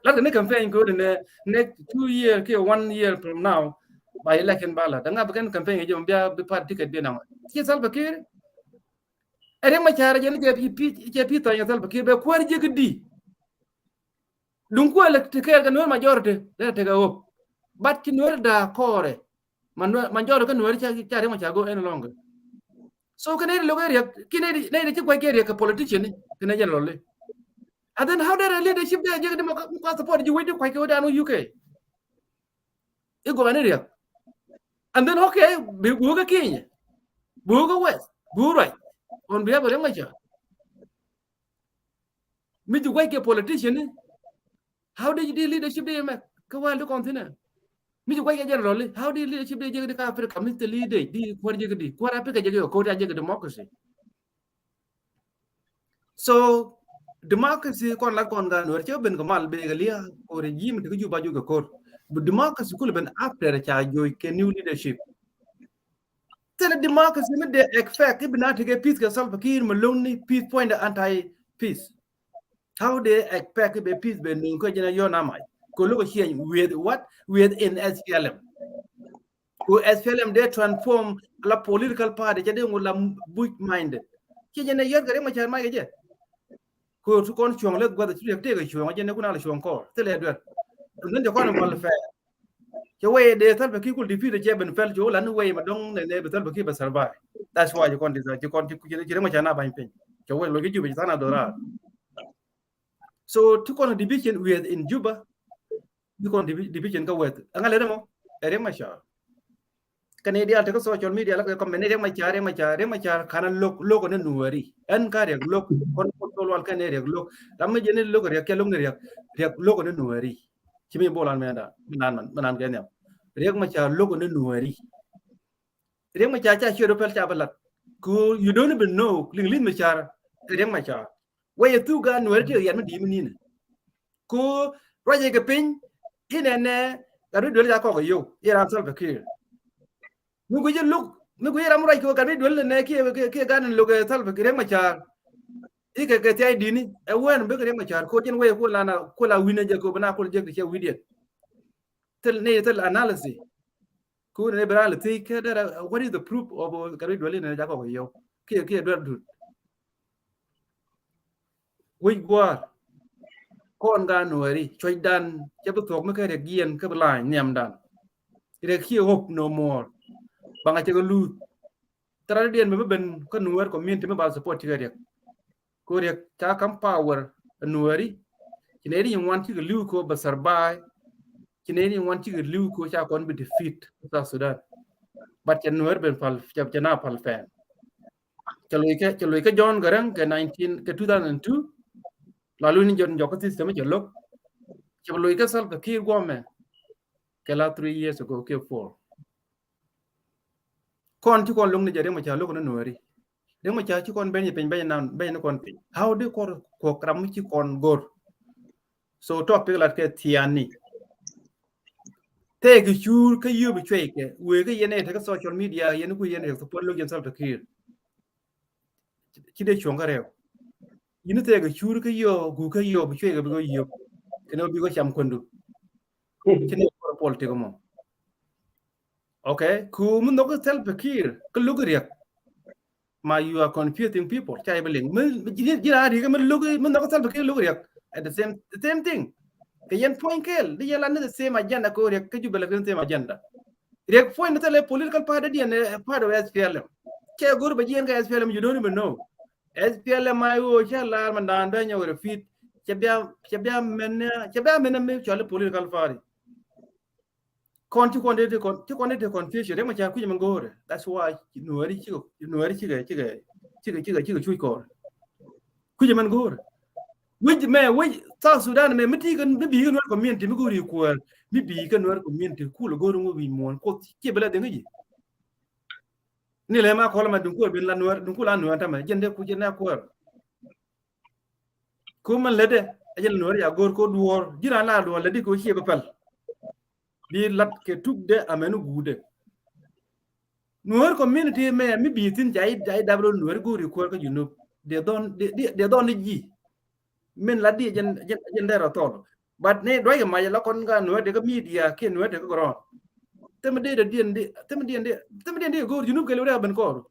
Lat kɛ ni campaign kɛ wä ni nɛ next two year kɛ one year from now. Ba election ba lat. Danga bi kɛn campaign kɛ jɛ bia bi party ticket bi naŋ. Ci Salva Kiir. Ɛ Riek Machar jɛ ni jɛ pi, pi, jɛ pi thɔny Salva Kiir bɛ kuäär jɛ kɛ di. Duŋ kuɛ lɛ ti kɛɛl kɛ Nuer majority lɛ tekɛ ɣöp. But ci Nuer da kɔɔrɛ. Ma Nuer, majority kä Nuer ca, ca Riek Machar go any longer. So kɛ nɛy ti lo̱k ɛ Riek, ki nɛy ti, nɛy ti ci guac kɛ Riek kɛ politician ni, kɛ nɛy jɛn lɔli. And then how did a leadership dee jek di ma kua support ji̱ wec di kuac kɛ wä dan wä U K? I̱ gɔaa ni riɛk. And then, okay, bi wä kä Kenya, bi wä kä West, bi wä ruac on behalf of Riek Machar. Mi ji̱ guac kɛ politician ni, how did the leadership dee mɛ kä wäl di kɔn thi̱n ɛ? Mi ji̱ guac kɛ general ni, how did leadership dee jek di kä Africa? Mi thil i̱ dee di kuäär jek di, kuäär Africa jek di, ko̱r ya jek di democracy. So democracy kɔn la kɔn gan wär cɛ ben kɛ mal bek a lia ko regime ti kɛ Juba juɔc kɛ ko̱r. But democracy kul ben after ca juɔc kɛ new leadership. Thilɛ democracy mi dee expect i̱ bi na tekɛ peace kɛ Salva Kiir Malong ni peace point anti peace. How they expect i̱ bɛ peace bɛ nuŋ kä jɛn a yɔn amai? Ko look a change with what? With in S P L M. Ku S P L M dee transform la political party, cɛ dee ŋu la bush minded. Ci jɛ nɛ yɔt kɛ Riek Machar ma kɛ jɛ. Ku tu kɔn cuɔ̱ŋ lɛ guath ci riɛk tëëk cuɔ̱ŋ, jɛ nɛ kun ala cuɔ̱ŋ kɔr thilɛ duer. And then jɛ kɔn mɔl fɛ. Cɛ wee dee Salva Kiir kul defeat cɛ ben fɛl cɛ wä la ni wee ma dɔŋ nɛ nɛ bi Salva Kiir bɛ survive. That's why jɛ kɔn desire, jɛ kɔn ci Riek Machar na bany piny. Cɛ wee lo ci Juba ci thana dorar. So ti kɔn division within Juba. Bi kɔn divi-, division kä weth. Ɛŋa lɛ dɛ mɔ? Ɛ Riek Machar. Kɛn i̱ diaal tekä social media la kɛ comment ni Riek Machar, Riek Machar, Riek Machar kana lo̱k, lo̱k ni Nuɛri. Ɛn ka Riek lo̱k, kɔn kɔn tol wal kɛn i̱ Riek lo̱k. Ram mi jɛ ni lo̱k Riek, kɛ lo̱k ni Riek, Riek lo̱k ni Nuɛri. Ci mi bol an mɛ da, mi nan, mi nan kɛ nhiam. Riek Machar lo̱k ni Nuɛri. Riek Machar ca ciöt pɛl ca bä lat. Ku you don't even know liŋ li̱th Machar, Riek Machar. Wee yɛ thuk gan Nuɛri ti yɛn mi di̱i̱m ni ni. Ku ruacɛ kɛ piny inɛnɛ gat mi duel ca kɔk yio̱w iran Salva Kiir. Mi guic lo̱k, mi guic ram ruac kɛ gat mi duel nɛ kiɛ, kiɛ, kiɛ gan lo̱k Salva Kiir Riek Machar. Ikɛ kɛ thiac di̱ni ɛ wɛn bik Riek Machar ko jɛn wee ko lana ko la wi̱nɛ jɛ ko bina ko jɛ kɛ cɛ wi̱diɛn. Thil ni thil analysis. Kun ni bira li thiec kä dara, what is the proof of, uh, kari duali ni jakɔ yio̱w? Kiɛ, kiɛ duar dut. Wi̱c gua̱a̱r. Kɔn gan Nuɛri cuɔ̱cdan cɛ bi thuɔ̱k mi kä Riek jiɛn kä bi la̱a̱ny nhiamdan. Riek kiɛ hope no more. Baŋ a cɛ kɛ luth. Thil diɛn mi bi ben kä Nuɛr community mi ba support ti kä Riek. Ko Riek ca kam power Nuɛri. Ci nɛ ri ŋuan cikɛ li̱w ko bɛ survive. Ci nɛ ri ŋuan cikɛ li̱w ko ca kɔn bi defeat South Sudan. But cɛ Nuɛr ben pal, cɛ, cɛ na pal fɛn. Cɛ loc kɛ, cɛ loc kɛ John Garang kɛ nineteen, kɛ two thousand two. La lu ni jɔn jɔk kä system cɛ lo̱k. Cɛ loc kɛ Salva Kiir guɔmɛ. Kɛ la three years ago kɛ four. Kɔn ci kɔn lo̱k ni jɛ Riek Machar lo̱k ni Nuɛri. Riek Machar ci kɔn ben yi piny, ben nan, ben ni kɔn piny. How di kɔr kuɔk ram mi ci kɔn gor? So topic lat kɛ thiani. Tëëk cuur kä yio̱w bi cuɛy kɛ wëë kä yɛn ɛ tekä social media yɛn ku yɛn ɛ support lo̱k yɛn Salva Kiir. Ci dee cuɔ̱ŋ kä rɛw. Yini tëëk cuur kä yio̱w, guuk kä yio̱w bi cuɛy kɛ bi kɛ yio̱w. Kɛn bi kɛ cam kuändu. Ci ni kɔr politik mɔ. Okay, ku mi nhɔk Salva Kiir kä lo̱k Riek. Ma, you are confusing people. Ca i̱ bi liŋ. Mi, mi, ji̱, ji̱ raan Riek mi lo̱k, mi nhɔk Salva Kiir lo̱k Riek. At the same, the same thing. Kɛ yɛn point kɛɛl, di yɛn la ni the same agenda ko Riek, kä Juba la kɛ same agenda. Riek point ni thilɛ political party diɛn, eh, part of S P L M. Cɛ go̱r bɛ jiɛn kɛ S P L M, you don't even know. S P L M I O cɛ lar man dan bɛ nyɛ wɛrɛ fit. Cɛ bia, cɛ bia mɛn, cɛ bia mɛn mi cɔl political party. Kɔn ci kɔn dee ti kɔn, ci kɔn dee ti confusion. Riek Machar kui̱c mɛn go̱o̱rɛ. That's why Nuɛri cikɛ, Nuɛri cikɛ, cikɛ, cikɛ, cikɛ, cikɛ cuc kɔɔr. Kui̱c mɛn go̱o̱rɛ. Wi̱c mɛ, wi̱c South Sudan mɛ, mi ti kɛ, mi bi kɛ Nuɛr community, mi go̱o̱ri kuäär, mi bi kɛ Nuɛr community, kul go̱o̱ri ŋu wi̱c muɔ̱ɔ̱n, kuoth, ci bɛ la dhiŋ i̱ ji̱. Ni lɛ ma kɔl ma duŋ kuäär bin la Nuɛr, duŋ kuäär la Nuɛr tamɛ, jɛn dee ku jɛn dee kuäär. Ko mɛn lätdɛ a jɛn Nuɛr ya go̱o̱r ko duɔ̱ɔ̱r ji̱n a la duɔ̱ɔ̱r lätdi ko ciɛ bä päl. Bi lat kɛ tukdɛ a mɛn guudɛ. Nuɛr community mɛ mi bi thi̱n ca i̱, ca i̱ dap rot Nuɛr go̱o̱ri kuäär kä Junub. Dee dhɔn, dee, dee, dee dhɔn ni ji̱. Min lat di jɛn, jɛn, jɛn dee rɔ thɔl. But ni duac kɛ mac la kɔn ka Nuɛr dee kä media kiɛ Nuɛr dee kä ground. Thimɛ dee dee diɛn dee, thimɛ diɛn dee, thimɛ diɛn dee go̱o̱r Junub kɛ lewdɛ a ben kɔɔr.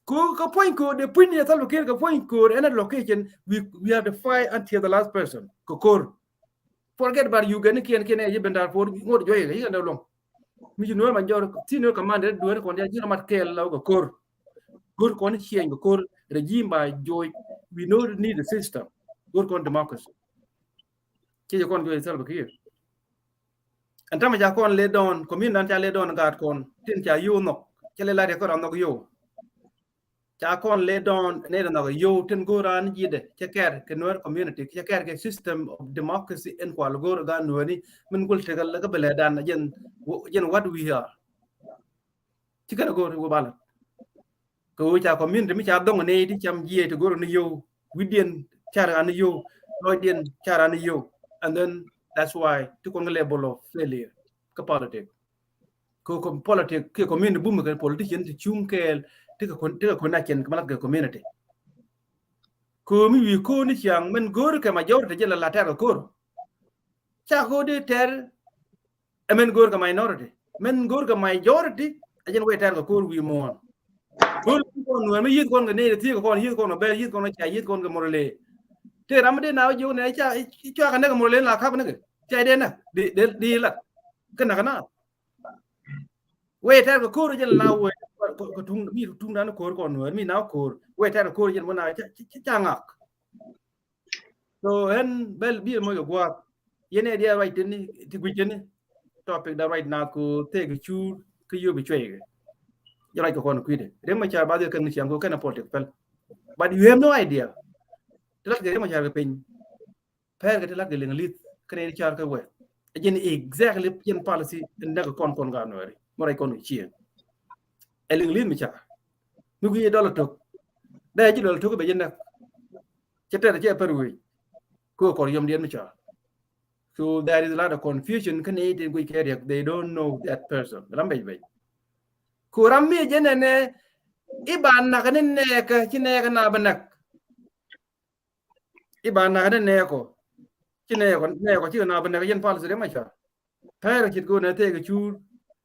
Ko, ko puɔ̱ny ko̱o̱r, dee puɔ̱ny ni Salva Kiir, ko puɔ̱ny ko̱o̱r, ɛn a location, we, we have to fight until the last person. Ko ko̱o̱r. Forget about you, gani kiɛn, kiɛn ɛ ji̱ ben Darfur, ŋot juɔc kɛ, ji̱ kɛn dee luɔ̱ŋ. Mi ji̱ Nuɛr ma jɔr, senior commander, duer kɔn, ji̱ mat kɛɛl la ko ko̱o̱r. Go̱o̱r kɔn ciɛny ko ko̱o̱r, regime ba joc, we know need the system. Go̱r kɔn democracy. Ci jɛ kɔn juɔc Salva Kiir. Ɛn tamɛ ca kɔn lɛ dɔɔn, community dan ca lɛ dɔɔn gaat kɔn tin ca yo̱o̱ nhɔk, ca lɛ lat yɛ kɔn ra nhɔk yo̱o̱. Ca kɔn lɛ dɔɔn nɛ dɛ nhɔk yo̱o̱ tin go̱o̱r an ji̱dɛ cɛ kɛr kɛ Nuer community, cɛ kɛr kɛ system of democracy in kual go̱o̱r gaat Nuer ni min gul tekɛ lɛ kɛ bɛ lɛ dan jɛn, jɛn what we are. Ci kɛn a go̱o̱r wä balɛ. Kɛ ɣöö ca community mi ca dhoŋ nɛy ti cam jiɛc ti go̱r ni yio̱w. Wi̱cdiɛn ca ran ni yio̱w. Lɔcdiɛn ca ran ni yio̱w. And then that's why ti kɔn kɛ level of failure kä politic. Kɛ kɛ politic kɛ community bum kɛ politician ti cuŋ kɛɛl ti kɛ con-, ti kɛ connection kɛ ma lath kɛ community. Kɛ ɣöö mi wi̱i̱ ko̱o̱r ni ciaŋ mɛn go̱o̱r kɛ majority jɛ la la tɛr kɛ ko̱o̱r. Ca ko̱o̱r di tɛr Ɛ mɛn go̱o̱r kɛ minority. Mɛn go̱o̱r kɛ majority, ɛ jɛn wee tɛr kɛ ko̱o̱r wi̱i̱ muɔ̱ɔ̱n. Go̱o̱r kɛ kɔn Nuɛr mi yi̱th kɔn kɛ nɛy ti thiek kɛ kɔn, yi̱th kɔn kɛ Bɛr, yi̱th kɔn kɛ Cay, yi̱th kɔn kɛ Murle. Tëë ram mi dee na wä jiök nɛ ca, cua kɛ näk kɛ Murle la kap näk kɛ. Cay dee näk, di, di, di lat. Kä näk kɛ na. Wee tɛr kɛ ko̱o̱r jɛn la wee kɛ, kɛ, kɛ tuŋ, mi tuŋ dan ko̱o̱r kɔn Nuɛr, mi na ko̱o̱r. Wee tɛr kɛ ko̱o̱r jɛn wä na ca, ca, ca ŋak. So ɣän bɛl bi mɔc kɛ gua̱a̱th. Yɛn ɛ diaal ruac tini ti gui̱c tini. Topic da ruac naath ku thek cuur kä yio̱w bi cuɛy kɛ. Jɛ ruac kɛ kɔn kui̱dɛ. Riek Machar ba dhil kɛn ni ciaŋ ku kɛn a politic pɛl. But you have no idea. Ti lat kɛ Riek Machar kɛ piny. Pɛr kɛ ti lat kɛ liŋ li̱th kɛn ni car kɛ wɛ. Ɛ jɛn exactly jɛn policy in däk kɔn kɔn gaat Nuɛri. Mɔ ruac kɔn kɛ cieŋ. Ɛ liŋ li̱th mi car. Mi gui̱c dɔl tok. Dee ji̱ dɔl tok bɛ ji̱ näk. Cɛ tɛt cɛ pär wec. Kɛ kɔr yɔmdiɛn mi cɔal. So there is a lot of confusion kä nɛy tin guic kɛ Riek, they don't know that person. Ram bec bec. Ku ram mi jɛ nɛnɛ i̱ ba nak ni nɛɛkä ci nɛɛkä na bɛ nak. I̱ ba nak ni nɛɛkɔ ci nɛɛkɔ, nɛɛkɔ ci na bɛ nak yɛn pal si Riek Machar. Pɛr cit kɛ wä nɛ thek cuur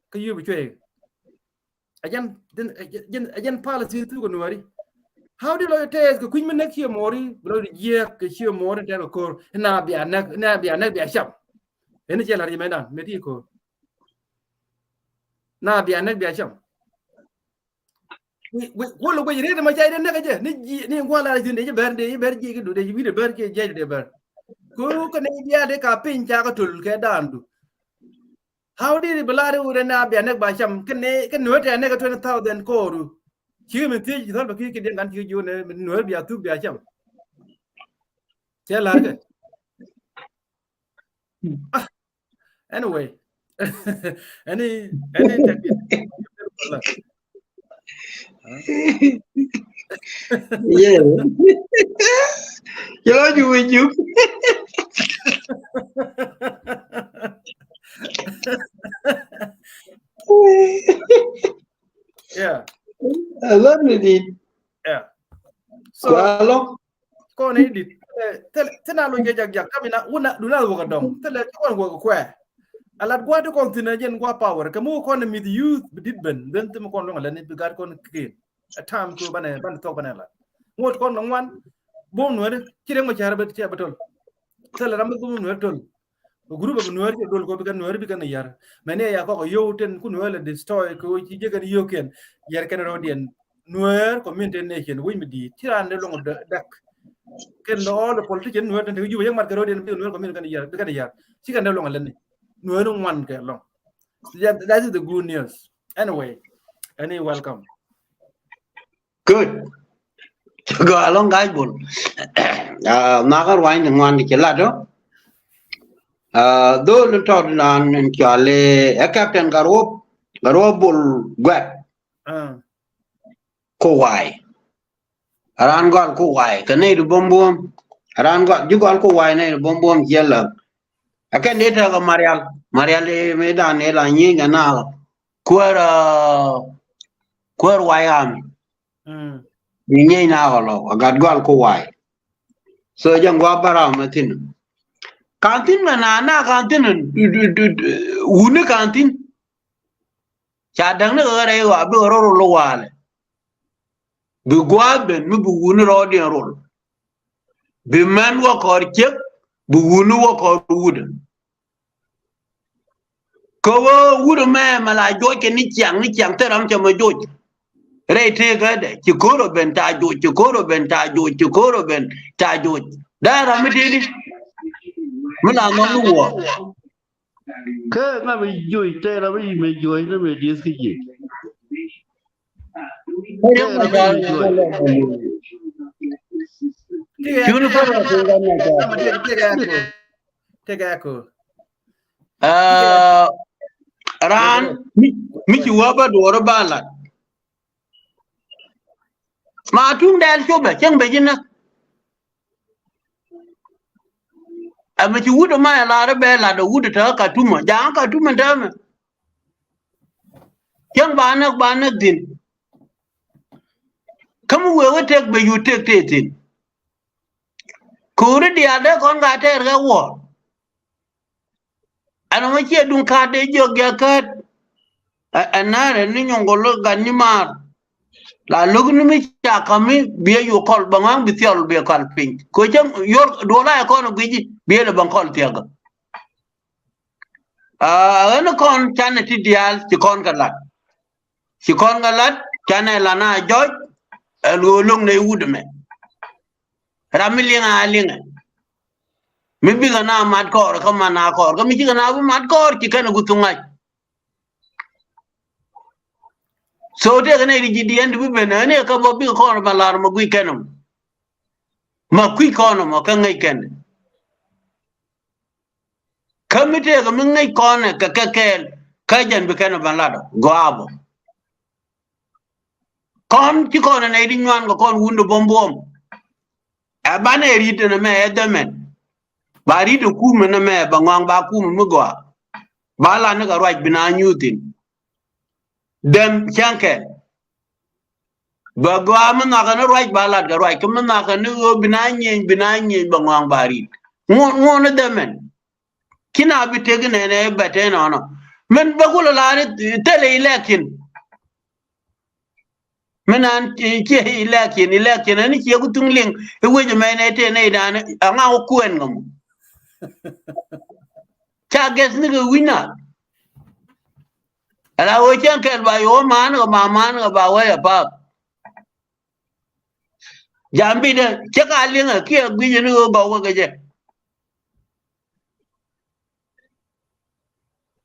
kä yup cuɛy. A jɛn, jɛn, jɛn, a jɛn policy thuk kɛ Nuɛri. How di lɔ tɛth kɛ kui̱ny mi näk ciɛ mɔri, bi lɔ di jiɛk kɛ ciɛ mɔri tɛth kɛ ko̱r. Na bia näk, na bia näk bia cam. Ɛn cɛ la̱r yɛ mɛ dan mɛ ti ko̱r. Na bia näk bia cam. Wä lɔ guic riet ma cay di näk jɛ ni ji̱ ni gua̱l a ji̱n de ji̱ bɛr de ji̱ bɛr ji̱ ki du de ji̱ wi̱dɛ bɛr kiɛ jiɛc de bɛr. Ku kɛ ni bia de ka piny ca kɛ tul kɛ dan du. How did it bla de wurɛ na bia näk ba cam kɛ ni kɛ Nuɛr tɛ näk twenty thousand ko̱ru. Ci mi thiec ci thɔl bɛ ki kɛ diɛn kan ci jiw ni Nuɛr bia thuk bia cam. Cɛ la̱r kɛ. Ah, anyway. Any, any technique. Yeah. Jɔɔc wi̱c juk. Yeah. I love it. Yeah. So, kɔn i̱ dit. Thilɛ, thilɛ, thilɛ na luny kɛ jak jak. Kamina, wuna, duna wä kɛ dɔŋ. Thilɛ, kɔn wä kɛ kuɛ. A lat gua̱a̱th ti kɔn thi̱n a jɛn gua̱a̱th power. Kɛ mi wä kɔn mith youth, bi dit ben. Then thimɛ kɔn luɔ̱ŋ a lɛn i̱ bi gat kɔn ki̱n. A time kɛ banɛ, banɛ thok banɛ lat. Ŋot kɔn nɔ ŋuan. Bom Nuɛri, ci Riek Machar bɛ, ci bɛ tol. Thilɛ ram bi bom Nuɛri tol. Group of Nuɛri ci dol kɔ bi kɛn Nuɛri bi kɛn yar. Mɛn ni ya kɔk yio̱w ten ku Nuɛri lɛ destroy kɛ wä ci jɛ kɛn yio̱w kɛn. Yar kɛn rɔdiɛn. Nuɛr community nation wi̱c mi di̱i̱t ci raan dee luɔ̱ŋ däk. Kɛn all the politician Nuɛr tin te Juba yäŋ mat kɛ road in bi Nuɛr community kɛn yar, bi kɛn yar. Ci kɛn dee luɔ̱ŋ a lɛni. Nuɛr ŋuan kɛ lɔŋ. That, that is the good news. Anyway, any welcome. Good. Gɔaa ɛlɔ̱ŋ Ga̱a̱c Bol. Ah, nhɔakä ruany ti ŋuan ti ci lat ɔ. Ah, dhol in tɔt nan in cɔal i̱ ɛ Captain Garuop, Garuop Bol Guɛt. Ah. Kuway. Raan gɔal Kuway kɛ nɛy ti buɔ̱m buɔ̱m. Raan gɔal, ji̱ gɔal Kuway nɛy ti buɔ̱m buɔ̱m ciɛ läk. Ɛ kɛn dee tekɛ Marial. Marial i̱ mëë dan i̱ la nyieny kɛ na kuäär, ah, kuäär White Army. Mm. Bi nyieny na kɔ lɔ a gat gɔal Kuway. So jɛ ŋuak bä ram mɛ thi̱n. Ka̱n thi̱n mɛ na na ka̱n thi̱n, wuni ka̱n thi̱n. Ca däŋ ni kɛ rɛy ɣɔaa bikɛ rɔ rol walɛ. Bi gua̱a̱th ben mi bi wuni rɔɔdiɛn rol. Bi män wä kɔr ciek, bi wuni wä kɔr wudä. Kä wä wudä mɛ mɛ la joc kɛ ni ciaŋ, ni ciaŋ thil ram cɛ mɛ joc. Rɛy tëëkädɛ ci ko̱r ɔ ben ta joc, ci ko̱r ɔ ben ta joc, ci ko̱r ɔ ben ta joc. Dee ram mi ti̱i̱di. Mi la nhɔk ni wuɔ̱ɔ̱r. Kä ŋa mi juɔc tɛɛr ram mi juɔc ni mi dieth kä ji̱. Kä Riek Machar. Cuni fara ku ran Machar. Tëk ɛ ku. Raan mi, mi ci wä bä duɔɔr ba lat. Ma tuŋ dɛl copɛ cäŋ bɛ ji̱ näk. Ɛ mi ci wut ma ɛ lar bɛ lat ɛ wut tä Katumä ja̱a̱ŋ Katumä täämɛ. Cäŋ ba näk ba näk thi̱n. Kä mi wee wä tëk bɛ yut tëk tëë thi̱n. Ko̱ri diaal dee kɔn ka tɛɛr kɛ wuɔ̱ɔ̱r. Ɛn ɔmɔ ciɛ duŋ ka̱a̱t dee jiɔk jɛ käät. Ɛ, ɛ na̱a̱rɛ ni nyɔŋ kɔ lo̱k gat ni maar. La lo̱k ni mi ca ka̱m mi biɛ yu kɔl bɛ ŋa̱ŋ bi thiɔl biɛ kɔl piny. Ko̱ cä yor duɔl a ɛ kɔn guici biɛ lɛ bɛ kɔl thiakä. Aa, ɣän kɔn canɛ ti diaal ci kɔn kɛ lat. Ci kɔn kɛ lat canɛ lan a jɔc. Ɛn ɣöö lo̱ŋ nɛ iwut ɛmɛ. Ram mi liŋ a liŋɛ. Mi bikɛ na mat kɔɔr kä man a kɔɔr kä mi cikɛ na bi mat kɔɔr ci kɛn a guth thuŋac. So tëëkɛ nɛy ti ji̱ diɛn ti bi ben ɣän iɛ kä bä bikɛ kɔɔr ma lar ma guic kɛn ɛmɔ. Ma kui̱ kɔn ɛmɔ kä ŋäc kɛn. Kä mi tëëkɛ mi ŋäc kɔn ɛ kɛ kɛ kɛɛl kä jɛn bi kɛn ɛ ban lat ɔ gɔaa bä. Kɔn ci kɔn ɛ nɛy ti nyuan kɛ kɔn wundɛ buɔ̱m buɔ̱m. Ɛ banɛ ri̱t ɛn ɛmɛ ɛ dhɛmɛn. Ba ri̱t ɛ kumɛ nɛmɛ ba ŋɔaŋ ba kumɛ mi gɔaa. Ba lat ni kɛ ruac bi na nyuuthin. Dhɛm cäŋ kɛn. Bɛ gɔaa mi nhɔakɛ ni ruac ba lat kɛ ruac kä mi nhɔakɛ ni ɣöö bi na nyieny bi na nyieny bɛ ŋɔaŋ ba ri̱t. Ŋuɔ̱n ŋuɔ̱n ni dhɛmɛn. Ci na bi tek inɛnɛ bɛ te nɔnɔ. Min bä kulɛ la̱r thilɛ election. Min an ciɛ election, election ɛn ciɛ ku thuŋ liŋ i̱ wec ɛmɛ nɛ te nɛy dan aŋa wä kuɛn ŋä mu. Ca gɛth ni kɛ wi̱c na. Ala wä cɛn kɛl ba yɛ wä man kɛ ma man kɛ ba wä yɛ path. Jam bitdä cä ka liŋɛ kiɛ gui̱cä ni ɣöö gɔw wä kɛ jɛ.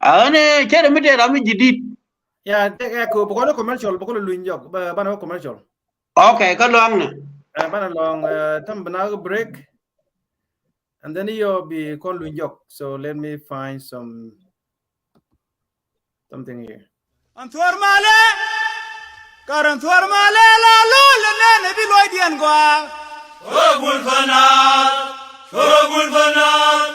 A ɣän cä rɛ mi tëë ram mi ji̱ di̱t. Ya, tëë kɛ kɛ bä kɔn commercial bä kɔn luny jɔk bä banɛ commercial. Okay, kä luaŋnɛ. Ɛ banɛ lɔŋ ɛ täm bä na break. And then yɔ bi kɔn luny jɔk. So let me find some something here. An thuɔr malɛ, kar an thuɔr malɛ la lol nɛn bi lɔcdiɛn gɔaa. Thuɔr bul fanaal, thuɔr bul fanaal,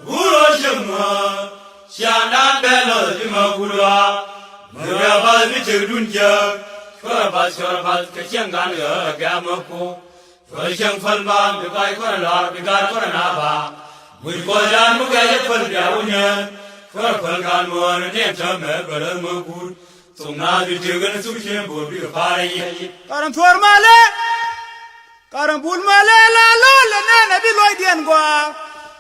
bul o cem nuɔɔr, ciandan bɛ lɔth di ma kulɔa. Mɛ wia bath bi cek dun jek, thuɔr bath, thuɔr bath, kɛ ciɛŋ gan ɣä gɛmɛ ku. Cuɔl cieŋ päl baaŋ bi kɔc kɔn lɔr bi gaat kɔn na baaŋ. Muc kɔc raan mi kɛc ɛ päl bia wä niɛn. Cuɔl päl gaat nuɔɔr ni ɛn täämɛ bɛ rɛl mi guut. Thok naath bi tiek ɛn thuk cien bo̱o̱r bi kɛ pa̱a̱r ɛ yic. Kar ɛn thuɔ̱ɔ̱r malɛ. Kar ɛn bul malɛ la lo̱l ɛ nɛn ɛ bi lɔcdiɛn gɔaa.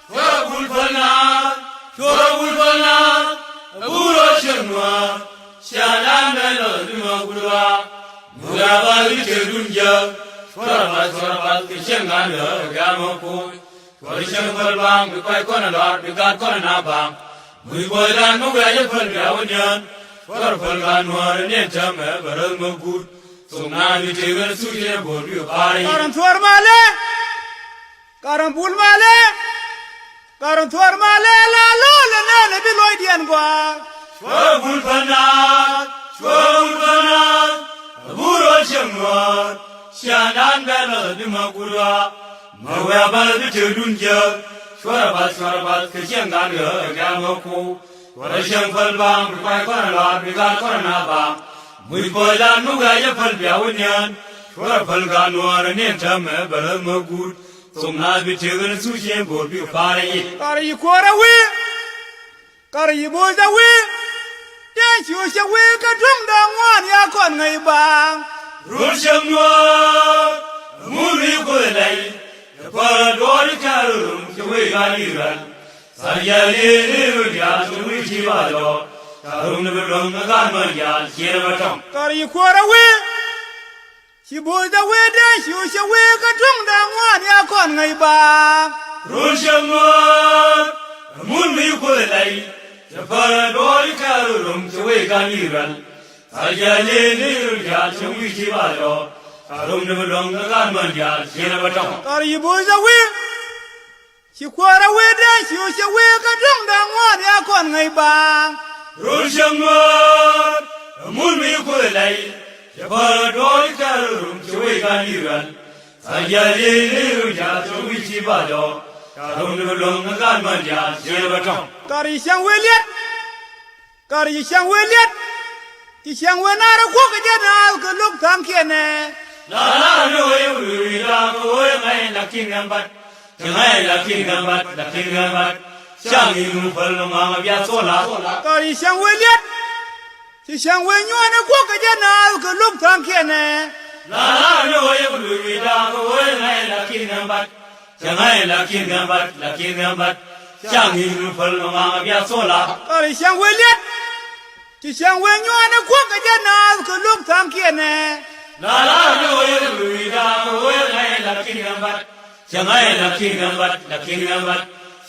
Cuɔl bul päl naath. Cuɔl bul päl naath. Ɛ bul rɔ cieŋ nuɔɔr. Ciaaŋdan bɛ lɔth bi mɔ gul ɣaak. Muk ɛ bal bi tëëdun jiääk. Cuɔr ɛ bath, cuɔr ɛ bath kɛ cieŋ ŋa̱n ɣä kɛ gɛ̈m ɛ kuuc. Cuɔr cieŋ päl baaŋ bi kɔc kɔn ɛ lɔr bi gaat kɔn ɛ na baaŋ. Muc buɔydan mi wiac ɛ päl bia wä niään. Cuɔr ɛ päl gat nuäär ɛ niɛn täämɛ bɛ räth mi guut. Thok naath bi tëëk ɛn thuk cieŋ ɛ bo̱o̱r bi kɛ pa̱a̱r ɛ yic. Kar ɛn thuɔ̱ɔ̱r malɛ. Kar ɛn bul malɛ. Kar ɛn thuɔ̱ɔ̱r malɛ la lo̱l ɛ nɛn ɛ bi lɔcdiɛn gɔaa. Cuɔr ɛ bul päl naath, cuɔr ɛ bul päl naath, ɛ bul rɔ cieŋ nuäär. Ciaaŋdan bɛ lɔth bi ma gul ɣaak. Mɛ wia bal bi tëëdun jiääk. Cuɔr ɛ bath, cuɔr ɛ bath kɛ cieŋ gat ɣä kɛ gɛ̈m ɛ kuuc. Cuɔr cieŋ päl baaŋ bi kɔc kɔn ɛ lɔr bi gaat kɔn ɛ na baaŋ. Muc buɔydan mi wiac ɛ päl bia wä niään. Cuɔr ɛ päl gat nuäär ɛ niɛn täämɛ bɛ räth mi guut. Thok naath bi tiek ɛn thuk cieŋ bo̱o̱r bi kɛ pa̱a̱r ɛ yic. Kar yi kuɔr ɛ wi̱i̱. Kar yi bo̱o̱c ɛ wi̱i̱. Tiɛn cu cɛ wi̱i̱ kä duŋdɛ ŋuan ya kɔn ŋäc baaŋ. Run cieŋ nuäär. Ŋun ri kuoth ɛ lɛy. Ɛ päl ɛ duɔɔr i̱ kɛ̈l rum cɛ wee ɣa̱n i̱ ɣän. Thar yɛl i̱ ni run diaal cɛ wi̱i̱ ci ba lɔɔr. Ca rum ni bi luäŋ ni gaat män diaal ciën ɛ bä tɔ̱ŋ. Kar yi kuɔr ɛ wi̱i̱. Ci bo̱o̱c da wee dee ci wee cɛ wee kä tuŋ da̱ŋ ŋuan ya kɔn ŋäc baaŋ. Run cɛ ŋuɔ̱ɔ̱r mun mi kuoth lay cɛ pärä duɔɔri kɛ run rom cɛ wee kan Israel. Thar jiac ni ni run jiac cɛ wi̱i̱ ci ba jɔɔk. Ka rom ni bi luɔ̱ŋ kä kan män jiac ciɛn ɛ bä tɔ̱ŋ. Thar ci bo̱o̱c da wee. Ci kuäärä wee dee ci wee cɛ wee kä tuŋ da̱ŋ ŋuan ya kɔn ŋäc baaŋ. Run cɛ ŋuɔ̱ɔ̱r mun mi kuoth lay cɛ pärä duɔɔri kɛ run rom cɛ wee kan Israel. Thar jiac ni ni run jiac cɛ wi̱i̱ ci ba jɔɔk. Ka rom ni bi luɔ̱ŋ kä kan män jiac ciɛn ɛ bä tɔ̱ŋ. Kar ci cäŋ wee liɛt. Kar ci cäŋ wee liɛt. Ci cäŋ wee naar ɛ kuɔk kɛ jɛ naath kɛ lo̱k tha̱a̱ŋkiɛn ɛ. La la ni wee wee wee la kɛ wee ŋa̱c la ki̱n ŋa̱c bat. Cɛ ŋa̱c la ki̱n ŋa̱c bat, la ki̱n ŋa̱c bat. Cäŋ in wun päl ni ŋa̱ŋ a bia thola. Kar ci cäŋ wee liɛt. Ci cäŋ wee nyuɔ̱ɔ̱n ɛ kuɔk kɛ jɛ naath kɛ lo̱k tha̱a̱ŋkiɛn ɛ. La la ni wee wee wee la kɛ wee ŋa̱c la ki̱n ŋa̱c bat. Cɛ ŋa̱c la ki̱n ŋa̱c bat, la ki̱n ŋa̱c bat. Cäŋ in wun päl ni ŋa̱ŋ a bia thola. Kar ci cäŋ wee liɛt. Ci cäŋ wee nyuɔ̱ɔ̱n ɛ kuɔk kɛ jɛ naath kɛ lo̱k tha̱a̱ŋkiɛn ɛ. La la ni wee wee la kɛ wee ŋa̱c la ki̱n ŋa̱c bat. Cɛ ŋa̱c la ki̱n ŋa̱c bat, la ki̱n ŋa̱c bat.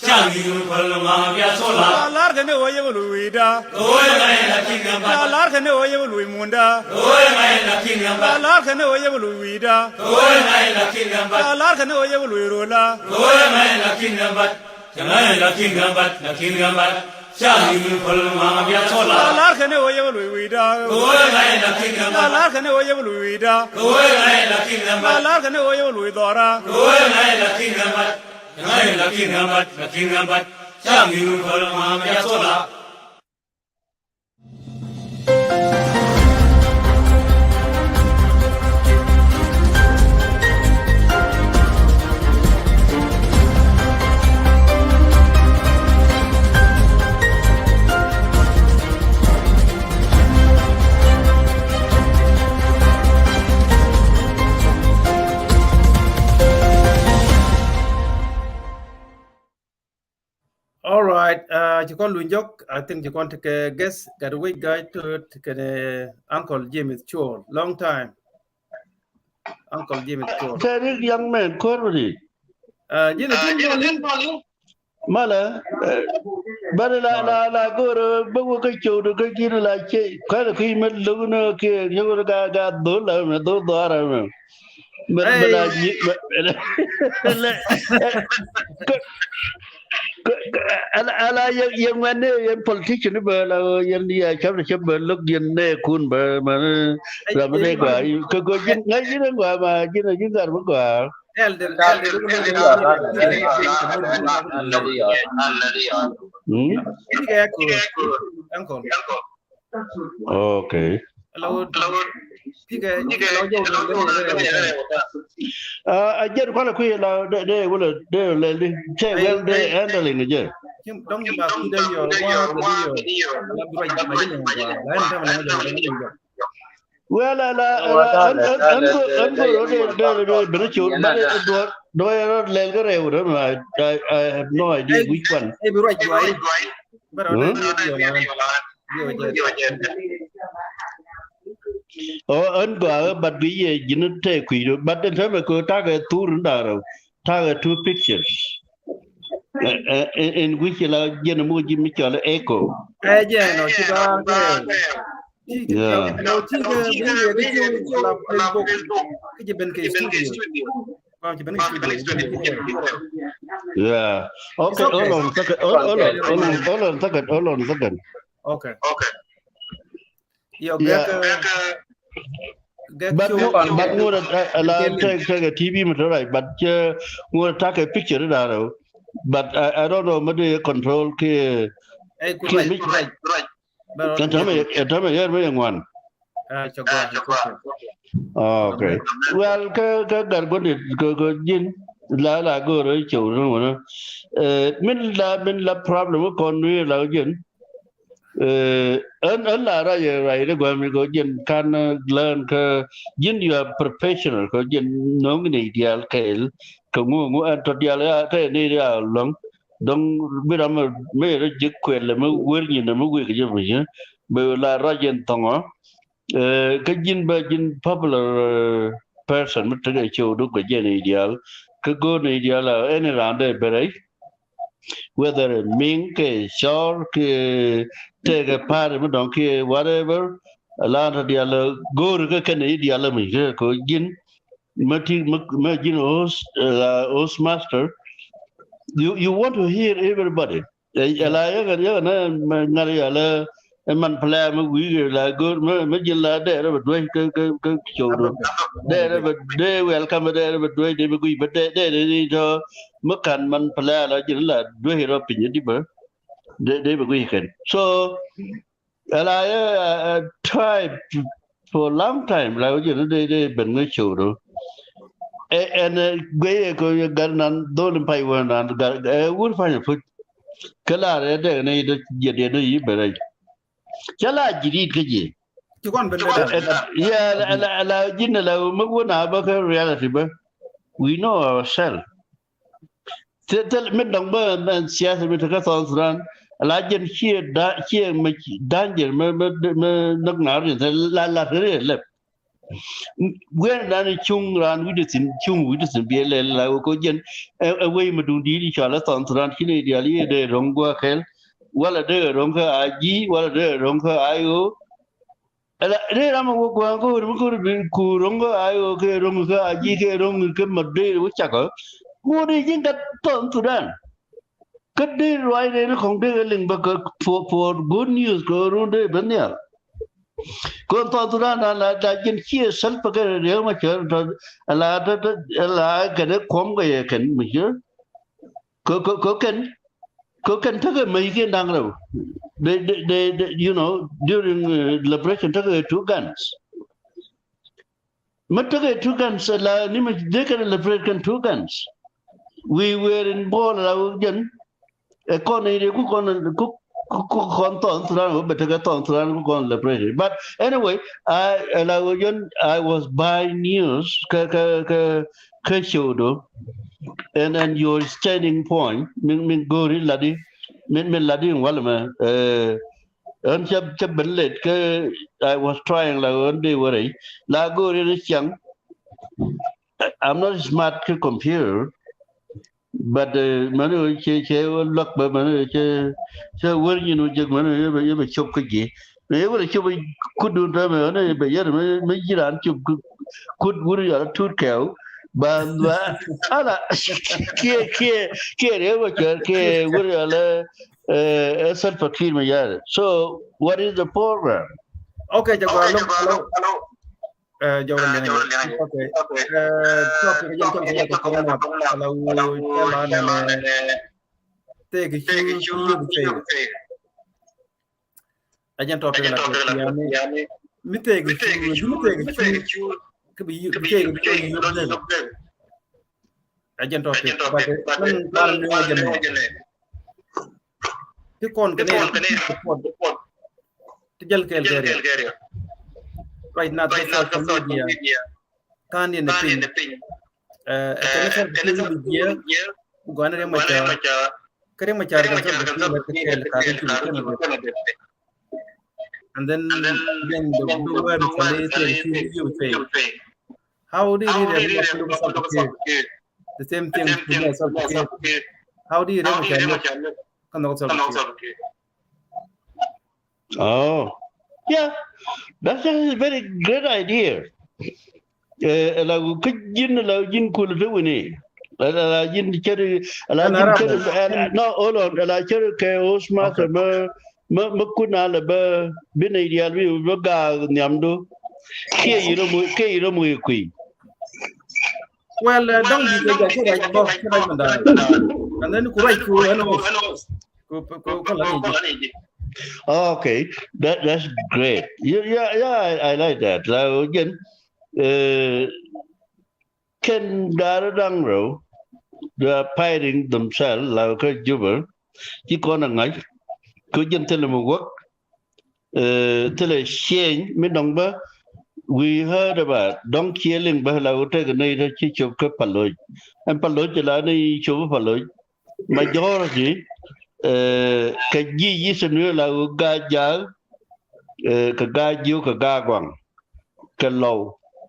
Cäŋ in wun päl ni ŋa̱ŋ a bia thola. La lar kɛ ni wee yɛ bä luc wi̱i̱da. Kɛ wee ŋa̱c la ki̱n ŋa̱c bat. La lar kɛ ni wee yɛ bä luc munda. Kɛ wee ŋa̱c la ki̱n ŋa̱c bat. La lar kɛ ni wee yɛ bä luc wi̱i̱da. Kɛ wee ŋa̱c la ki̱n ŋa̱c bat. La lar kɛ ni wee yɛ bä luc rola. Kɛ wee ŋa̱c la ki̱n ŋa̱c bat. Cɛ ŋa̱c la ki̱n ŋa̱c bat, la ki̱n ŋa̱c bat. Cäŋ in wun päl ni ŋa̱ŋ a bia thola. La lar kɛ ni wee yɛ bä luc wi̱i̱da. Kɛ wee ŋa̱c la ki̱n ŋa̱c bat. La lar kɛ ni wee yɛ bä luc wi̱i̱da. Kɛ wee ŋa̱c la ki̱n ŋa̱c bat. La lar kɛ ni wee yɛ bä luc dhɔra. Kɛ wee ŋa̱c la ki̱n ŋa̱c bat. Cɛ ŋa̱c la ki̱n ŋa̱c bat, la ki̱n ŋa̱c bat. Cäŋ in wun päl ni ŋa̱ŋ a bia thola. All right, uh, ci kɔn luny jɔk, I think ci kɔn tekɛ guest, gat wec guy to it, kɛnɛ Uncle James Chol. Long time. Uncle James Chol. Tɛ rik young man, kor bri. Uh, jin a jin boli. Malɛ, eh, bari la, la, la goro, bä wä kä cio̱w du kä jin la ce, kɔn kui mɛ lugni kɛ, yogro ga, ga dhol la mɛ, dhol dhɔra mɛ. Bɛ, bɛ la nyi, bɛ, bɛ la, lɛ, eh, kɛ, kɛ, kɛ, ala, ala yɛ, yɛ ŋuɛn ni yɛn politician ni bɛ la, yɛn ya cap ni cap bɛ lok yɛn nɛ kun bɛ, mɛ ni, ram ni gua, kɛ gua jin, ŋa jin gua ma, jin, jin gar bɛ gua. Elder, elder, elder, elder. Hmm? Jin kɛ ko, uncle. Okay. Hello. Jikɛ, jikɛ, hello, jɛ, jɛ, jɛ, jɛ. Ah, a jɛ kɔlɛ kui̱ la, de, de, wala, de, lɛ, de, cɛ, well, de, handling, jɛ. Kim, dɔŋ ba kui̱ de yɔ, wa, de yɔ. La, bi ruac, ma jɛ, ma jɛ, ma jɛ. Well, la, la, la, ɛn, ɛn, ɛn, go, ɛn, go, de, de, de, ben, cu, ba, de, duɔr, duɔr, yɛ, lɛl, kɛ rɛw, de, I, I, I have no idea which one. Ɛ, bi ruac, duɔr. Huh? Ɔ, ɛn gɔaa, but bi yɛ ji̱n tɛ kui̱, but in terms of ta̱kɛ thur in da̱rɛ, ta̱kɛ two pictures. Ɛ, ɛ, in, in which la ji̱n muk ji̱ mi cɔl echo. Ɛ, ji̱n, no, ci ba, yeah. No, ci ba, ci ba, ci ba, Facebook. Ki ji̱ ben kɛ studio. Wow, ji̱ ben kɛ studio. Yeah. Okay, hold on a second. Hold, hold on, hold on, hold on a second. Hold on a second. Okay. Okay. Yo, yeah. Gɛk, uh, gɛk, but, but ŋot a, a la take, take a T V mi tɔ right, but, uh, ŋot a take a picture da ro. But I, I don't know, mɛ de control ki, hey, ki right, right, right. Ɛn tämɛ, ɛn tämɛ yɛr mi yɛ ŋuan. Ah, cɛ gɔaa, cɛ gɔaa. Okay. Well, kä, kä gar gɔndit, kä, kä ji̱n, la, la go̱o̱r cɛw ni wänä. Eh, min la, min la problem kɔn ni la ji̱n. Eh, ɛn, ɛn la rɛy, rɛy ni gua̱a̱m ni kɛ ji̱n kan, eh, learn kɛ ji̱n, you are professional kɛ ji̱n no̱o̱ŋ ni diaal kɛɛl kɛ ŋu, ŋu ɛn tɔ diaal ya tɛ ni diaal luäŋ. Dɔ̱ŋ bi ram mi, mi rɔ ji̱ kuɛl mi wer nyin mi wek ji̱ mi ji̱. Bi la rɛy ji̱n thɔŋɔ. Eh, kä ji̱n bä ji̱n popular, eh, person mi tekɛ cio̱w du kɛ jɛn i̱ diaal. Kä go̱o̱r ni i̱ diaal a ɛn i̱ raan dee ben rɛy. Whether ɛ miŋ kɛ cɔr kɛ tekɛ pa̱a̱t mi dɔ̱ŋ kɛ whatever. A la tɔ diaal go̱o̱r kɛ kɛn i̱ diaal mi kɛ kɛ ji̱n. Mä ti mä, mä ji̱n host, uh, host master. You, you want to hear everybody. Ɛ la yɛ kɛ yɛ kɛ nɛ ŋa̱r yɛ la ɛ man playa mi wi̱i̱ kɛ la go̱o̱r mi, mi ji̱n la dɛɛ rɛ bɛ duec kä, kä, kä cio̱w du. Dɛɛ rɛ bɛ dɛɛ welcome dɛɛ rɛ bɛ duec dɛɛ bɛ gui̱c bɛ dɛɛ dɛɛ dɛɛ dɛɛ tɔ mi kan man playa la ji̱n la duec rɔ piny di bɛ dɛɛ dɛɛ bɛ gui̱c kɛn. So ɛ la yɛ, uh, uh, tribe for a long time la wä ji̱n dɛɛ dɛɛ ben ŋä cio̱w du. Ɛ ɛn, uh, guey ɛ kɛ yɛ gar nan dhol in pay wä nan gar ɛ wur pay puc. Kä la rɛ dɛɛ ni dɛ jiɛ dɛɛ ni yi bɛ rɛ. Cä la ji̱ di̱t kä ji̱. Ci kɔn ben lɛ dɛn. Yɛ la, la, la ji̱n la mi wun a bä kä reality bä. We know ourselves. Thil, thil mi dɔ̱ŋ bä mɛn siasa mi tekä South Sudan. La ji̱n ciɛ da, ciɛ mɛ danger mɛ, mɛ, mɛ näk na rin thil la, la thil ri lɛp. Wen dan cuŋ raan wi̱cdɛ thi̱n, cuŋ wi̱cdɛ thi̱n biɛ lɛl la wä ko jɛn. Ɛ, ɛ wei mi duŋ di̱i̱t i̱ cɔal ɛ South Sudan ci ni diaal i̱ dee ro̱ŋ gua̱a̱k kɛl. Wala dee ro̱ŋ kä a ji̱, wala dee ro̱ŋ kä a ɣöö. Ala dee ram a wä gua̱a̱k kä wä mi kä wä bi ku ro̱ŋ kä a ɣöö kɛ ro̱ŋ kä a ji̱ kɛ ro̱ŋ kä ma dee wä cakɔ. Ŋuɔ̱t i̱ ji̱n gat South Sudan. Kä dee ruac rɛy ni kɔŋ dee kɛ liŋ bä kɛ for, for good news kɛ run dee ben nhial. Kɛ South Sudan na la da ji̱n ciɛ Salva Kiir Riek Machar tɔ ala tɔ tɔ ala kɛn ɛ kuɔm kɛ yɛ kɛn mi ciɛ. Kɛ, kɛ, kɛ kɛn, kɛ kɛn tekɛ mec kiɛn da̱ŋ rɛw. They, they, they, they, you know, during, uh, liberation tekɛ two guns. Mi tekɛ two guns la ni mi dee kɛn liberate kɛn two guns. We were in ball la wä jɛn. Ɛ kɔn ni dee ku kɔn ku, ku, ku kɔn South Sudan wä bɛ tekɛ South Sudan ku kɔn liberate. But anyway, I, ɛ la wä jɛn, I was by news kä, kä, kä, kä cio̱w du. And, and your standing point min, min go̱o̱ri ladi, min, min ladi in walɛ mɛ. Ɛ, Ɣän cä, cä ben let kä I was trying la ɣän dee wä rɛy. La go̱o̱ri ni ciaŋ. I'm not smart kä computer. But, uh, mani wä cɛ, cɛ wä luak bä mani wä cɛ, cɛ wär nyin wä jek mani wä yɛ bɛ, yɛ bɛ cop kä ji̱. Mɛ yɛ wä cop kut dun tɔ mɛ ɣän yɛ bɛ yɛr mɛ, mɛ ji̱ raan cop kut wur yɔr tut kɛw. Ba, ba, ala, kiɛ, kiɛ, kiɛ rɛ wä cɔr kiɛ wur yɔr lɛ. Eh, eh, Salva Kiir Mayardit. So, what is the program? Okay, jɛ gɔaa lok, lok. Eh, jɔwrɛ liɛŋ. Okay. Eh, topic jɛ jɛ jɛ jɛ jɛ ala wu jɛ la nɛ nɛ. Tëëk cu cu yop cɛ. Ɛ jɛn topic la kɛ yani. Mi tëëk cu, mi tëëk cu. Kɛ bi yop, bi cɛ yop, bi cɛ yop. Ɛ jɛn topic, but, eh, kɔn kɔn ni wä jɛn nɛ. Ti kɔn kɛ nɛ support. Ti jɛl kɛɛl kɛ riɛk. Right now, the social media. Kan ni ni piny. Eh, ɛ kɛn social media. Gɔn Riek Machar. Kɛ Riek Machar kɛn social media kɛɛl ka ri cu kɛn dɛ. And then, then the, the word is a little thing you pay. How do you read it? The same thing to me, Salva Kiir. How do you read it? Kan dɔk Salva Kiir. Oh, yeah, that's a very great idea. Eh, la kä ji̱n, la ji̱n kul te wini. La, la, la ji̱n ceri, la ji̱n ceri, eh, no, hold on, la ceri kɛ host master mɛ, mɛ, mɛ kun alɛ bä bi nɛ ideal bi bä ga nhiam do. Kiɛ yirä mu, kiɛ yirä mu kui. Well, uh, dɔŋ di kɛ jɛ kɛ rɛc bɔ, kɛ rɛc mɛ da̱a̱. And then ku rɛc ku ɛn host. Ku, ku, ku, ku la ni. Okay, that, that's great. Yeah, yeah, yeah, I, I like that. La jɛn, eh, kɛn da̱rä da̱ŋ rɛw, they are fighting themselves, la kä Juba, ci kɔn a ŋa̱c, ku jɛn thilɛ mi wäk, eh, thilɛ change, mi dɔ̱ŋ bä, we heard about, dɔ̱ŋ ciɛ liŋ bä, la wä tekɛ nɛy te ci cop kä Paloc. Ɛn Paloc ci la ni cop kä Paloc, majority, eh, kɛ ji̱ yi̱th ni la wä Gaa Jaak, eh, kɛ Gaa Jiök, kɛ Gaa Guaŋ, kɛ Lɔw.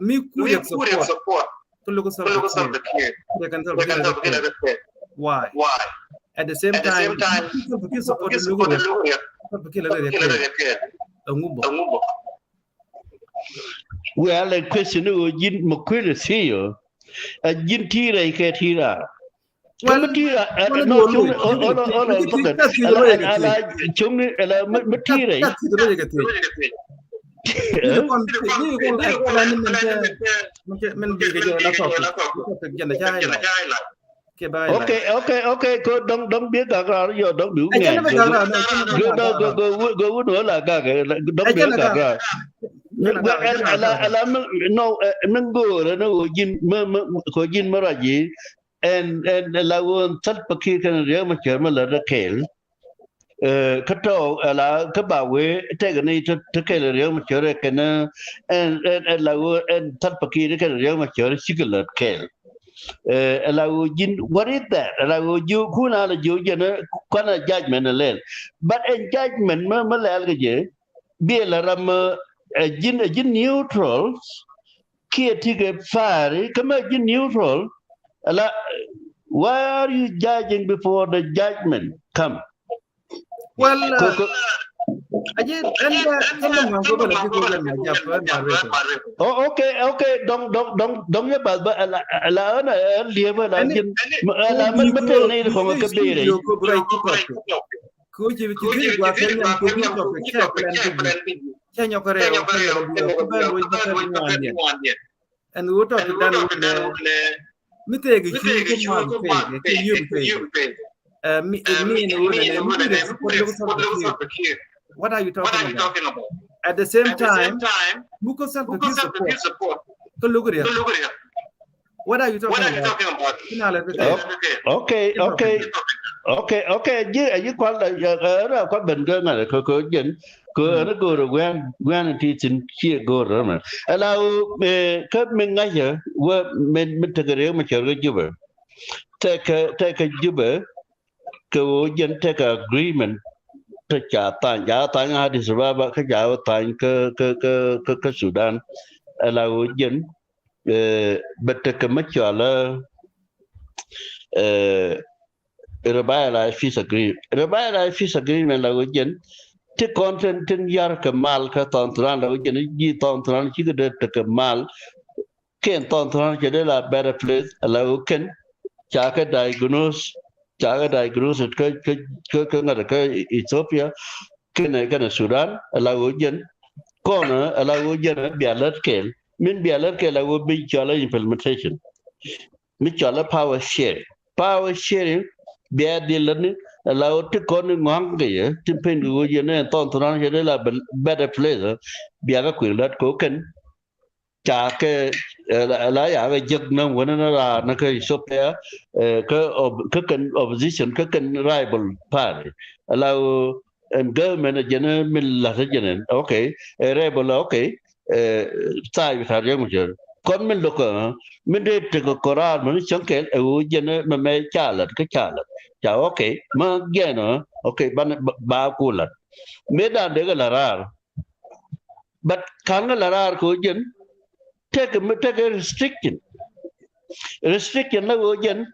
Mi Kuur yɛ support. Kä local Salva Kiir. Rɛ kɛn Salva Kiir lɛ kɛn. Why? At the same time, Salva Kiir support local rɛ. Salva Kiir lɛ rɛ kɛn. Ɛŋu bä? Well, a question ni ɣöö ji̱n mɛ kuël ɛ thiec ɔ. A ji̱n ti̱i̱ rɛy kɛ ti̱i̱ raar. Well, mɛ ti̱i̱ raar, ɛ, no, cuŋni, hold on, hold on, hold on, hold on. Ala, ala, cuŋni, ala, mɛ, mɛ ti̱i̱ rɛy. Min bi kɛ jɛ la topic. Topic jɛ na chai la. Okay, okay, okay. Ko dɔŋ, dɔŋ bi gak raar yɔ, dɔŋ bi ŋɛn. Go, go, go, go, go, go, la gak, dɔŋ bi gak raar. Ala, ala, no, min go̱o̱rɛ ni ko ji̱n, mi, mi, ko ji̱n mi ruac ji̱. Ɛn, ɛn, ɛn la ɣöö ɛn Salva Kiir kɛnɛ Riek Machar mi lät rɛ kɛɛl. Ɛ, kä tɔ̱, ɛ la, kä ba wee tɛk ni ti, ti kɛɛl Riek Machar ɛ kɛnɛ, ɛn, ɛn, ɛn la ɣöö ɛn Salva Kiir kɛnɛ Riek Machar cikɛ lät kɛɛl. Ɛ, ɛ la ɣöö ji̱n, what is that? Ɛ la ɣöö ji̱ kun a la ji̱ jɛn, ɛ, kuanɛ judgment ɛ lɛl. But ɛn judgment mi, mi lɛl kɛ jɛ, bi ɛ la ram, ɛ, ɛ ji̱n, ɛ ji̱n neutral, kiɛ tikɛ fa̱a̱ri, kä mɛ ji̱ neutral, ala, why are you judging before the judgment come? Well, uh, aje, ɛn bɛ, ɛn bɛ ŋa̱ŋ kɛ bɛ la ti kɛ bɛ na jap, ɛn ma rɛ. Oh, okay, okay, dɔŋ, dɔŋ, dɔŋ, dɔŋ yɛ bath bä, ala, ala, ɛn, ɛn liep, ala, ji̱n, ala, mɛ, mɛ tɛl ni kɔŋ kɛ bere. Kɛ ɣöö ci, ci, ci gua kɛ nyam kɛ nyam kɛ kɛ plan kɛ ji̱. Cɛ nyɔk kɛ rɛw kɛ rɛw kɛ bɛ loc bä kɛ ŋuandiɛn. Ɛn ɣöö tɔ̱ kɛ dan wun nɛ mi thɛɛk kɛ cu kɛ mal thɛɛk kɛ yöp thɛɛk. Ɛ, mi, mi ni wun nɛ mi ni support local Salva Kiir. What are you talking about? At the same time, mi ko Salva Kiir support kɛ local Riek. What are you talking about? Kina lɛ kɛ. Okay, okay. Okay, okay. Ji, ji kual da, ɛ, ɛ, kual ben kɛ ŋa̱ kɛ, kɛ jɛn. Kɛ ɛn go̱o̱r guɛn, guɛn ti tin cie go̱o̱r mɛ. Ala, ɛ, kä mi ŋa̱cä wä mi, mi tekɛ Riek Machar kɛ Jubɛ. Tekɛ, tekɛ Jubɛ, kɛ ɣöö jɛn tekɛ agreement. Te ca thany, ca thany Addis Ababa, kä ca thany kä, kä, kä, kä, kä Sudan. Ala ɣöö jɛn, ɛ, bɛ tekɛ mi cɔalɛ, ɛ, revitalized peace agreement. Revitalized peace agreement la ɣöö jɛn ti kɔn tin, tin yar kɛ mal kä South Sudan la ɣöö jɛn ji̱ South Sudan cikɛ dee tekɛ mal. Kɛn South Sudan cɛ dee la better place, la ɣöö kɛn ca kɛ diagnose, ca kɛ diagnose kä, kä, kä, kä ŋa̱t kä Ethiopia, kɛnɛ, kɛnɛ Sudan, la ɣöö jɛn kɔn, la ɣöö jɛn bia lät kɛɛl. Min bia lät kɛɛl la ɣöö bi cɔalɛ implementation. Mi cɔalɛ power sharing. Power sharing bia dhil lätni, la ɣöö ti kɔn ni ŋɔ̱a̱ŋ kɛ yɛ, ti pen kɛ ɣöö yɛn ɛ South Sudan cɛ dee la better place, bia kɛ kui̱ lät kɛ ɣöö kɛn ca kɛ, ɛ, la, la ya kɛ jek ni wänä ni raan ni kä Ethiopia, ɛ, kä op-, kä kɛn opposition, kä kɛn rival party. La ɣöö ɛn government ɛ jɛn min la̱t ɛ jɛn ɛn. Okay, ɛ rebel, okay, ɛ, tha̱a̱c bi ta̱r jɛ ŋucä. Kɔn min lo̱k, ɛ, min dee tekɛ kɔraar min cäŋ kɛl, ɛ ɣöö jɛn mɛ mɛ ca la̱t, kä ca la̱t. Ca, okay, ma gɛn, ɛ, okay, ban, ba, ba ku la̱t. Mëë dan dee kɛ la̱t raar. But ka̱n kɛ la̱t raar kɛ ɣöö jɛn, tekɛ mi, tekɛ restriction. Restriction la ɣöö jɛn,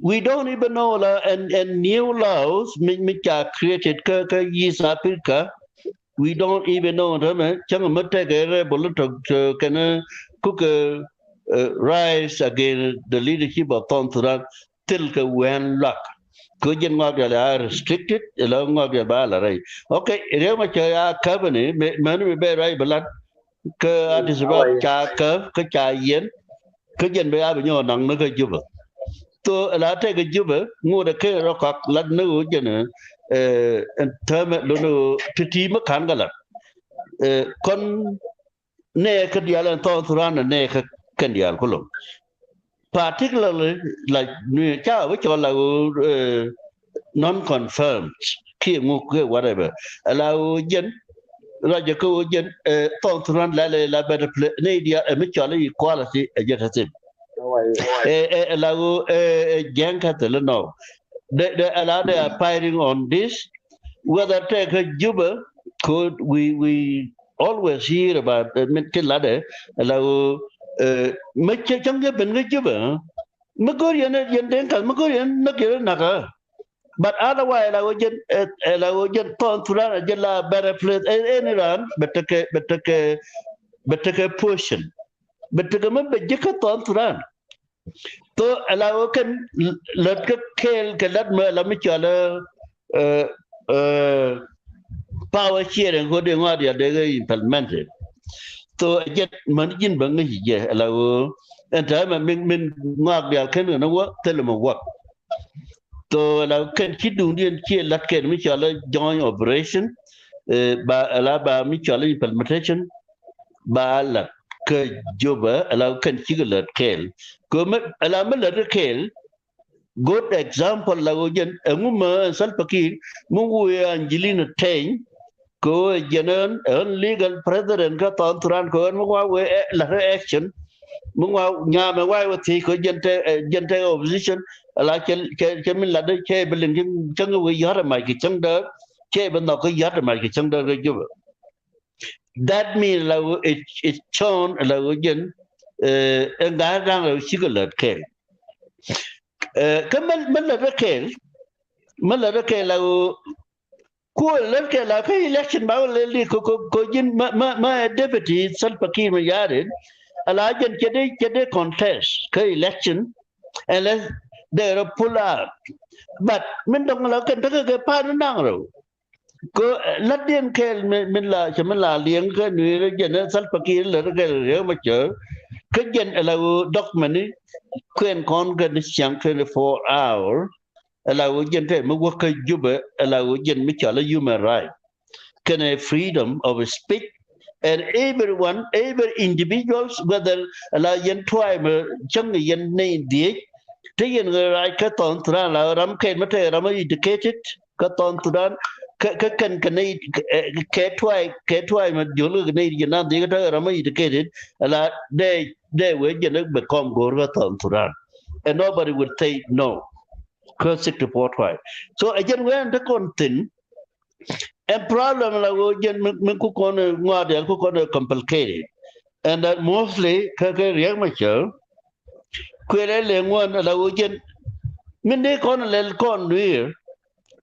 we don't even know la ɛn, ɛn new laws mi, mi ca created kä, kä East Africa. We don't even know tämɛ cäŋ mi tekɛ rebel tɔk, tɔk kɛnɛ kukɛ, ɛ, rise against the leadership of South Sudan. Thil kɛ wɛn luak. Kɛ jɛn ŋɔak dial ya restricted, ila ŋɔak dial ba la rɛy. Okay, Riek Machar ya käp ni, mɛ, mɛn mi bɛ rɛy bi lat. Kä Addis Ababa ca käp, kä ca yɛn. Kä jɛn bɛ ya bi nyɔk naŋ ni kä Juba. So, ila tɛk kä Juba, ŋot ɛ kɛ rɔ kak lat ni ɣöö jɛn, ɛ, ɛn täämɛ lo ni ɣöö ti̱ti̱ mi ka̱n kɛ lat. Ɛ, kɔn nɛ kä diaal ɛn South Sudan nɛ kä kɛn diaal kulɔ. Particularly, like, ni ca wä cɔl la ɣöö, eh, non-confirmed, kiɛ ŋuk kiɛ whatever. Ala ɣöö jɛn, rajɛ kä ɣöö jɛn, eh, South Sudan la la la better place. Ni diaal, eh, mi cɔl equality, eh, jɛ tɛ thim. Eh, eh, ala ɣöö, eh, eh, jɛn kä thil nɔ. They, they, ala they are fighting on this. Whether tɛk kä Juba, could we, we always hear about, eh, min ti ladɛ, ala ɣöö Ɛ, mi cä cäŋ jɛ ben kä Jubɛ, mi go̱o̱r yɛn, yɛn Dinka, mi go̱o̱r yɛn näk yɛn näk ɛ. But otherwise, la wä jɛn, ɛ, ɛ, la wä jɛn Thɔn Thudan, ɛ jɛn la better place, ɛ, ɛn Iran, bɛ tekɛ, bɛ tekɛ, bɛ tekɛ position. Bɛ tekɛ mi bɛ ji̱ kä Thɔn Thudan. So, ɛ la wä kɛn lät kä kɛɛl kɛ lät mɛ la mi cɔal ɛ, ɛ, ɛ, power sharing kɛ dee ŋɔaat ya dee kɛ implemented. So, ɛ jɛn män ji̱n bä ŋäc jɛ, ɛ la wä ɛn täämɛ min, min ŋɔak diaal kɛn kɛ ni wä thilɛ mɛ wä. So, la kɛn ci duŋdiɛn ci lät kɛn mi cɔal ɛ joint operation, ɛ, ba, la ba mi cɔal ɛ implementation, ba lät kä Jubɛ, ɛ la kɛn cikɛ lät kɛɛl. Kɛ mi, ɛ la mi lät kɛɛl, good example la wä jɛn, ɛŋu mɛ Salva Kiir, mi wä Angelina Teny, kɛ ɣöö jɛn ɣän, ɣän legal president kä Thɔn Thudan, kɛ ɣän mi wa wee, ɛ, la̱t action, mi wa nyamɛ wa wee thiec kɛ ɣöö jɛn te, ɛ, jɛn te opposition, ala cɛ, cɛ, cɛ min la̱t cɛ bi liŋ cäŋ, cäŋ wee yɔ̱t ɛ mac kɛ cäŋ däär, cɛ bi nhɔk kɛ yɔ̱t ɛ mac kɛ cäŋ däär kɛ Jubɛ. That mean la wee, it, it shown la wee jɛn, ɛ, ɛ ŋa̱ da̱ŋ la wee cikɛ lät kɛɛl. Ɛ, kä mi, mi lät kɛɛl, mi lät kɛɛl la wee, ku lät kɛɛl la kä election ba wä lɛ li ko, ko, ko ji̱n ma, ma, ma deputy Salva Kiir Mayardit, ala jɛn cɛ dee, cɛ dee contest kä election, unless they are pull out. But min dɔ̱ŋ la kɛn tekɛ kɛ pa̱a̱n naŋ rɛw. Ko, ɛ, lätdiɛn kɛɛl mi, mi la, cɛ mi la liɛŋ kä Nuɛɛr jɛn ɛ Salva Kiir lät kɛɛl Riek Machar. Kä jɛn ɛ la wee document ni kuɛn kɔn kɛ ni ciaŋ twenty-four hour. Ɛ la wee jɛn te mi wä kä Jubɛ, ɛ la wee jɛn mi cɔal ɛ human right. Kɛnɛ freedom of speech. And everyone, every individuals, whether ɛ la yɛn tuay mi cäŋ yɛn nɛy dhiec, te yɛn ɣä rac kä Thɔn Thudan la ram kɛn mi te ram educated, kä Thɔn Thudan, kä, kä kɛn kɛ nɛy, ɛ, kɛ tuay, kɛ tuay ma diöl kɛ nɛy ji̱ nan dhiec kä te ram educated, ala dee, dee wee jɛn bɛ kɔm go̱o̱r kä Thɔn Thudan. And nobody will say no. Kä sixty-four tuay. So, ɛ jɛn wee ɛn te kɔn thi̱n, ɛn problem la wee jɛn min, min ku kɔn ŋɔaat diaal ku kɔn complicated. And that mostly kä, kä Riek Machar, kuël ɛ lɛ ŋuan la wee jɛn, min dee kɔn lɛl kɔn Nuɛɛr,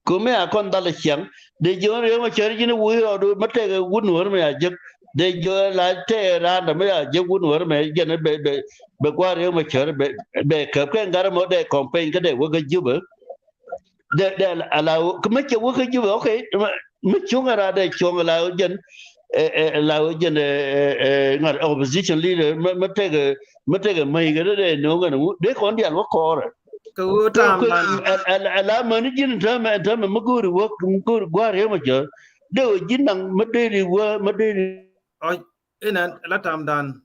kumi a kɔn dhal ciaŋ, dee jiɔn Riek Machar ji̱n wee rɔɔdu mi tekɛ wut Nuɛɛr mi a jek, dee jiɔn la tekɛ randa mi a jek wut Nuɛɛr mi jɛn bɛ, bɛ, bɛ gua̱a̱r Riek Machar bɛ, bɛ käp kɛ ŋa̱r mɔ dee campaign kä dee wä kä Jubɛ. Dee, dee ala, ala, kä mi cɛ wä kä Jubɛ, okay, mi, mi cuŋ ara dee cuŋ ala wä jɛn, ɛ, ɛ, ala wä jɛn, ɛ, ɛ, ɛ, ŋa̱r opposition leader, mi, mi tekɛ, mi tekɛ mäc kɛ dee, dee no̱o̱ŋ kɛn ŋu, dee kɔn diaal wä kɔɔrɛ. Kɛ wä tam man. Ala, ala, ala mäni ji̱n tämɛ, tämɛ mi go̱o̱ri wä, mi go̱o̱ri gua̱a̱r yɛ mɛ cä. Dee wä ji̱n naŋ, mi dee ri wä, mi dee ri. Ɔ, inɛ, ala tam dan.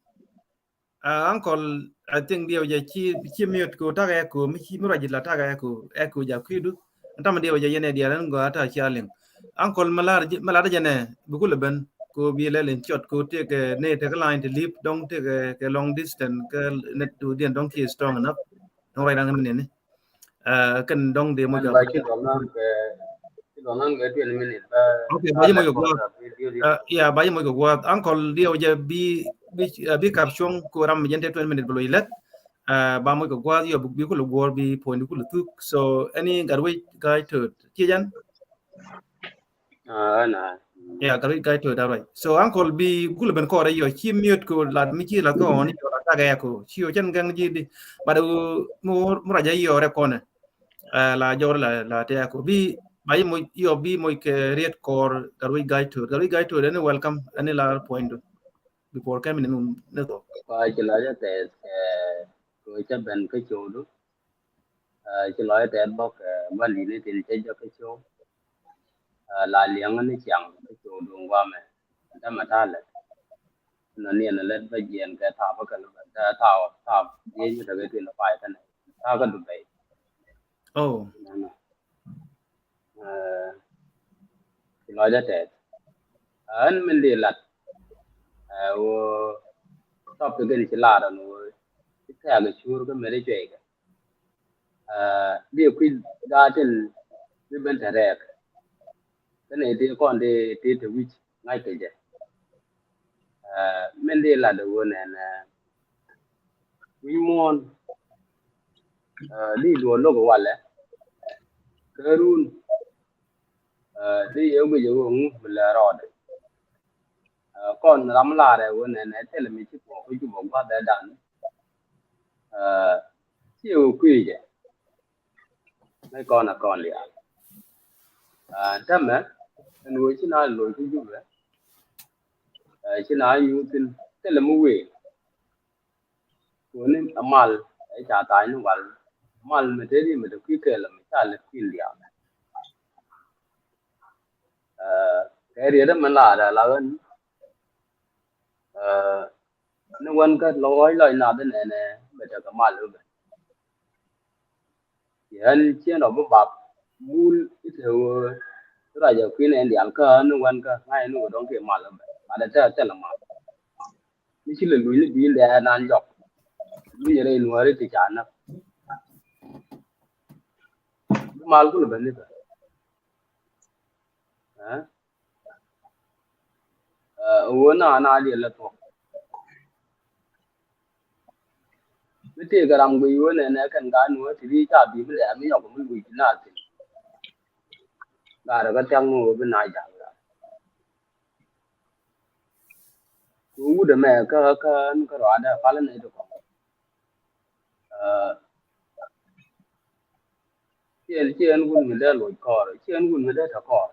Ah, uncle, I think diɛw jɛ ci, ci mute ko tak echo, mi ci, mi ruac la tak echo, echo ja kuidu. Tam diɛw jɛ yɛn ɛ diɛl ɛn gɔaa ta cia liŋ. Uncle, mi lar jɛ, mi lar jɛ nɛ, bi kulɛ ben, ko bi lɛl in cɔt, ko tëëkɛ, nɛ tëëkɛ line ti lip, dɔŋ tëëkɛ, kɛ long distance, kɛ nɛ tu diɛn dɔŋ ki strong enough. Dɔŋ ruac daŋ mi nini. Ah, kɛn dɔŋ dee mɔ jɔ. Ba ci dɔŋ nan kɛ, ci dɔŋ nan kɛ twenty minute, ba. Okay, ba yi mɔ jɔ guath. Ah, yeah, ba yi mɔ jɔ guath. Uncle, diɛw jɛ bi, bi, ah, bi kap cuɔŋ ko ram mi jɛn te twenty minute bi lo ilɛt. Ah, ba mɔ jɔ guath, yɔ bi, bi kulɛ guɔr bi point kulɛ thuk. So, any gat wec guy to, ci jɛn? Ah, ɛn a. Yeah, gat wec guy to, that right. So, uncle, bi kulɛ ben kɔrɛ yɔ, ci mute ko lat mi ci lat ko ɔni yɔ la tak echo. Ci yɔ cɛn gɛŋ ji di. But, uh, mur, mur a jɛ yɔ rɛ kɔnɛ. Ah, la jɔr la, la tɛɛku. Bi, ba yi moc, yɔ bi moc kɛ riet kɔr, gat wec guy to. Gat wec guy to, ɛn welcome, ɛn la point du. Before kɛ mi ni, ni thok. Kɔc ci lɔc ɛ tɛth, eh, kɛ cä ben kä cowdu. Eh, ci lɔc ɛ tɛth bɔk, eh, bä li̱ni tin cä jɛ kä cow. Eh, la liɛŋ ni ciaŋ kä cowdu ŋuamɛ. Dämɛ ta̱a̱ lät. Nɔ niɛn lät bä jiɛn kɛ thaap bä kɛn bä, eh, thaap, thaap diec mi tekɛ twenty five kɛnɛ. Thaap kä Dubai. Oh. Nɛnɛ. Eh, ci lɔcdä tɛth. Ɣän min di lat. Eh, ɣöö topic in ci lar ɛn ɣöö ci tɛ̈k ɛ cur kä meth cueykɛ. Eh, di kui̱ gaat tin bi ben te rɛɛk. Kä nɛ ti kɔn ti, ti te wi̱c ŋa̱ckɛ jɛ. Eh, min di lat ɛ ɣöö nɛn, eh, Wi̱i̱ muɔ̱ɔ̱n, ɛ, di duɔ̱ɔ̱r lo̱k walɛ. Kärun, ɛ, di yɛ guic ɛ ɣöö ŋu mi lɛ rɔɔdɛ. Ɛ, kɔn ram laarɛ ɣöö nɛnɛ thilɛ mi ci tuɔɔk kä Jubɛ gua̱th ɛ dan. Ɛ, ci ɣöö kui̱cɛ. Mɛ kɔn ɛ kɔn diaal. Ɛ, tämɛ ɛn ɣöö ci na loc kä Jubɛ. Ɛ, ci na nyuuthin thilɛ mi wëë. Kuni a mal ɛ ca tha̱a̱ny ni wal. Mal mi te di mi te kui̱ kɛɛl mi ca lɛ kui̱n diaal. Ɛ, kɛ riet mi laarɛ la ɣän. Ɛ, ni wän kä lɔc lɔc nath nɛnɛ mi te kɛ mal mi bɛ. Yɛn cien rɔ bi bap bul i̱ te ɣöö ruacɛ kui̱n ɛn diaal kä ni wän kä ŋa̱c ni wä dɔ̱ŋ kiɛ mal mi bɛ. Bat ɛ te thilɛ mal. Mi ci lɛ luny ni bi̱i̱ lɛ nan jɔk. Luny rɛy nuääri ti ca näk. Bi mal kulɛ ben ni bɛ. Ɛ? Ɛ, ɣöö na na diɛ lɛ thuɔ̱k. Mi tëëkɛ ram guic ɣöö nɛnɛ kɛn ka nuääri ti ri ca bi̱i̱ bi lɛ mi nyɔk mi luc ti na thin. Garɛ kä thia̱k mi ɣöö bi na ja̱l. Kɛ wut ɛmɛ kä kä ni kä rɔadɛ pal ni ti kɔn. Ɛ, ciɛn ciɛn wut mi dee loc kɔɔr, ciɛn wut mi dee te kɔɔr.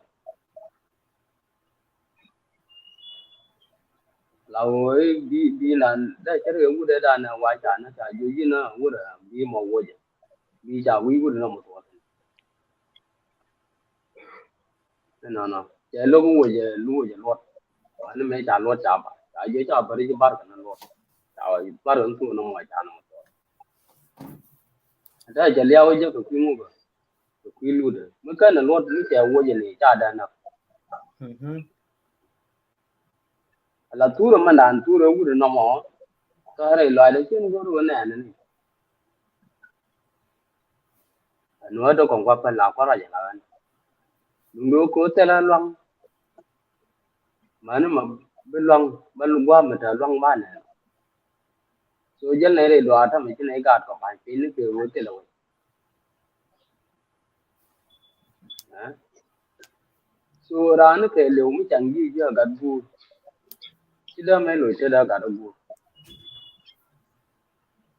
La ɣöö i̱ bi bi nan dee cär kɛ wut ɛ dan ɛ wa ca ni ca jiök ji̱n ɛ wut ɛ bi mɔ wocɛ. Bi ca wi̱i̱ wut nɔmɔ thuɔ̱k. Nɔnɔ cɛ lo̱k wocɛ lo̱k wocɛ luɔt. Wani mɛ ca luɔt ca bar ca jiök ca bar i̱ ci bar kɛ ni luɔt. Ca bar kɛ ni thuɔ̱k nɔmɔ ca nɔmɔ thuɔ̱k. Dee jɛ liaw jɛ kɛ kui̱ ŋukä kɛ kui̱ lutdä mi kɛn ɛ luɔt mi cɛ wuɔcɛ ni ca dee näk. Ala thurɛ mɛn dan thurɛ wut nɔmɔ. Kä rɛy lɔaacdɛ cin go̱r wä nɛɛni ni. Nuɔ̱ɔ̱r dee kɔn kua pɛl la kua ruac ala ɣän. Duŋdu ko̱ thilɛ luaŋ. Mani ma bi luaŋ ba gua̱a̱p mi te luaŋ ba nɛɛni. So jäl nɛy rɛy duaar tämɛ ci nɛy gaat kɔ ka̱ny piny ni kɛ ɣöö thilɛ wec. Ɛ? So raan ni kɛ lëw mi can ji̱ ji̱ a gat guur. Ci dee mɛ loc te dee gat a guur.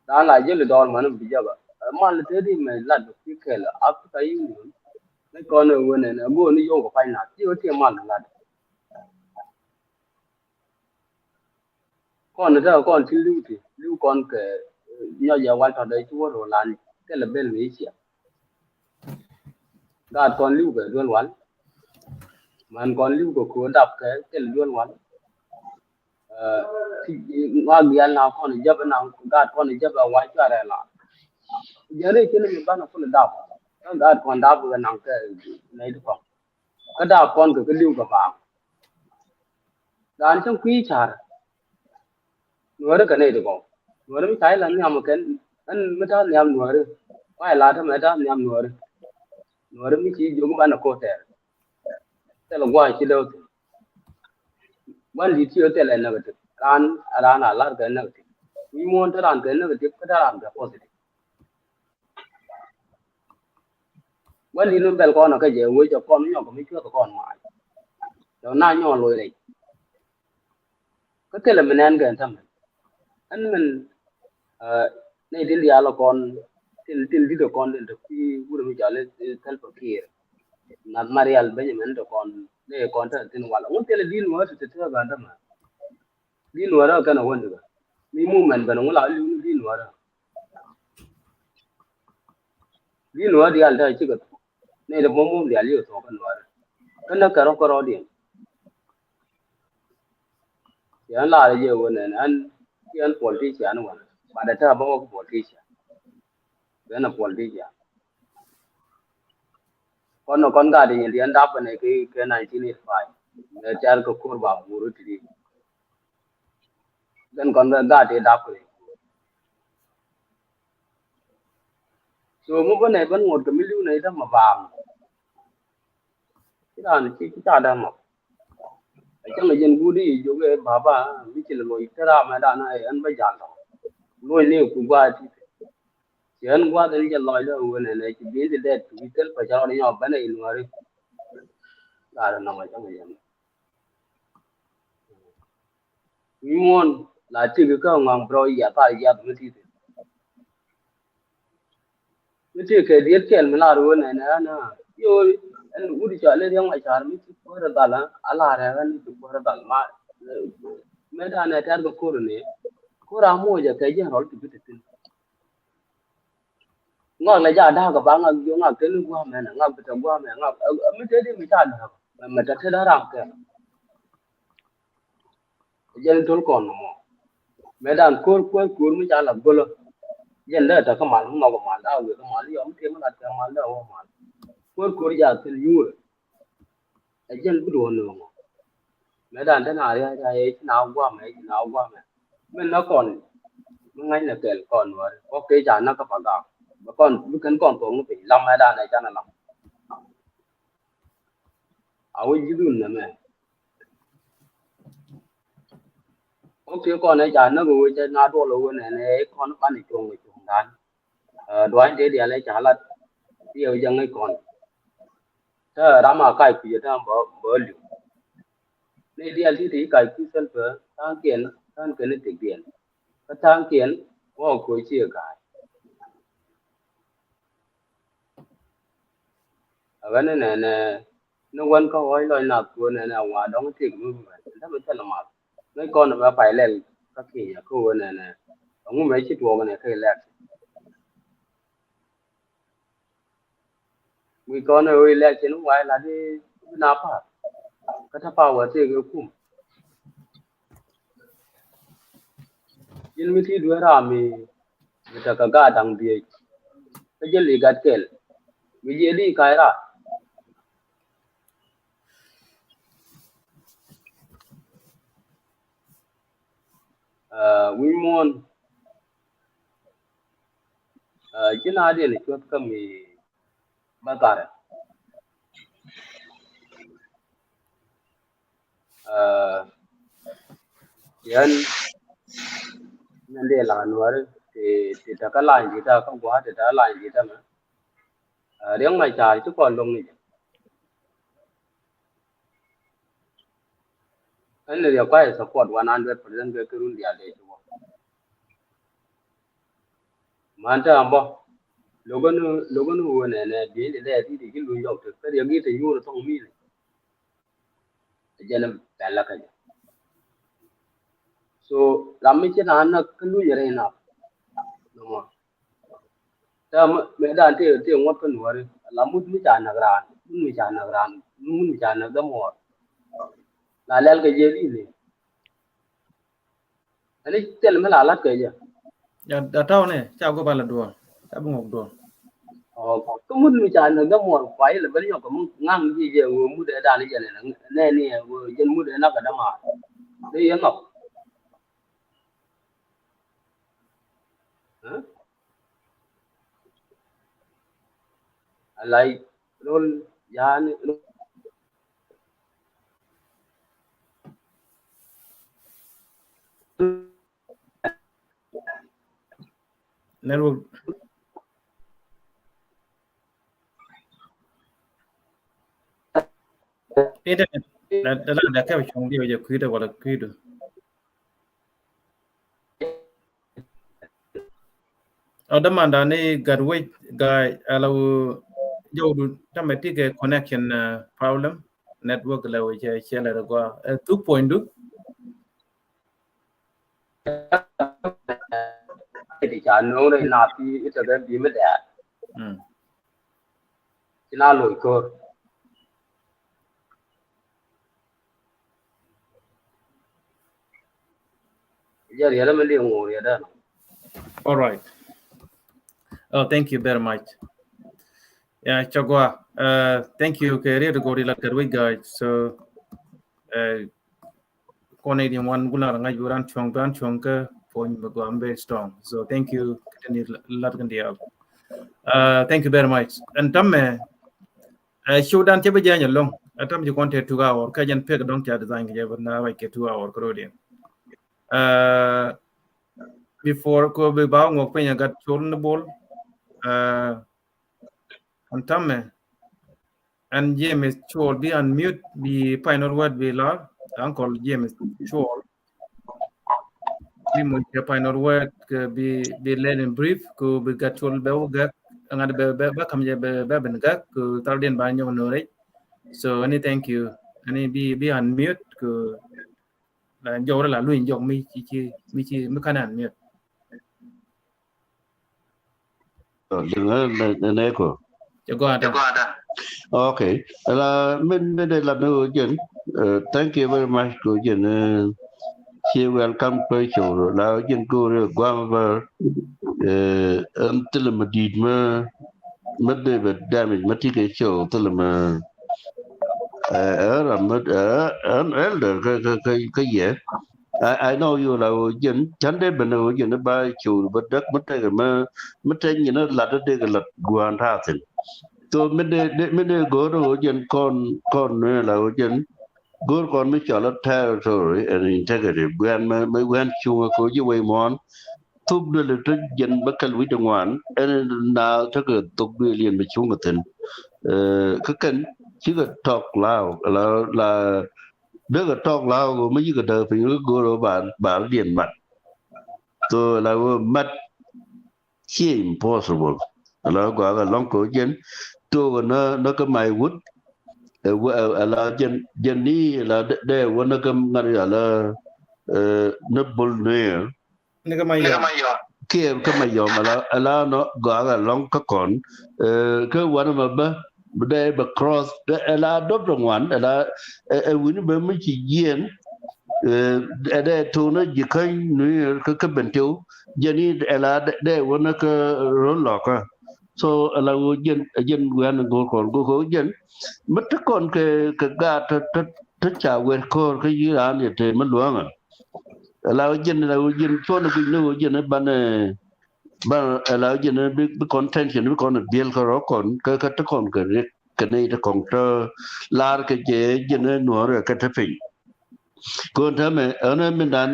Raan la jeli dɔɔr mani bi jaba. Ɛ, mal te di mɛ lat bi kui̱ kɛl Africa Union. Ni kɔn ɛ wen ɛn ɛ go̱o̱r ni yio̱w kɛ pany nath ci wä ti mal lat. Kɔn ni tekɛ kɔn ti li̱w ti li̱w kɔn kɛ, eh, nyɔc ɛ wal tɔt dee ci wä ro̱o̱ lan kɛl ɛ bel mi i̱ ciɛ. Gaat kɔn li̱w kɛ duel wal. Man kɔn li̱w kɛ ko̱o̱r dap kɛ kɛl duel wal. Ŋuak diaal na kɔn jäp na gaat kɔn jäp a wac cuarɛ la. Jɛn ri cin mi banɛ kul dap. Kä gaat kɔn dap kɛ naŋ kɛ nɛy ti kɔn. Kä dap kɔn kɛ kä li̱w kɛ baaŋ. Raan cäŋ kui̱ ca̱r. Nuääri kɛ nɛy ti kɔn. Nuääri mi ca ilɛ nhiam kɛn ɛn mi ta̱a̱ nhiam nuääri. Kuay la tämɛ ta̱a̱ nhiam nuääri. Nuääri mi ci jiök banɛ ko̱r tɛɛr. Thilɛ gua̱a̱c ci dee wä thi̱n. Gua̱n di̱t ci wä thilɛ negative. Raan, raan a lar kɛ negative. Wi̱i̱ muɔ̱ɔ̱n te raan kɛ negative kä te raan kɛ positive. Gua̱n di̱t mi bɛl kɔn kä jɛ wec ɛ kɔn nyɔk mi cuäth kɔn maac. Tɔ na nyɔk loc rɛc. Kä thilɛ mi nɛn kɛ tämɛ. Ɛn min, eh, nɛy tin diaal kɔn, tin, tin di̱t kɔn tin te kui̱ wut mi cɔal i̱, eh, Salva Kiir. Nath Marial Benjamin te kɔn, nɛy kɔn te thin wal. Ŋun thilɛ di̱t nuɔ̱ɔ̱r ti te te kɛ tämɛ. Di̱t nuɔ̱ɔ̱r kɛn a wän ti kɛ. Mi movement ben ŋun la li̱w ni di̱t nuɔ̱ɔ̱r. Di̱t nuɔ̱ɔ̱r diaal te cikɛ. Nɛy ti bä mum diaal yio̱w thuɔ̱k kä nuɔ̱ɔ̱ri. Kä näk kɛ rɔ̱ kä rɔ̱diɛn. Yɛn laar jɛ wen ɛn ɛn ci ɛn politician wen. Bat ɛ te bä wä kä politician. Wen ɛ politician. Kɔn nɔ kɔn gat inyɛ diɛn dap kɛn ɛ kɛ nineteen eighty five. Ɛ tɛr kɛ ko̱r ba wur ti di. Kɛn kɔn bɛ gaat i̱ dap kɛ. So mi bä nɛ bän ŋot kɛ mi li̱w nɛ i̱ dämɛ baaŋ. Ci raan ci ci ca dämɛ. Ɛ cäŋ ɛ jɛn guut i̱ jiök ɛ baba mi ci lɛ loc te ram ɛ dan ɛ ɛn bä jal tɔ. Luɔ̱ny ni ku gua̱a̱th ti. Ci ɣän gua̱a̱th ni jɛ lɔc lɛ ɣöö nɛnɛ ci bi̱i̱n ti dɛt ti wi̱c thil pɛ cɛ rɔɔd nyɔk bänɛ i̱ Nuääri. Lar nɔmɔ cä mi yɛn. Wi̱i̱ muɔ̱ɔ̱n la tik kä ŋɔaŋ bro yiath a yiath mi ti̱ti̱. Mi ti kɛ diet kɛl mi lar wen ɛn ɛn a yo ɛn wut ca lɛ riɛŋ a car mi ti kuäär dhal a lar ɛn mi ti kuäär dhal ma. Mɛ dan ɛ tɛr kɛ kor ni kor a moc ɛ kɛ jɛn rɔl ti bi ti thin. Ŋak lɛ ja dak kɛ ba ŋak yo ŋak teni guam ɛn ŋak bi tɛ guam ɛn ŋak mi tɛ di mi ca dak mɛ tɛ tɛ da ram kɛ. Jɛn tol kɔn mɔ. Mɛ dan kor kuɛ kor mi ca la golo. Jɛn dɛ ta ka mal mi nɔk mal da wek mal yɔ mi kɛ mi la kɛ mal da wä mal. Kor kor ja thil yur. Ɛ jɛn bi duɔ nöŋɔ. Mɛ dan dɛ na ria ria yɛ ci na guam ɛ ci na guam ɛ. Mɛ na kɔn mi ŋa̱c na kɛl kɔn wär kɔ kɛ ca na ka pa gam. Bɛ kɔn bi kɛn kɔn kɔn mi piny lam mɛ dan ɛ ca na lam. A wä ji̱ dhun nɛmɛ. Wä kiɛ kɔn ɛ ca näk ɛ wä cɛ na duɔl ɛ wä nɛnɛ ɛ kɔn ban ɛ cuɔ̱ŋ ɛ cuɔ̱ŋ dan. Ɛ duany tëë dial ɛ ca lat. Ti ɛ wä jɛ ŋäc kɔn. Tä ram a kac kui̱ ɛ tä bä bä li̱w. Ni dial ti ti kac kui̱ thil pɛ tha̱a̱ŋkiɛn tha̱a̱ŋkiɛn ni tek diɛn. Kä tha̱a̱ŋkiɛn wä kui̱ ci ɛ ga̱a̱c. A ɣän ni nɛnɛ ni wän kä ɣɔ̱c lɔc nath kuɔn nɛnɛ a wa dɔ̱ŋ tik mi mi bɛn dämi thil math. Ŋäc kɔn mɛ pay lɛl kä Kenya kä ɣöö nɛnɛ. Ɛŋu mɛ ci tuɔɔk nɛ kä election. Wi̱i̱ kɔn ɛ ɣöö election wä lat i̱ bi na pa̱a̱th. Kä te pa̱a̱th wä tëëk ɛ kum. Ji̱n mi ti duee ram mi mi tekɛ gaat da̱ŋ dhiec. Kä ji̱ li gat kɛl mi jiɛ di ka̱c rat. Wi̱i̱ muɔ̱ɔ̱n. Ji̱n a diɛn cuɔth kä mi bä tharɛ. Yɛn nɛn dee la nuɔri ti ti ta kä lany ti ta kä gua ti ta lany ti ta mɛ. Riɛŋ ma car ci kɔn loŋ ni jɛ. Ɛn ni riɛ kuay support one hundred percent kɛ kɛ run dial dee ci wä. Man ta ambɔ logan logan wä nɛ nɛ biɛ ni dee ti ti ci luny jɔk ti kɛ riɛ gi ti yur thɔŋ mi. Jɛn bɛl la kä jɛ. So ram mi ci na na kä luny rɛ na. Nɔmɔ. Ta mɛ dan te te ŋuɔt kä nuɔri la mut mi ca nak ran mut mi ca nak ran mut mi ca nak dämuɔr. La lɛl kɛ jɛ di ni. Ani thil mi la lat kɛ jɛ. Ya da tau ne ca go bala duɔl ca bi ŋok duɔl. Ɔ kä mut mi ca nak dämuɔr kwa ilɛ bɛl nyɔk kɛ mut ŋaŋ ji jɛ wä mut ɛ dan jɛ ne ne ni wä jɛn mut ɛ nak kɛ dämuɔr. Ni yɛ ŋɔk. Alai rol yani. Network. Internet. Da da da kɛ cuɔ̱ŋ diɛ jɛ kui̱dɛ wala kui̱du. Ɔ dämanda ni gat wec gaa ala wä jɔwdu tamɛ tikɛ connection problem network la wä cɛ cɛ lɛ rɛ gua thuk puɔ̱nydu. Ti ca no̱o̱ŋ rɛy na pi itekɛ bi mi dɛɛ. Ci na loc ko̱r. Jɛ riɛlɛ mi liŋ ŋuŋ riɛdɛ. All right. Oh, thank you very much. Yeah, cɔgwa. Uh, thank you. Kɛ riɛt gɔri la kɛr wec guys. So, uh, kɔn idiɛn wan gular ŋa̱c wä ran cuɔ̱ŋ ran cuɔ̱ŋ kä puɔ̱ny bɛ gɔam very strong. So thank you. Kɛ tini lat kɛ ndiɛl. Uh, thank you very much. And tamme, uh, show dan cɛ bɛ jɛ nyɛ lɔŋ. Uh, tam ci kɔn te two hour kä jɛn pek dɔŋ ca design kɛ jɛ bɛ na wec kɛ two hour kɛ rodiɛn. Uh, before ko bi ba ŋuɔk piny a gat col ni bol. Ɛn tamɛ ɛn James Col bi unmute bi pay not word bi lar. Uncle James Col bi mo cɛ pay not word kɛ bi bi lɛl in brief ko bi gat col bɛ wä gɛk. Ŋat bɛ bɛ bɛ kam jɛ bɛ bɛ ben gɛk ko thar din ba nyɔk no rɛy. So any thank you any bi bi unmute ko la jɔk rɛ la luny jɔk mi ci ci mi ci mi kan unmute. Jɛn nɛ nɛ ko. Jɛ gɔaa da. Okay. La min min de la mi wä jɛn. Thank you very much ko jɛn. Ci welcome ko cɔw la wä jɛn ko rɛ guam bä. Ɛn thil mi dit mi mi de bɛ damage mi ti kɛ cɔw thil mi. Ɛ ram mi ɛn elder kä kä kä yɛ. I, I know you la wä jɛn can dee ben wä jɛn ba cur ba däk mi tek mi mi tek nyin lat dee kɛ lat gua̱a̱n ta̱a̱ thin. So mi dee mi dee go̱o̱r wä jɛn kɔn kɔn nuɛ la wä jɛn go̱o̱r kɔn mi cɔl a territory and integrity guɛn mi mi wɛn cuŋ ko ji̱ wei muɔ̱ɔ̱n. Thuk duël tek jɛn bä kɛl wi̱cdɛ ŋuan ɛn na tekɛ thuk duël yɛn mi cuŋ kɛ thin. Kä kɛn cikɛ tɔk la la Dee kɛ tɔk la ɣöö mi yikɛ däk piny kä go̱o̱r ɣöö ba ba rɔ diɛn mat. So la ɣöö mat ciɛ impossible. La ɣöö gɔaa kɛ lɔ̱ŋ kɛ ɣöö jɛn took ɛ nä nä kä may wut. Ɛ la jɛn jɛn ni la dee wä nä kä ŋa̱t ya la nä bul nueer. Ni kä Mayɔm. Kiɛ kä Mayɔm ala ala nɔ gɔaa kɛ lɔŋ kä kɔn. Kä wanɛ mɛ bä bɛ dee bɛ cross ala dop dɔ ŋuan ala ɛ wini bɛ mi ci jiɛn. Ɛ dee tun ji̱ käny nuir kä kä Bentiu jɛn i̱ ala dee wä ni kä run lɔkä. So ala wä jɛn jɛn wian go̱o̱r kɔn go̱o̱r kɔn jɛn mi ti kɔn kɛ kɛ gaat ti ti ti ca wer ko̱o̱r kä yi̱ raan yɛ te mi luäŋä. Ala wä jɛn ala wä jɛn cuɔn guic ni wä jɛn banɛ banɛ ala wä jɛn bi bi contention bi kɔn biɛl kä rɔ kɔn kä kä ti kɔn kɛ riek kɛ nɛy ti kɔn tɔ lar kɛ jɛ jɛn nuɔr kɛ ti piny. Kɔn täämɛ ɛn min dan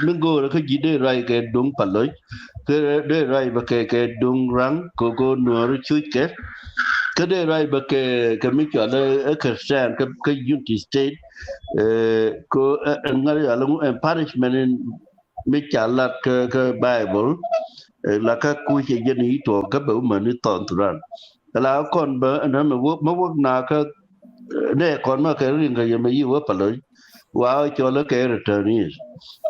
min go̱o̱rä kä ji̱ dee ruac kɛ duŋ paloc kä dee ruac bä kɛ kɛ duŋ raŋ kɛ kɛ nuɔr cuc kɛ kä dee ruac bä kɛ kɛ mi cual ɛ Christian kä kä Unity State. Ko ɛn ŋa̱r yal ɛn punishment in mi ca lat kä kä Bible. La kä kuc ɛ jɛn i̱ tuɔɔk kä bɛ wä mäni thɔn thuran. Ala kɔn bä ɛn mɛ wä mɛ wä na kä nɛ kɔn mɛ kɛ rin kä yɛ mɛ yi wä paloc. Wa cɔl kɛ returnees.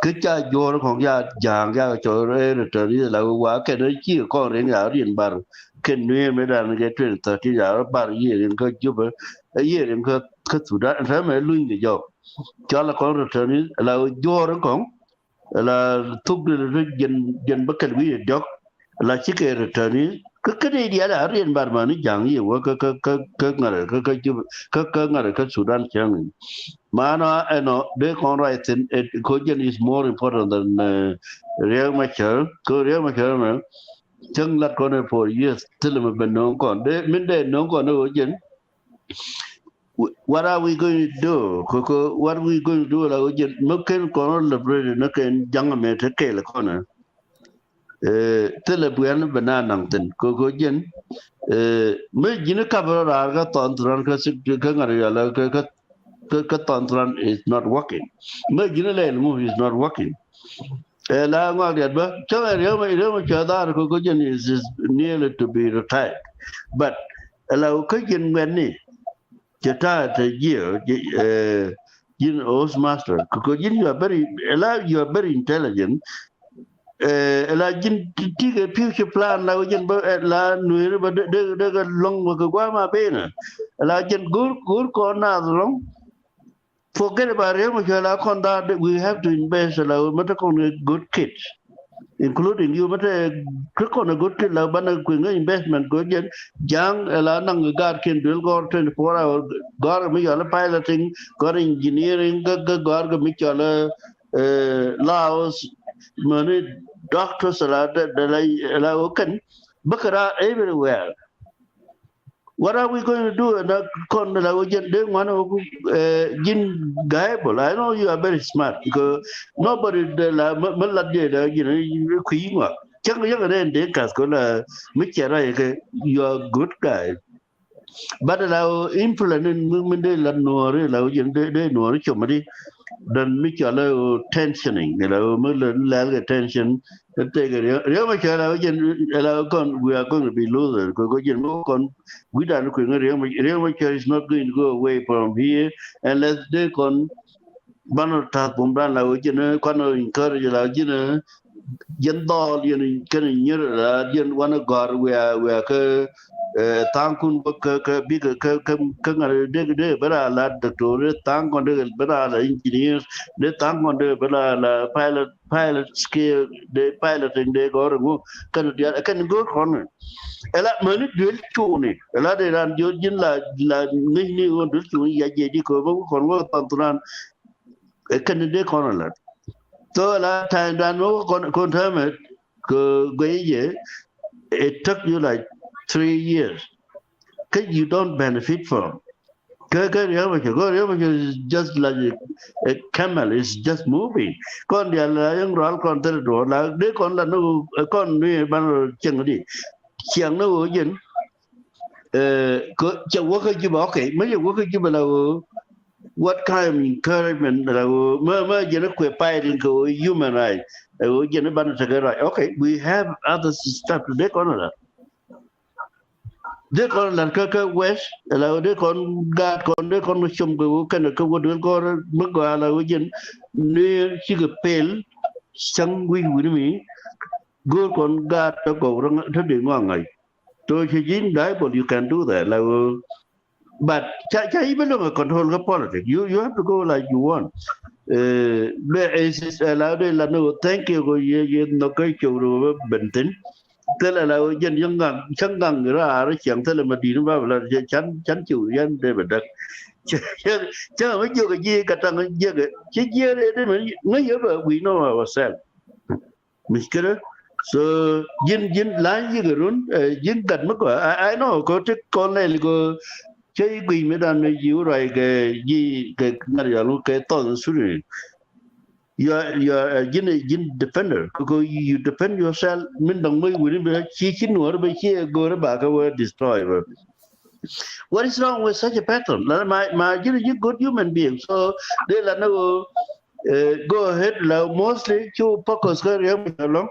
Kä ca juɔr kɔn ya ja̱a̱ŋ ya cɔl returnees la wa kɛn ci kɔn rin ya rin bar kɛn nuëë mɛ dan kɛ twenty thirteen ya bar yiëë rin kä Jubɛ yiëë rin kä kä Thudan ɛn mɛ luny kɛ jɔk. Cɔl kɔn returnees la juɔr kɔn la thuk di ri jɛn jɛn bä kɛl wi̱i̱ diɔk la cikɛ returnees kä kä di diaal a rien bar mani ja̱ŋ yiëë wä kä kä kä kä ŋarɛ kä kä Jubɛ kä kä ŋarɛ kä Thudan cäŋ. Mana ɛnɔ dee kɔn ruac thin ko jɛn is more important than Riek Machar ko Riek Machar mɛ cäŋ lat kɔn ɛ for years thilɛ mɛ ben no̱o̱ŋ kɔn dee min dee no̱o̱ŋ kɔn ɛ wä jɛn. What are we going to do? Ko ko what we going to do la ko jɛn mɛ ken kɔn liberate na ken jaŋ mɛ te kel kɔn. Thilɛ buɛn bɛ na naŋ thin ko ko jɛn mɛ ji̱n kap rɔ raar kä thɔn thran kä sik kä ŋa̱r yɔl kä kä kä thɔn thran is not working. Mɛ ji̱n lɛl ŋu is not working. Ɛ la ŋɔak riat bä cä ɛ riäm ɛ riäm ɛ cä dhar ko ko jɛn is nearly to be retired. But ɛ la ko kä jɛn ŋuɛtni. Cɛ ta̱a̱ te jiɛ ji̱n host master kɛ kɛ ji̱n you are very ɛ la you are very intelligent. Ɛ la ji̱n ti kɛ future plan la wä ji̱n bä ɛ la nuëri bä dee dee kɛ lɔŋ wä kɛ gua̱a̱ ma benä. Ɛ la ji̱n go̱r go̱r kɔn naath lɔŋ. Forget about Riek Machar la kɔn that we have to invest la wä mɛ te kɔn kɛ good kids. Including you mɛ te kɛ kɔn a good kid la banɛ kuiŋ investment kɛ jɛn ja̱a̱ŋ ɛ la naŋ gaat kin duel gɔr twenty four hour gɔr mi yɔl piloting gɔr engineering gɛ gɛ gɔr gɛ mi cɔl laos mɛni doctors la de la la wä kɛn bä kɛ ra everywhere. What are we going to do? Na kɔn la wä jɛn dee ŋuan wä ku, eh, ji̱n gullible. I know you are very smart because nobody de la mɛ, mɛ lat jɛ la ji̱n kui̱ ŋuak. Cäŋ yäŋ dee dee kath kɔ la mi cɛ rɔy kɛ, you are good guy. But la wä influence in mi, mi dee la nuɔri la wä jɛn dee, dee nuɔri com di. Dan mi cɔl la wä tensioning la wä mi lɛ lɛl kɛ tension. Tëëkɛ Riek, Riek Machar la wä jɛn la wä kɔn, we are going to be losers. Kɔ, kɔ jɛn mi wä kɔn wi̱dan kui̱ ŋä Riek Machar, Riek Machar is not going to go away from here unless dee kɔn banɛ ta̱th bumdan la wä jɛn kɔn encourage la wä jɛn jɛn dhɔl yɛn kɛn nyir la jɛn wanɛ gɔ̱r wia, wia kä, eh, tha̱a̱ŋkun wä kä, kä bikɛ kä, kä, kä ŋa̱t dee, dee bɛ la la doctor tha̱a̱ŋkun dee bɛ la la engineers dee tha̱a̱ŋkun dee bɛ la la pilot, pilot skill dee piloting dee gɔ̱r ŋu kɛn diaal kɛn go̱r kɔn. Ɛla mäni duel cuuni ɛla dee ran jiöt ji̱n la, la ŋäcni ɣöö duel cuuni ya jiɛc di kɛ bä kɔn wä than thuran. Ɛ kɛn dee kɔn ɛ lat. So la time dan wä kɔn, kɔn tämɛ kɛ guey jɛ, it took you like three years. Kɛ you don't benefit from. Kɛ, kɛ Riek Machar, kɛ Riek Machar is just like a, a camel, is just moving. Kɔn diaal la yɛn rual kɔn thil duɔ̱ɔ̱r la dee kɔn la ni wä, kɔn ni ban cieŋ di. Cieŋ ni wä jɛn. Eh, kɛ cɛ wä kä Juba, okay. Mɛ cɛ wä kä Juba la wä, what kind of encouragement la wä, mɛ, mɛ jɛn kuɛ fighting kɛ wä human right. Ɛ wä jɛn ban tekɛ right. Okay, we have other stuff. Dee kɔn la. Dee kɔn la kä, kä West, la wä dee kɔn gaat kɔn, dee kɔn mɛ com kɛ wä kɛn kɛ wä duel kɔn mɛ gɔaa la wä jɛn ni cikɛ pel cäŋ wi̱i̱ wi̱ni mi. Go̱o̱r kɔn gaat tɔ gɔw rɔ ŋa-, tɔ dee ŋɔaŋ ŋa̱c. So ci ji̱n gullible, you can do that. Like, uh, but ca, ca i̱ bi loŋ a control kä politics. You, you have to go like you want. Eh, bɛ, eh, sis, eh, la dee la ni wä thank you ko ye, ye nhɔk kä cok ri wä ben thin. Thilɛ la wä jɛn yäŋ gaŋ, cäŋ gaŋ raar cäŋ thilɛ ma di̱i̱t ba bɛ la can, can cok yɛn dee bɛ däk. Cä, cä, cä mi jiök ji̱ ka taŋ jiäk. Ci jiäk ri dee mi ŋäc yɛ bɛ, we know ourselves. Mushkila. So ji̱n, ji̱n la̱ny yikɛ run, eh, ji̱n gat mi gɔaa. I, I know ko ti kɔn lɛl ko cä yi guiy mi dan mi ji̱ wä ruac kɛ ji̱ kɛ ŋa̱t yɔl kɛ thɔn suri. You are, you are, uh, ji̱n, ji̱n defender. Ko, ko you defend yourself. Min dɔŋ mi wuni bɛ ci, ci nuɔr bɛ ci go̱o̱r ba kɛ wä destroy bɛ. What is wrong with such a person? La ma, ma ji̱n, ji̱n good human being. So dee la ni wä, eh, go ahead la mostly cu focus kä Riek Machar lɔŋ,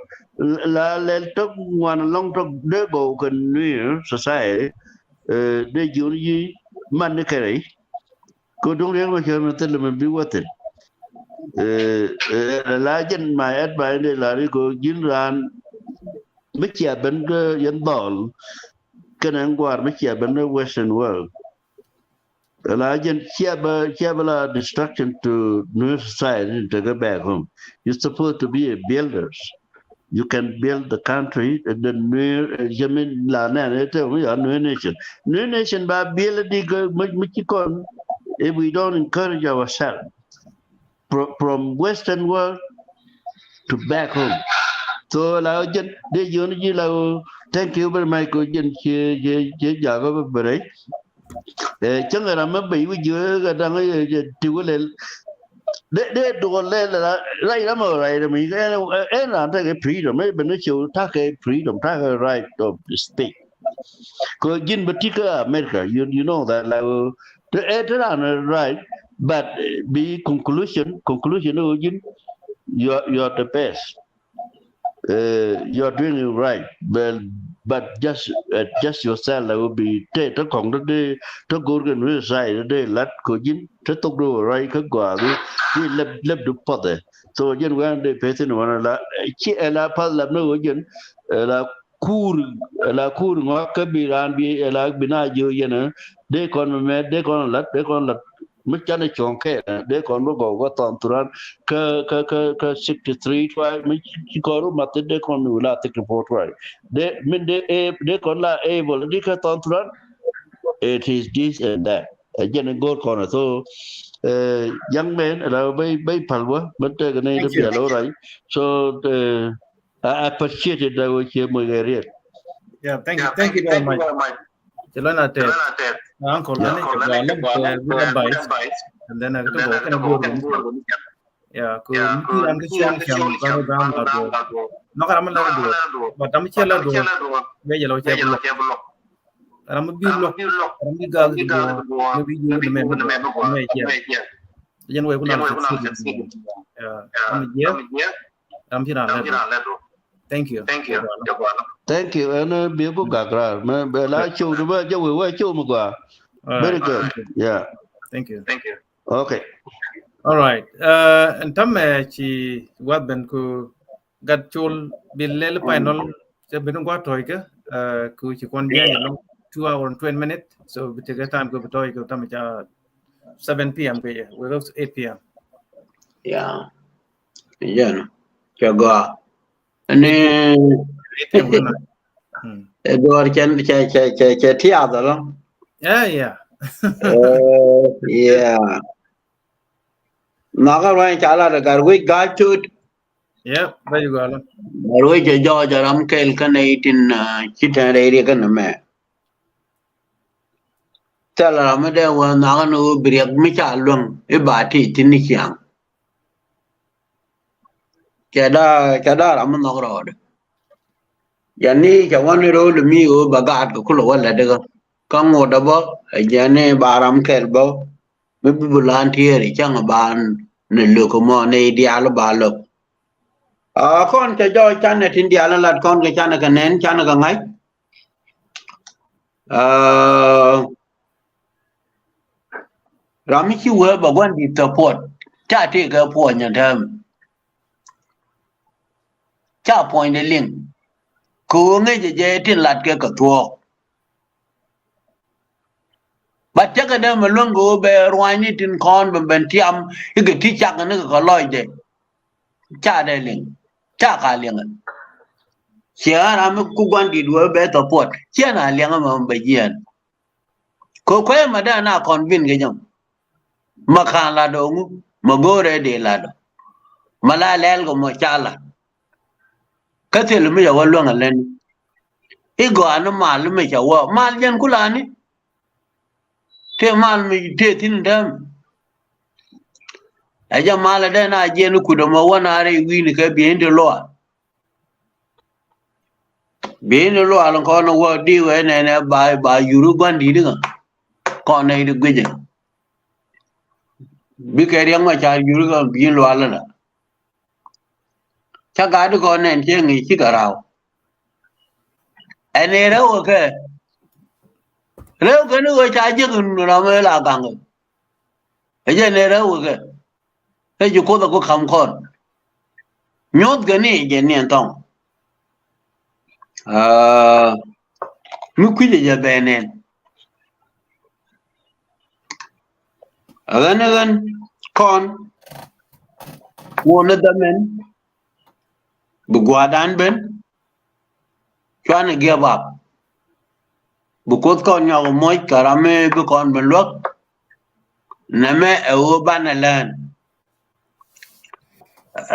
la lɛl tɔk ŋuan lɔŋ tɔk dee gɔw kɛ Nuer society. Eh, dee jiun yi man ni kɛ rɛy. Ko duŋ Riek Machar mi thil mi bi wä thin. Eh, eh, la jɛn my advice dee la ri ko ji̱n raan mi cia ben kä yɛn dhɔl kɛnɛ ŋuar mi cia ben kä Western world. La jɛn cia bä, cia bä la destruction to Nuer society to go back home. You're supposed to be a builders. You can build the country, and then Nuer, uh, you mean la nɛn, eh, te, we are Nuer nation. Nuer nation ba build di kɛ mi, mi ci kɔn, if we don't encourage ourselves from, from Western world to back home. So la jɛn dee jiɔn ji̱ la, thank you very much ko jɛn cie, cie, cie jakä bä bɛ rɛy. Eh, cäŋ ram mi bɛ wi̱c jiö kɛ da̱ŋ, eh, ti wä lɛl. Dee, dee duɔl lɛl la, right ram ɔ right ram. Ɛn, ɛn ran tekɛ freedom, eh, ben ni cio̱w takɛ freedom, takɛ right of speech. Kɛ ji̱n bä ti kä America, you, you know that, like, uh, te, eh, te ran, uh, right, but, eh, bi conclusion, conclusion ɔ ji̱n, you are, you are the best. Eh, you are doing it right, but, but just, uh, just yourself, like, will be te, te kɔŋ te, te, te go̱r kɛ Nuer side te lat kɛ ji̱n, te thok te right kä gɔaa bi, bi lɛp, lɛp du puɔth ɛ. So ji̱n wɛn dee peth in wän la, eh, ci, eh, la path lap ni wä ji̱n, eh, la kuur, la kuur ŋɔak kä bi raan bi, la bi na jiö yɛn, dee kɔn mɛ mɛ, dee kɔn lat, dee kɔn lat. Mi canɛ cuɔ̱ŋ kɛ, dee kɔn bi gɔw kä thɔn thuran kä, kä, kä, kä sixty-three tribe, mi ci kɔn ru math dee kɔn mi wula sixty-four tribe. Dee, min dee, eh, dee kɔn la able di kä thɔn thuran. It is this and that. Ɛ jɛn go̱o̱r kɔn. So, eh, young man, la bä, bä pal wä, bä tek ni. Thank you. Bia lo rai. So, eh, I appreciate it that we came with a real. Yeah, thank you. Yeah, thank you very much. Cɛ lɔn a tɛth. Uncle, lɔn ni cɛ gɔaa lɔn kɛ good advice. And then a kɛ ti gɔɔ kɛn go̱o̱r ni cɛ. Yeah, ku ni ti ram kɛ cɛ ni cɛ ni kɛ gɔaa la duɔ. Nɔk ram la duɔ. But ram cɛ la duɔ. Bɛ jɛ lɔ cɛ bi lɔk. Ram bi lɔk. Ram bi gaak duɔ. Ni bi yuur ni mɛ mi gɔaa. Ni mɛ cɛ. Jɛn wee ku na succeed. Yeah. Ram jɛ. Ram ci ran lɛ duɔ. Thank you. Thank you. Thank you. Ɛn bi ku gak rar. Mɛ bɛ la show di bɛ jɛ wee wee show mi gɔaa. Very good. Yeah. Thank you. Thank you. Okay. All right. Uh, ɛn tamɛ ci wath ben ku gat col bi lɛl final cɛ bi ni gua tɔy kɛ, uh, ku ci kɔn jɛ lɔŋ two hour and twenty minute. So bi tekɛ time ku bi tɔy kɛ tamɛ ca seven p m kɛ yɛ. We go to eight p m. Yeah. Jɛn cɛ gɔaa. Ni ɛ duɔr cɛ cɛ cɛ cɛ cɛ tiath alɔ. Yeah, yeah. Yeah. Nhɔkä ruany ca lat ɛ gat wi̱c ga̱a̱c tut. Yeah, bä ju gɔalä. Gat wi̱c cɛ jɔɔc ɛ ram kɛl kɛnɛ itin ci tɛn rɛy riɛk kɛnɛ mɛ. Thɛl ram mi dee wä nhɔkä ni wä bi riɛk mi ca luäŋ i̱ ba ti thin ni ciaŋ. Cɛ daa cɛ daa ram mi nhɔk rɔɔdɛ. Yɛn ni cɛ wä ni ro̱o̱l mi ɣöö bɛ gaat kɛ kulɛ wä lät ikä kä ŋot ɛ bä. Ɛ jɛn ni ba ram kɛl bä mi bi bi lan tiɛɛri cäŋ ban ni lök mɔ ni diaal ba lök. A kɔn cɛ jɔɔc canɛ tin diaal ni lat kɔn kɛ canɛ kɛ nɛn canɛ kɛ ŋa̱c. Aa, ram mi ci wee bɛ gua̱n di̱t thɔpuɔt ca tëëkɛ puɔ̱ny ɛ täämi. Ca puɔ̱nydɛ liŋ kɛ ɣöö ŋäcɛ jɛ tin lat kɛ kɛ thuɔ̱ɔ̱k. Bat cä kɛ dee mɛ luäŋ kɛ ɣöö bɛ ruanyni tin kɔn bɛ ben tiam i̱ kɛ ti cak ni kɛ kɛ lɔcdɛ. Ca dee liŋ ca ka liŋ. Ciɛ ɣän ram mi ku gua̱n di̱t wee bɛ thɔpuɔt ciɛ na liŋ mɛ bɛ jiɛn. Kɛ kuɛ mɛ dee na kɔn bin kɛ jɛ mɔ. Mɛ ka̱n lat ɔ ŋu mɛ go̱o̱rɛ dee lat ɔ. Mɛ la lɛl kɛ mɔ ca lat. Kä thil mi ca wä luäŋ a lɛn i̱ gɔaa ni mal mi ca wä mal jɛn kulani. Tëë mal mi tëë thi̱n tääm. Ɛ jɛ mal ɛ dee na jiɛn kut ɛmɔ wä na rɛy wi̱i̱ni kɛ bi̱i̱n ti luaal. Bi̱i̱n ti luaal kɔn wä diw ɛ nɛnɛ ba ba yuri gua̱n di̱t ŋa. Kɔn nɛy ti guic ɛ bikɛ riɛk ma ca yuri kɔn bi̱i̱n luaal ɛ la. Ca gat kɔn nɛn cieŋ i̱ cikɛ raw. Ɛn ëë rɛw kɛ rɛw kɛ ni ɣöö ca jiäk in ram ëë la gaŋ. Ɛ jɛ ni rɛw kɛ ɛ ji̱ Kuoth aku ka̱m kɔn. Nyuɔ̱th kɛ ni jɛ ni ɛn thɔŋ. Aa, mi kui̱cɛ jɛ bɛ nɛn. Ɣän ɣän kɔn wuɔ̱n ni dhamɛn bi gua̱a̱dan ben. Cuanɛ give up. Bi Kuoth kɔn nyɔk moc kɛ ram mi bi kɔn ben luäk. Nɛmɛ ɛ ɣöö banɛ lään.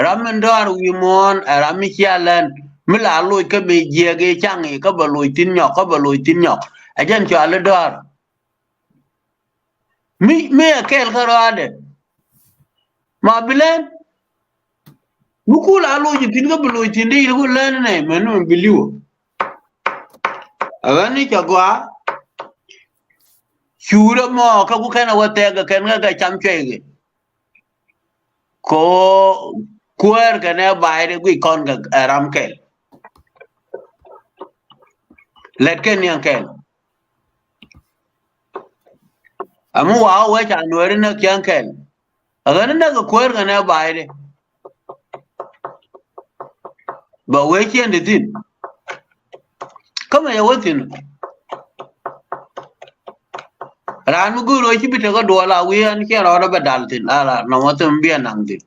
Ram mi dɔ̱a̱r wi̱i̱ muɔ̱ɔ̱n ɛ ram mi cia lään mi la loc kä mi jiɛk i̱ caŋ i̱ kä bɛ loc thi̱n nyɔk kä bɛ loc thi̱n nyɔk. Ɛ jɛn cɔal i̱ dɔ̱a̱r. Mi mi ɛ kɛɛl kä rɔaadɛ. Ma bi lɛn mi kul a loc thi̱n kä bi loc thi̱n dee yir ku lɛn nɛ mɛn mi bi li̱w. Ɛ ɣän ni cɛ gɔaa. Cuurä mɔ kä ku kɛn a wä thɛk kɛ kɛn kä kɛ cam cuɛy kɛ. Ko kuäär kɛnɛ ba̱a̱y dee guic kɔn kɛ ɛ ram kɛl. Lɛt kɛn ni ɛn kɛl. Amu wa wee ca nuɛɛri näk cäŋ kɛl. A ɣän näk kɛ kuäär ŋänɛ ba̱a̱ydɛ. Bɛ wee ciɛn di thi̱n. Kä mɛ yɛ wee thi̱n. Raan mi go̱o̱r wee ci bi tekä duɔl a wi̱i̱ ɛn ciɛn rɔɔdɛ bɛ dal thi̱n a la nɔmɔ thim bi ɛ naŋ thi̱n.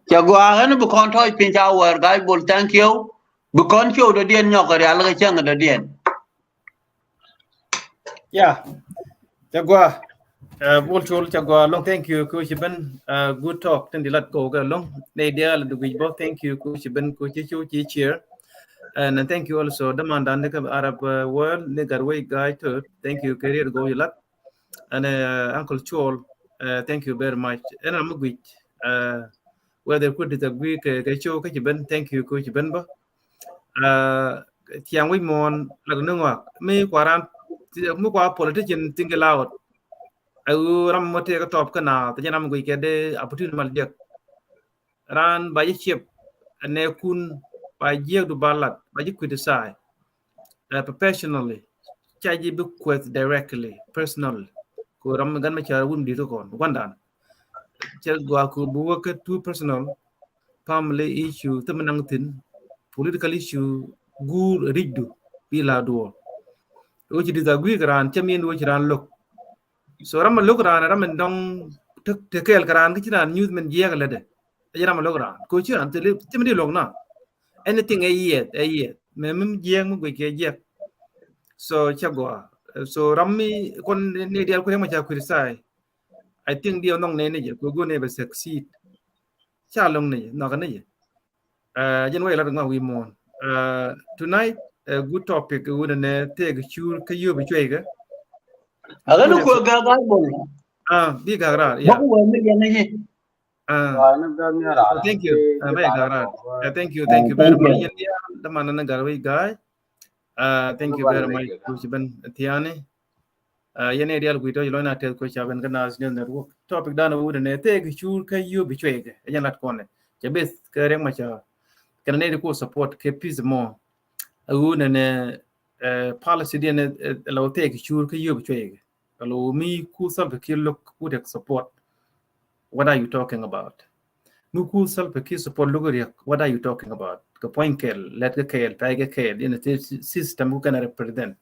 Cɛ gua̱a̱k ɛn bi kɔn tɔ̱ɔ̱c piny ca wäär ga̱a̱c bol, thank you. Bi kɔn ciöw dɔ̱diɛn nyɔk kɛ rial kɛ cäŋ dɔ̱diɛn. Yeah. Cɛ gua̱a̱k. Uh, Bol Col cɛ gua̱a̱k lɔŋ, thank you. Ku ci ben, uh, good talk tin di lat ko kɛ lɔŋ. Nɛy diaal di guic bɔ, thank you. Ku ci ben ku ci ciöw ci cheer. And uh, thank you also. Dämandan ni kä Arab uh, world ni gat wei guy too. Thank you. Career go you lat. And uh, Uncle Chol. Uh, thank you very much. And I'm a gwich. Uh, whether ku disagree kɛ kɛ show kä ci ben, thank you ku ci ben bä. Uh, ciaŋ wi̱c muɔ̱ɔ̱n lak ni ŋɔak mi kua ran mi kua politician think loud. Ɛ ɣöö ram mɔ tëëk tɔp kä naath jɛn ram guic kɛ dee opportunity mal jiɛk. Raan ba ji̱ ciɛp ɛ nɛɛkun ba jiɛkdu ba lat ba ji̱ criticize. Uh, professionally ca ji̱ bi kueth directly personally. Ku ram mi gan mi ca wun di̱t kɔn guandan. Cɛ gua ku bi wä kä too personal, family issue thim naŋ thin, political issue guur ricdu bi la duɔl. Wä ci disagree kɛ raan cɛ min wä ci raan look. So ram a look raan ram in dɔŋ te kɛɛl kɛ raan kä ci raan nyuth min jiɛk lɛ dɛ. Ɛ ram a look raan ko ci raan thil thim di look na. Anything ɛ yiɛth ɛ yiɛth mɛ mi jiɛk mi guic kɛ jiɛk. So cɛ gua so ram mi kɔn ni dial ku rɛm a ca criticize. I think diɛ nɔŋ nɛy ni jɛ kɛ go̱o̱r nɛy bɛ succeed. Ca loŋ ni jɛ nhɔk ni jɛ. Jɛn wä ilat ŋɔak wi̱i̱ muɔ̱ɔ̱n. Tonight a good topic wunɛ nɛ tëëk cuur kä yio̱o̱p icuɛy kɛ. Akä ni kuɛ gak gak bol. Bi gak raar ya. Bak wä mi jɛ ni jɛ. Thank you. Bɛ gak raar. Thank you, thank you very much. Yɛn diaal däman ni gat wec guy. Thank you very much. Kuci ben thiani. Yɛn ɛ dial kui̱ tɔc lɔc na tɛth kuec ca ben kä Nas News Network. Topic dan wut ɛnɛ tëëk cuur kä yio̱o̱p icuɛy kɛ ɛ jɛn lat kɔnɛ cɛ beth kɛ riɛk ma ca kɛn nɛ di ku support kɛ peace mɔ. Ɛ wut ɛnɛ policy diɛn ɛ lɔ tëëk cuur kä yio̱o̱p icuɛy kɛ. Alo mi ku Salva Kiir look wut ɛ support. What are you talking about? Mi ku Salva Kiir support look riɛk. What are you talking about? Kɛ puɔ̱ny kɛl lɛt kɛ kɛl pay kɛ kɛl in a system ku kɛn represent.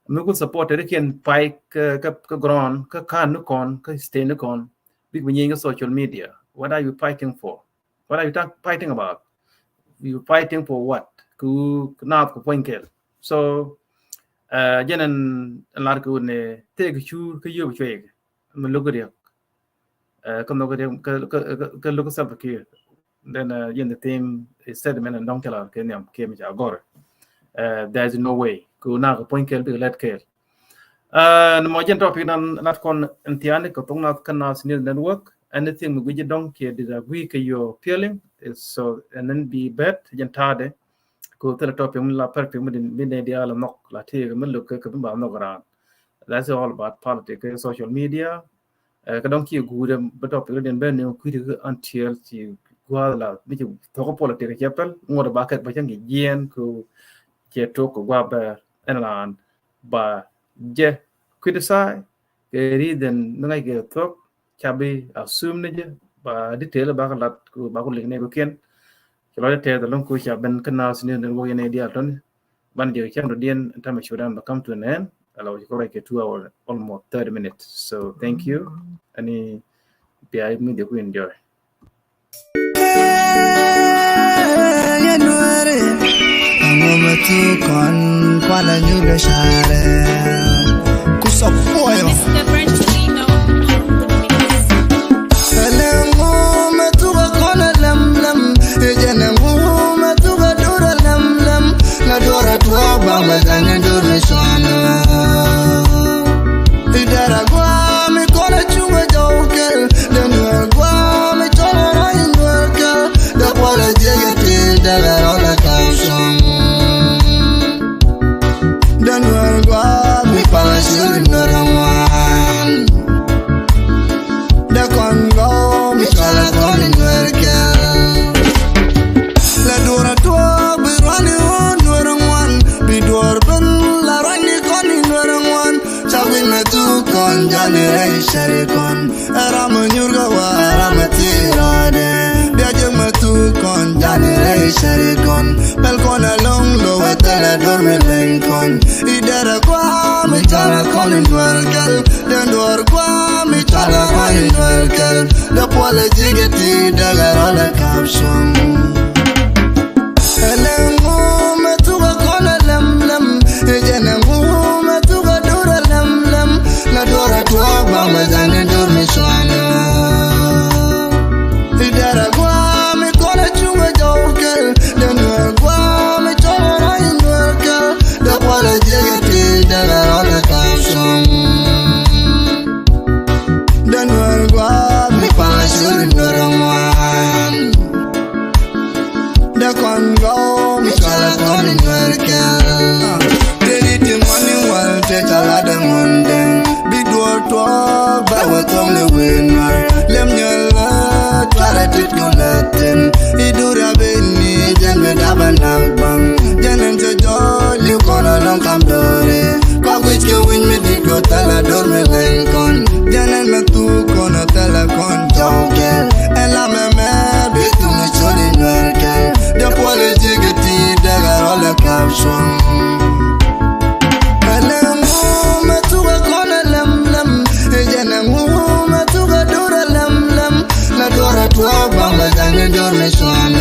Mi ku support ri kiɛn pay kɛ kɛ ground kɛ kan ni kɔn kɛ state ni kɔn. Bik bi nyieny kɛ social media. What are you fighting for? What are you fighting about? You fighting for what? Ku naath ku puɔ̱ny kɛl. So jɛn ɛn lar kɛ wut ni tëëk cuur kä yio̱o̱p cuɛy kɛ. Mi look riɛk. Kä look riɛk kä look Salva Kiir. Then yɛn the same statement ɛn dɔ̱ŋ cɛ lar kɛ nhiam kiɛ mi ca gɔrɛ. There is no way ku nak puɔ̱ny kɛl bik lɛt kɛl. Ni mɔ jɛn topic nan lat kɔn ɛn thiani kɛ thok nath kä Nas News Network. Anything mi guic dɔ̱ŋ kiɛ disagree kɛ your feeling. So and then bi bɛt jɛn ta̱a̱dɛ. Ku thilɛ topic mi la perfect mi din bi nɛ diaal nhɔk la tëëk mi look kɛ kɛ bi ba nhɔk raan. That's all about politics kɛ social media. Kä dɔ̱ŋ kiɛ guudɛ bä topic rɛ diɛn bɛ ni kui̱t kɛ until ci gua̱a̱th la mi ci thok politic cɛ pɛl ŋuɔt ba kɛk bä cäŋ ki jiɛn ku cɛ tok kɛ gua̱a̱th bɛ ɛn raan ba jɛ criticize kɛ reason mi ŋa̱c kɛ thok ca bi assume ni jɛ ba detail ba kɛ lat ku ba ku lik ni ku kiɛn. Ci lɔcdä tɛth ɛlɔ̱ŋ ku ca ben kä Nas News Network yɛn ɛ diaal tɔni. Ban jɛ cäŋ dɔ̱diɛn ɛn tamɛ cudan bɛ come to an end. Ala wä ci kɔrɛ kɛ two hour almost thirty minutes. So thank you. Ani bia mi de ku enjoy. January, I'm on my two con, kuala nyuga share. Kusa poyo. Mister Brangelino. Ɛlɛŋu mɛ thuk ɛ kɔn ɛ lɛm lɛm. Ɛ jɛn ɛŋu mɛ thuk ɛ dur ɛ lɛm lɛm. La dur ɛ tuɔɔk ba mɛ dhɛn ɛ dur ɛ cuanɛ. Idara gua mi kɔn ɛ cuŋ ɛ jɔw kɛl. Dɛ nuɛr gua mi cɔl ɛ rɔy nuɛr kɛl. Dɛ kuɔl ɛ jiɛc ɛ ti dɛ lɛ rɔl ɛ kam cuŋ. Dɛ nuɛr gua mi pal ɛ cuŋ nuɛr ɛ ŋuan. Dɛ kɔn gɔw mi cɔl ɛ kɔn nuɛr kɛl. Lɛ duɔr ɛ tuɔɔk bi ruani ɣöö nuɛr ɛ ŋuan. Bi duɔr ben la ruani kɔn nuɛr ɛ ŋuan. Ca wi̱c mɛ thuk kɔn jani rɛy cari kɔn. Ɛ ram ɛ nyur kɛ wa ɛ ram ɛ thil rɔɔdɛ. Bia jek mɛ thuk kɔn jani rɛy cari kɔn. Pɛl kɔn ɛ lɔŋ lo wɛ thɛl ɛ dor mi leny kɔn. Idɛrɛ kua mi cɔl ɛ kɔn in duɔr kɛl. Den duɔr kua mi cɔl ɛ kɔn in duɔr kɛl. Dɛ puɔl ɛ jik ɛ ti dɛk ɛ rɔl ɛ kap cuŋ. Ɛlɛŋu mɛ thuk ɛ kɔn ɛ lɛm lɛm. Ɛ jɛn ɛŋu mɛ thuk ɛ dur ɛ lɛm lɛm. La duɔr ɛ tuɔɔk ba mɛ dhɛn ɛ dur mi cuanɛ. Idara gua mi kɔn ɛ cuŋ ɛ jɔw kɛl. Dɛ nuɛr gua mi cɔl ɛ Thilɛ dor mi leny kɔn, jɛn ɛn mɛ thuk kɔn, thilɛ kɔn jɔw kɛl. Ɛn la mɛ mɛ bi thuk mi cot in Nuɛr kɛl. Dee puɔl i̱ ji̱ kɛ ti dee kɛ rɔl ɛ kap cuɔ̱ŋ. Ɛn ɛŋu mɛ thuk ɛ kɔn ɛ lɛm lɛm, ɛ jɛn ɛŋu mɛ thuk ɛ dor ɛ lɛm lɛm. La dor ɛ tuɔɔk baŋ bɛ ja̱ŋ ni dor mi cuan.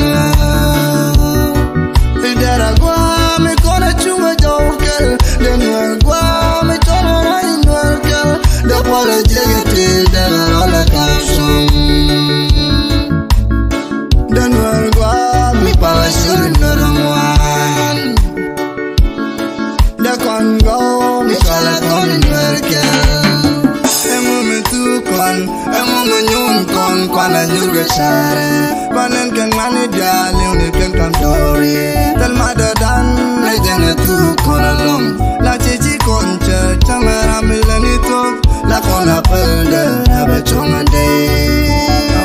I̱ dɛr a gua̱a̱ mi kɔn a cuŋ a jɔw kɛl. Dee Nuɛr gua̱a̱ mi cɔl a rac Nuɛr kɛl. Dee puɔl a jiɛk i̱ ti dee rɔl a kap cuɔ̱ŋ. Dee Nuɛr gua̱a̱ mi pal a cur i̱ Nuɛr a ŋuan. Dee kɔn gɔw mi cɔl a kɔn i̱ Nuɛr kɛl. Ɛŋu mi thuk kɔn, ɛŋu mi nyuun kɔn, kuan a nyur kɛ carɛ. Banɛn kɛn ŋuan i̱ diaal, li̱w ni kɛn kam dɔɔri. Thil ma dee dan, ɛ jɛn ɛ thuk kɔn ɛlɔ̱ŋ. La ci ci kɔn cɛ, cäŋ ɛ ram mi lɛn i̱ thok. La kɔn a päl dee, a bɛ cuɔ̱ŋ a dee.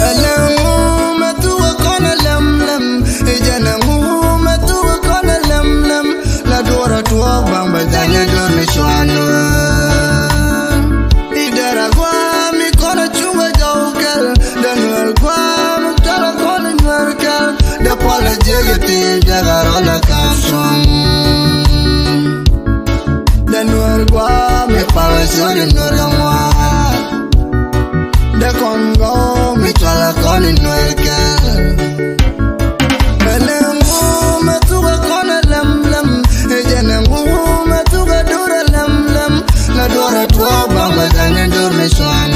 Ɛlɛŋu mɛ thuk ɛ kɔn ɛ lɛm lɛm. I̱ jɛn ɛŋu mɛ thuk ɛ kɔn ɛ lɛm lɛm. La duɔr a tuɔɔk baŋ bɛ ja̱ny ɛ duɔr mi cuan. I̱ dɛr a gua̱a̱ mi kɔn a cuŋ a jɔw kɛl. Dee Nuɛr gua̱a̱ mi cɔl a kɔn i̱ Nuɛr kɛl. Dee puɔl a jiɛk i̱ ti dee kɛ rɔl a kap cuɔ̱ŋ. Dee Nuɛr gua̱a̱ mi pal a cur i̱ Nuɛr a ŋuan. Dee kɔn gɔw mi cɔl a kɔn i̱ Nuɛr kɛl. Ɛn ɛŋu mɛ thuk ɛ kɔn ɛ lɛm lɛm. Ɛ jɛn ɛŋu mɛ thuk ɛ dor ɛ lɛm lɛm. La duɔr a tuɔɔk baŋ bɛ ja̱ŋ ni dor mi cuan.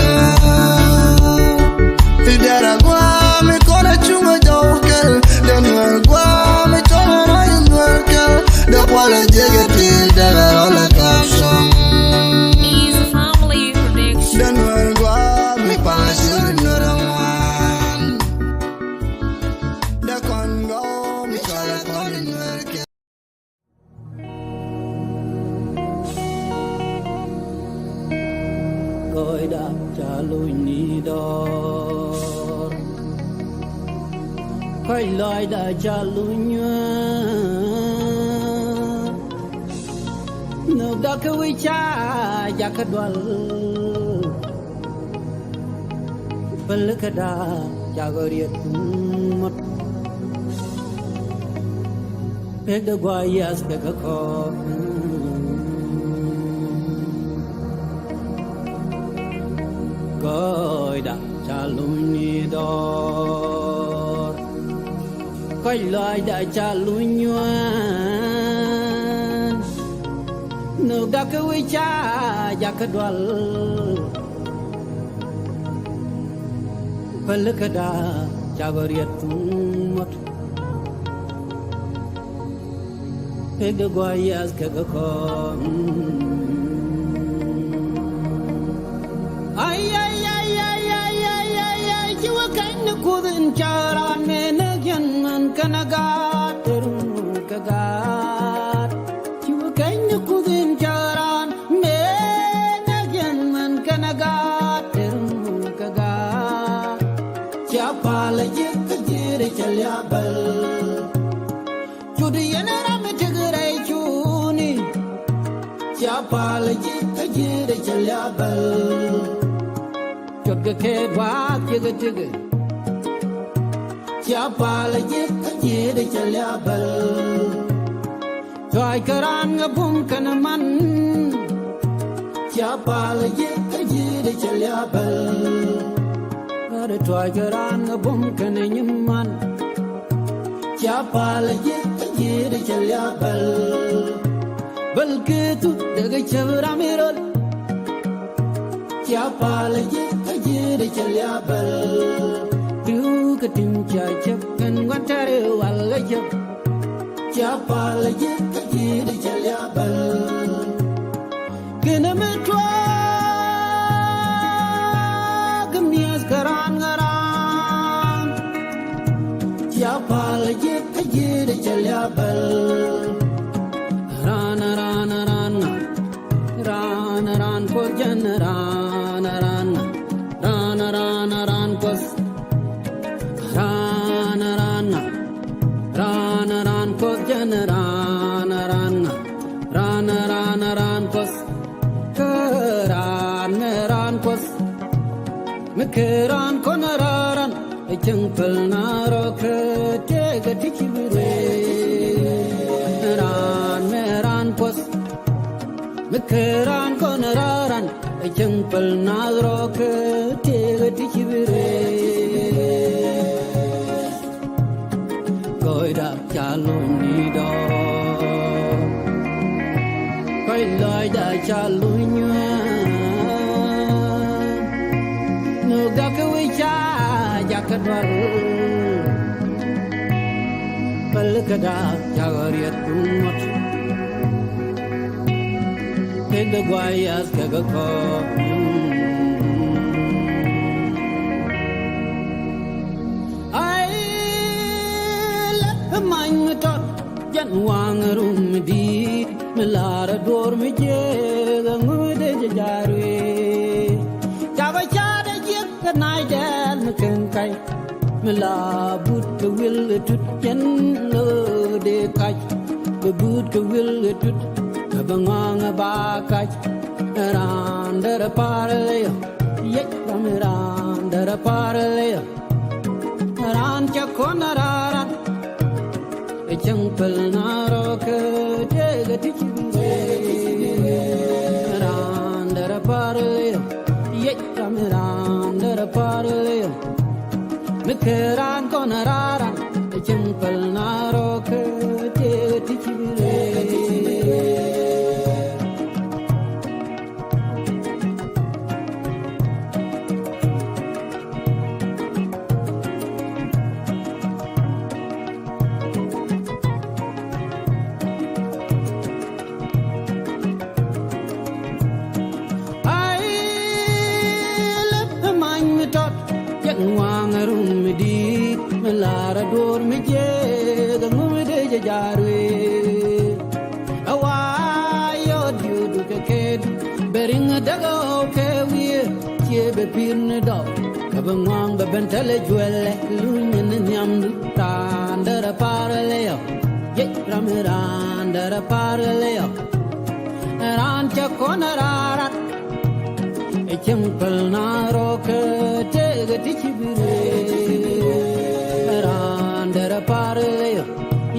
I̱ dɛr a gua̱a̱ mi kɔn a cuŋ a jɔw kɛl. Dee Nuɛr gua̱a̱ mi cɔl a rac Nuɛr kɛl. Dee puɔl a jiɛk i̱ ti dee rɔl a kap cuɔ̱ŋ. Easy Family Production. Dee Nuɛr gua̱a̱ mi pal a cur i̱ Nuɛr a ŋuan. Dee kɔn gɔw mi cɔl a kɔn i̱ Nuɛr kɛl. Gɔɔyda ca luny ni dɔɔr. Kɔc lɔcda ca luny nyuɛɛn. Nhökda kä wi̱c ca jakä dual. Pälikäda cakɔ riet ŋuɔ̱t. Pek de guay yath kɛ kä kɔɔk. Gɔɔyda ca luny ni dɔɔr. Kɔc lɔcda ca luny nyuɛɛn. Nhökda kä wi̱c ca jakä dual. Pälikäda cakɔ riet ŋuɔ̱t. Pek de guay yath kɛ kä kɔɔk. Ay, ay, ay, ay, ay, ay, ay, ay, ci wä kɛny ni kuth in ca raan mëë näk yɛn män kɛnɛ gaat, tër män kɛ gaat. Ci wä kɛny ni kuth in ca raan mëë näk yɛn män kɛnɛ gaat, tër män kɛ gaat. Cia pal a ji̱ kä ji̱ ri ca liabäl. Cut yɛn ram mi tek rɛy cuni. Cia pal ji̱ kä ji̱ de cɛ liabäl. Cut kɛ kɛ duaak ji̱ kä tek. Cia pal ji̱ kä ji̱ de cɛ liabäl. Tuac kä raan ŋä bum kɛnɛ man. Cia pal ji̱ kä ji̱ de cɛ liabäl. Gat tuac kä raan ŋä bum kɛnɛ nyiman. Cia pal ji̱ kä ji̱ de cɛ liabäl. Bäl kɛ thu dee kɛ cäp ram mi rol. Cia pal ji̱ kä ji̱ de cɛ liabäl. Riw kä tin cia cäp kɛn gua̱n tɛr wal kä cäp. Cia pal ji̱ kä ji̱ de cɛ liabäl. Kɛnɛ mi tuɔɔk kɛ mi̱eth kɛ raan ŋä raan. Cia pal ji̱ kä ji̱ de cɛ liabäl. Raan, raan, raan ŋa. Raan, raan, kuoth jɛn, raan, raan ŋa. Raan, raan, raan kuoth. Raan, raan ŋa. Raan, raan, kuoth jɛn, raan, raan ŋa. Raan. Mi kɛ raan kɔn raran ɛ cäŋ päl na rɔ kɛ tëëkɛ ti ci bi rɛy. Raan mɛ raan puɔth. Mi kɛ raan kɔn raran ɛ cäŋ päl na rɔ kɛ tëëkɛ ti ci bi rɛy. Gɔɔyda ca luny ni dɔɔ. Kɔc lɔcda ca luny nyuään. Nhökda kɛ wec ca jakä dual. Pälikäda ca ɣɔriɛt duŋ ŋuɔ̱t. Kek dee guay yath kɛ kɛ kɔɔk. Ay, lɛ many mi tɔt, jɛn waŋ rum mi di̱i̱t, mi la̱r a duɔ̱ɔ̱r mi jiëëk, aŋu dee jɛ ja̱a̱r wee. Ca bä ca̱a̱t a jiäk kɛ nac dɛɛl mi kɛn kac, mi la but kɛ wil kɛ tut, jɛn lo̱o̱ dee kac, kɛ but kɛ wil kɛ tut, kɛ bä ŋɔaŋ a ba kac. Raan derɛ pa̱r leyɔ, yec ram raan derɛ pa̱r leyɔ. Raan cɛ kɔn a raran ɛ cäŋ päl na rɔ kɛ tëëkɛ ti ci bi rɛy. Raan derɛ pa̱r leyɔ, yec ram raan derɛ pa̱r leyɔ. Mi kɛ raan kɔn a raran ɛ cäŋ päl na rɔ kɛ tëëkɛ ti ci bi rɛy. Ay, lep many mi tɔt, jɛn waŋ rum mi di̱i̱t, mi la̱r a duɔ̱ɔ̱r mi jiëëk, aŋu mi dee jɛ ja̱a̱r wee. A wa yɔt yio̱o̱du kɛ kɛɛdu, bɛ riŋ a däk a ɣɔw kɛ wiee, ciɛ bɛ pi̱i̱r ni dɔɔk, kɛ bɛ ŋuaŋ bɛ ben thilɛ juɛlɛ, luny ni nhiamdu. Raan derɛ pa̱r leyɔ, yec ram raan derɛ pa̱r leyɔ. Raan cɛ kɔn a raran ɛ cäŋ päl na rɔ kɛ tëëkɛ ti ci bi rɛy. Raan derɛ pa̱r leyɔ,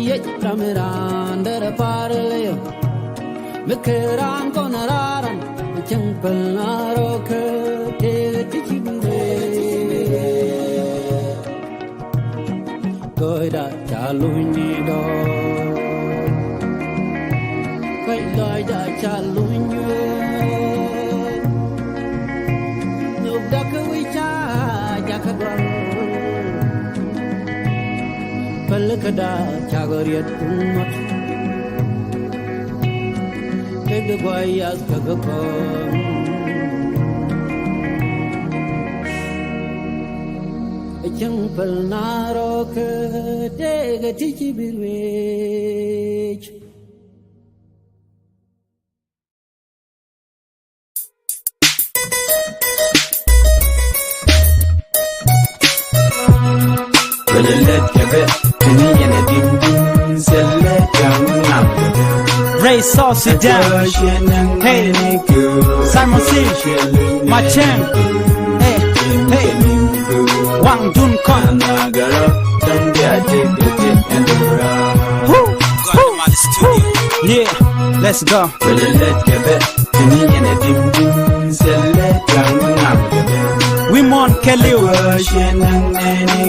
yec ram raan derɛ pa̱r leyɔ. Mi kɛ raan kɔn a raran ɛ cäŋ päl na rɔ kɛ tëëkɛ ti ci bi rɛy. Gɔɔyda ca luny ni dɔɔr. Kɔc lɔcda ca luny nyueen. Nhökda kɛ wec ca jakä dual. Pälikäda cakɔ riet ŋuɔ̱t. Kek di guay yath kɛ kɛ kɔn. Ɛ cäŋ päl na rɔ kɛ tëëkɛ ti ci bi ruëëc. Rɛy South Sudan. Hey, Simon Says, Machang. Hey, hey. Waŋdun kɔn. Woo, woo. Yeah, let's go. Wi̱i̱ muɔ̱ɔ̱n kɛɛliw.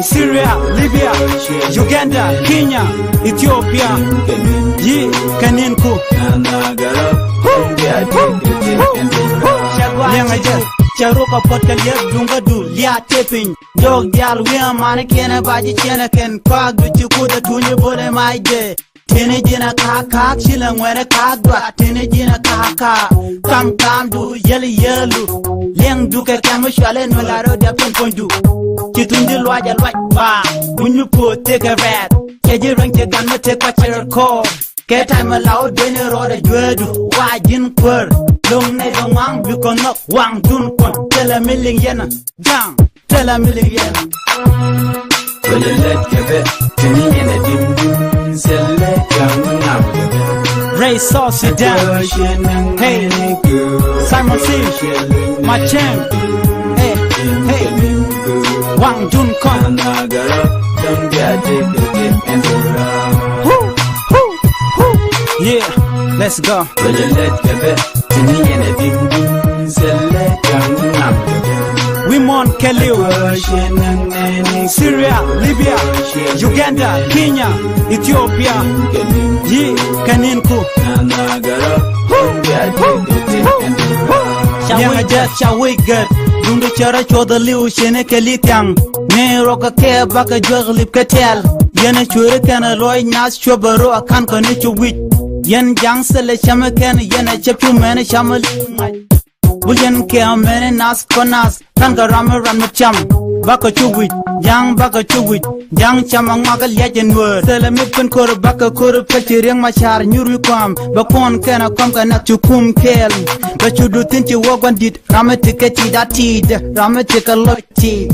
Syria, Libya, Uganda, Kenya, Ethiopia. Yi̱ kɛ ni̱n ku. Liɛŋɛ jɛ. Cɛ ruk a puɔ̱t kɛ liɛp duŋ kä du liaat tëë piny. Jɔk diaal wi̱i̱ aman kiɛn ɛ ba ji̱ ciɛn ɛ kɛn kɔak du ci kuth ɛ tuny ɛ bo̱l ɛ mac jɛ. Tini ji̱n a ka̱a̱k ka̱a̱k, ci lɛ ŋuɛn a ka̱a̱k duaat. Tini ji̱n a ka̱a̱k ka̱a̱k, kam kamdu, yäl yälu. Liɛŋdu kɛ kɛm mi cual in mi la rɔ diap tin puɔ̱nydu. Ci thuny ji̱ luac a luac baaŋ, kuny mi puɔ̱th tëëk kɛ rɛɛt. Cɛ ji̱ rueŋ cɛ gan mi tëëk kɔc cɛ rɔt kɔɔr. Kɛ ta̱y mi la wä dueeni rɔɔdɛ jueedu. Wa ji̱n kuäär, lo̱ŋ nɛy dɔ̱ŋ waŋ bi kɔn nhɔk waŋ dun kuɔn. Thilɛ mi liŋ yɛn a ja̱a̱ŋ. Tell a million. Rɛy South Sudan. Hey, Simon Says, Machang. Hey, hey. Jun kɔn. Who, who, who? Yeah, let's go. Wi mɔn kɛliw. Syria, Libya, Uganda, Kenya, Ethiopia. Yi kɛnin ku. Who, who, who, who? Ca wec gɛt, ca wec gɛt. Duŋdu cɛ rɔ cuɔth aliw cɛnɛ kɛ li thiaŋ. Ni rɔ kɛ kɛ bakɛ juɛk lip kɛ tiɛl. Yɛn ɛ cueri kɛn ɛ lɔc nath cuɛ bɛ rɔ a kan kɛ ni cu wic. Yɛn jaŋ thilɛ cɛmɛ kɛn yɛn ɛ cɛp cu mɛn ɛ camɛ li ŋac. Bul yɛn kɛ mɛn ɛ nath kɔ nath. Kan kɛ ram ɛ ram ɛ cam. Bakɛ cu wic. Jaŋ bakɛ cu wic. Jaŋ cam a ŋuak ɛ liac ɛ nuäär. Thilɛ mi pin ko̱r bakɛ ko̱r pɛl ci riɛŋ ma car nyur wi̱i̱ kuam. Bɛ kuɔn kɛn ɛ kɔm kɛ nath cu kum kɛɛl. Bɛ cu du thi̱n ci wä gua̱n di̱t. Ram mi ti kɛ ti da ti dɛ, ram mi ti kɛ lɔc ti.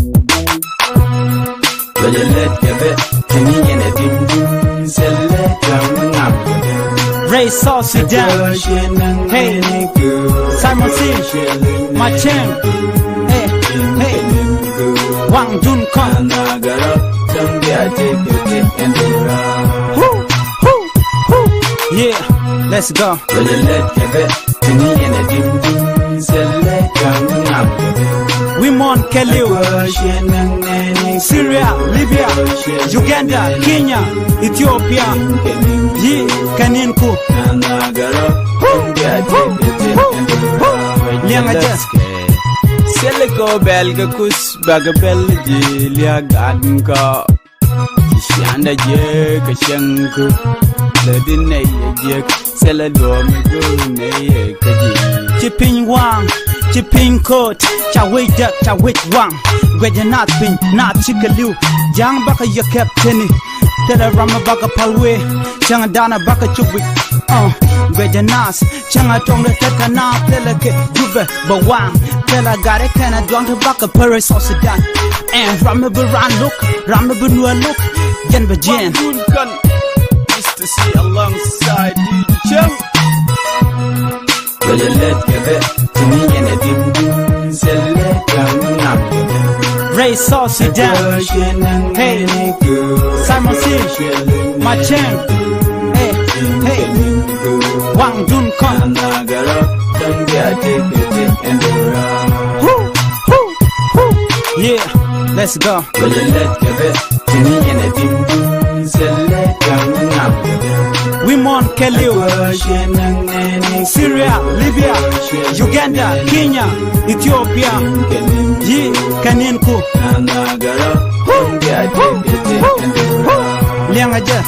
Rɛy South Sudan. Hey, Simon C. Macheng. Hey, hey. Wang Jun Kong. Woo, woo, woo. Yeah, let's go. Wi mɔn kɛliw. Syria, Libya, Uganda, Kenya, Ethiopia. Yi kɛnin ku. Liɛŋ a jɛ. Sɛlɛ kɔ bɛl kɛ kus bakɛ bɛl ji̱ liak gat kɔ. Ciandɛ jiäk kä cieŋ kä lɛ di nɛy ɛ jiäk. Thilɛ duɔ̱ɔ̱m mi go̱o̱r nɛy ɛ kä ji̱. Ci piny waŋ, ci piny ko̱o̱t, ca wec däk, ca wec waŋ. Guɛcɛ naath piny, naath cikɛ li̱w. Ja̱a̱ŋ bakɛ yɛ kɛp teni. Thilɛ ram mi bakɛ päl wee, cäŋ danɛ bakɛ cuk wi̱c. Ɔ, guɛcɛ naath. Cäŋ a tɔŋ rɛ tɛt kɛ naath thilɛ kɛ Jubɛ bɛ waŋ. Thilɛ gat rɛ kɛn a duaŋ ti bakɛ pär rɛ South Sudan. Ɛn ram mi bi ran lo̱k, ram mi bi nuäär lo̱k. Jɛn bɛ jiɛn. Rɛy South Sudan. Hey, Simon C. Macheng. Hey, hey. Wang Jun Kong. Woo, woo, woo. Yeah, let's go. Wi mɔn kɛliw. Syria, Libya, Uganda, Kenya, Ethiopia. Yi kɛnin ku. Woo, woo, woo, woo. Liɛŋ a jɛ.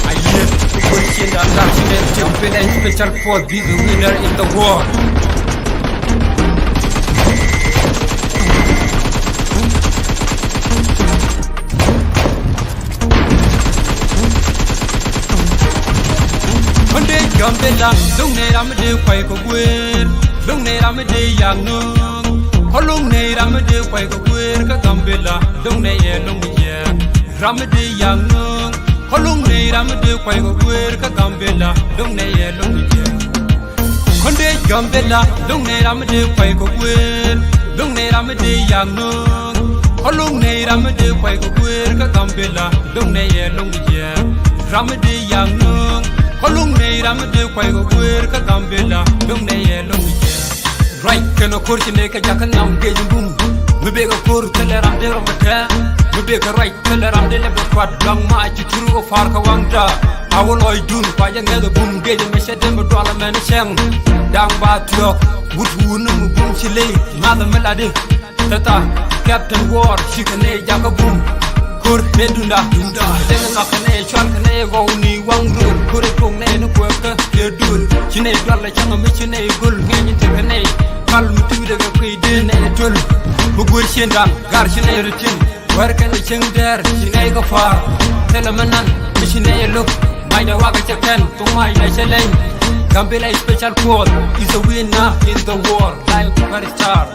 Aye, kukucin dan dan sinen champion and special force be the winner in the war. Kɔn dee Gambela, duŋ ne ram dee kuay kɛ guer, duŋ ne ram dee yak nööŋ. Kɔ luŋ ne ram dee kuay kɛ guer kä Gambela, duŋ ne yɛ luŋ yɛ. Ram mi dee yak nööŋ, kɔ luŋ nɛy ram mi dee kuay kɛ guer kä Gambela, duŋ nɛy ɛ luŋ jɛ. Kɔn dee Gambela, duŋ nɛy ram mi dee kuay kɛ guer, duŋ nɛy ram mi dee yak nööŋ. Kɔ luŋ nɛy ram mi dee kuay kɛ guer kä Gambela, duŋ nɛy ɛ luŋ jɛ. Ram mi dee yak nööŋ, kɔ luŋ nɛy ram mi dee kuay kɛ guer kä Gambela, duŋ nɛy ɛ luŋ jɛ. Ruac kɛnɛ ko̱r ci nɛy kɛ jakä nhiam gec bum. Mi bekɛ ko̱r thilɛ ram dee rɔ mɛ tɛɛ. Mi bekɛ ruac thilɛ ram dee lɛ bɛ kuat luaŋ ma ci tur kɛ pa̱a̱r kɛ waŋda. A wä lɔcdun kua jɛ ŋɛth ɛ bum gec mɛ cɛ dee mi dual ɛmɛn cɛŋ. Da̱ŋ ba thiɔ̱k wut wun ni mi bum ci ley ŋa̱th ɛmɛ latdi. Thɛtha Captain War cikɛ nɛy jakä bum. Ko̱r nɛy dunda dunda. Dee mi ŋak kɛ nɛy cual kɛ nɛy gɔw ni waŋ rol. Ko̱r ɛ tuɔk nɛy ni kuɛɛkä. Yɛ duel ci nɛy dual lɛ cäŋ mi ci nɛy göl ŋi̱eec in tekɛ nɛy kal mi tuudɛ kɛ kui̱ dee nɛy töl. Mi guer cien da̱ŋ gar ci nɛy rɔ ti̱n wär kɛn cieŋ dɛɛr ci nɛy kɛ pa̱a̱r. Thilɛ mi nan mi ci nɛy lo̱k. Macdɛ wakɛ cɛ kɛn thok macdɛ cɛ lɛny. Gambela special force is a winner in the war like superstar.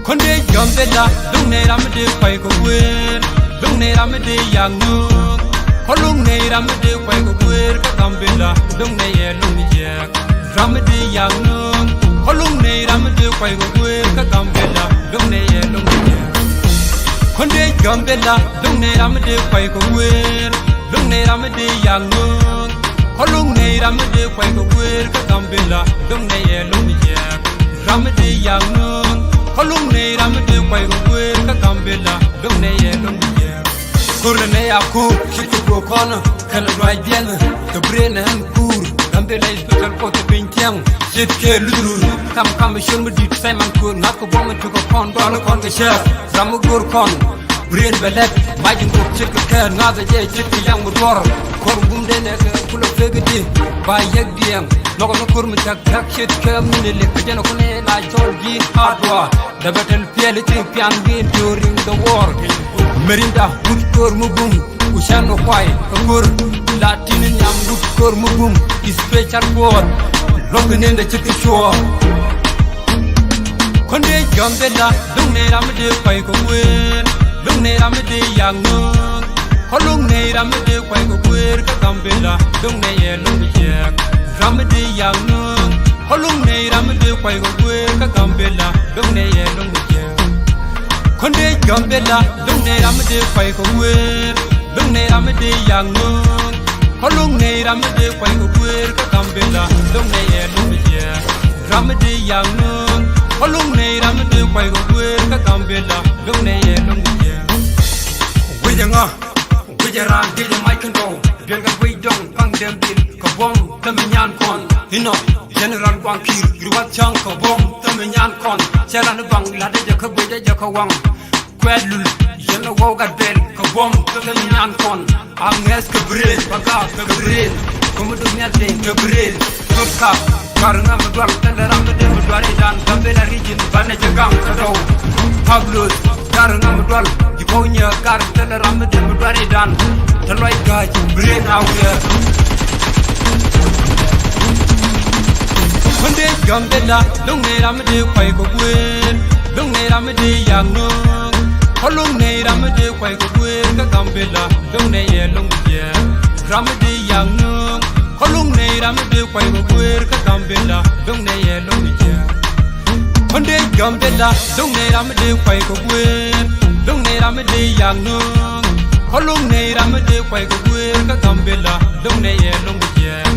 Kɔn dee Gambela, duŋ nɛy ram mi dee kuay kɛ guer, duŋ nɛy ram mi dee yak nööŋ. Kɔ luŋ nɛy ram mi dee kuay kɛ guer kä Gambela, duŋ nɛy ɛ luŋ jɛɛk. Ram mi dee yak nööŋ, kuay kɛ guer kä Gambela, luŋ nɛ yɛ luŋ nɛ yɛ. Kɔn dee Gambela, luŋ nɛ ram dee kuay kɛ guer, luŋ nɛ ram dee yak nuŋ. Kɔ luŋ nɛ ram dee kuay kɛ guer kä Gambela, luŋ nɛ yɛ luŋ nɛ yɛ. Ram dee yak nuŋ. Kɔ luŋ nɛ ram dee kuay kɛ guer kä Gambela, luŋ nɛ yɛ luŋ nɛ yɛ. Kur nɛ ya kur, ci kur kɔ kɔn, kɛn luay biɛn, kɛ bren ɛn kur. Gambela special kɔ ti piny tiɛŋ, cit kɛ luthru. Kam kam ciöl mi dit Simon Kur, ŋa̱th kɛ buɔm mi tukɛ kɔn, dɔl kɔn kɛ cɛ. Ram mi gor kɔn, bren bɛ lɛt, mac in kok cit kɛ kɛɛr, ŋa̱th ɛ jɛ cit kɛ yaŋ mi duɔr. Kɔr gum denɛ kɛ kulɛ pek di, ba yɛk diɛŋ. Lɔkɔ ni kur mi thak thak cit kɛ mi ni lek, kɛ jɛn kɔn ɛ la cɔl ji̱ hardware. Dɛ bɛ tɛl Piɛl i̱ ti pian wi̱i̱ during the war. Merinda wut kör mi bum. Ku cän ɔ kuay kä kör. Latin nyam wut kör mi bum. Special force. Luɔ̱k ni nda ci ti cuɔɔ. Kɔn dee Gambela, luŋ nɛ ram dee kuay kɛ guer. Luŋ nɛ ram dee yak nuŋ. Kɔ luŋ nɛ ram dee kuay kɛ guer kä Gambela. Luŋ nɛ yɛ luŋ bi jiɛk. Ram dee yak nuŋ. Kɔ luŋ nɛ ram dee kuay kɛ guer kä Gambela, luŋ nɛ yɛ luŋ nɛ yɛ. Kɔn dee Gambela, luŋ nɛ ram dee kuay kɛ guer, luŋ nɛ ram dee yak nuŋ. Kɔ luŋ nɛ ram dee kuay kɛ guer kä Gambela, luŋ nɛ yɛ luŋ nɛ yɛ. Ram dee yak nuŋ. Kɔ luŋ nɛ ram dee kuay kɛ guer kä Gambela, luŋ nɛ yɛ luŋ nɛ yɛ. Wecɛ ŋa, wecɛ raan, wecɛ mac kɛn dɔw. Duel kɛ guic dɔŋ kaŋ dɛm dhil kɛ buɔ̱m thämi nyan kɔn. Inɔ General Guaŋ Kiir, Riwat Cäŋ kɛ buɔ̱m thämi nyan kɔn. Cɛ ran i̱ baŋ lat dee jɛ kä guic dee jɛ kä waŋ. Kuɛɛt lul yɛn ɛ waw gat bɛl kɛ buɔ̱m thämi nyan kɔn. A ŋɛth kɛ bren, ba gaak kɛ bren. Kä mi duk nhial teny kɛ bren. Thop kap, duar ŋa mi dual, thilɛ ram mi dee mi duar idan. Gambela region, banɛ jɛ gaŋ kä dɔw. Pablos, duar ŋa mi dual, ji̱ kɔw nyɛ gar, thilɛ ram mi dee mi duar idan. Te luac ga̱a̱c, bren a wiɛ. Kɔn dee Gambela, luŋ nɛ ram mi dee kuay kɛ guer, luŋ nɛ ram mi dee yak nuŋ. Kɔ luŋ nɛ ram mi dee kuay kɛ guer kä Gambela, luŋ nɛ yɛ luŋ bi jiɛk. Ram mi dee yak nuŋ. Kɔ luŋ nɛ ram mi dee kuay kɛ guer kä Gambela, luŋ nɛ yɛ luŋ bi jiɛk. Kɔn dee Gambela, luŋ nɛ ram mi dee kuay kɛ guer, luŋ nɛ ram mi dee yak nuŋ. Kɔ luŋ nɛ ram mi dee kuay kɛ guer kä Gambela, luŋ nɛ yɛ luŋ bi jiɛk.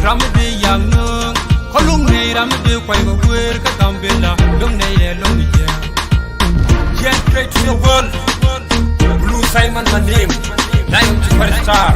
Ram mi dee yak nuŋ. Kɔ luŋ nɛ ram mi dee kuay kɛ guer kä Gambela, luŋ nɛ yɛ luŋ bi jiɛk. Yɛn trade to the world. Blue Simon my name. Lion to superstar.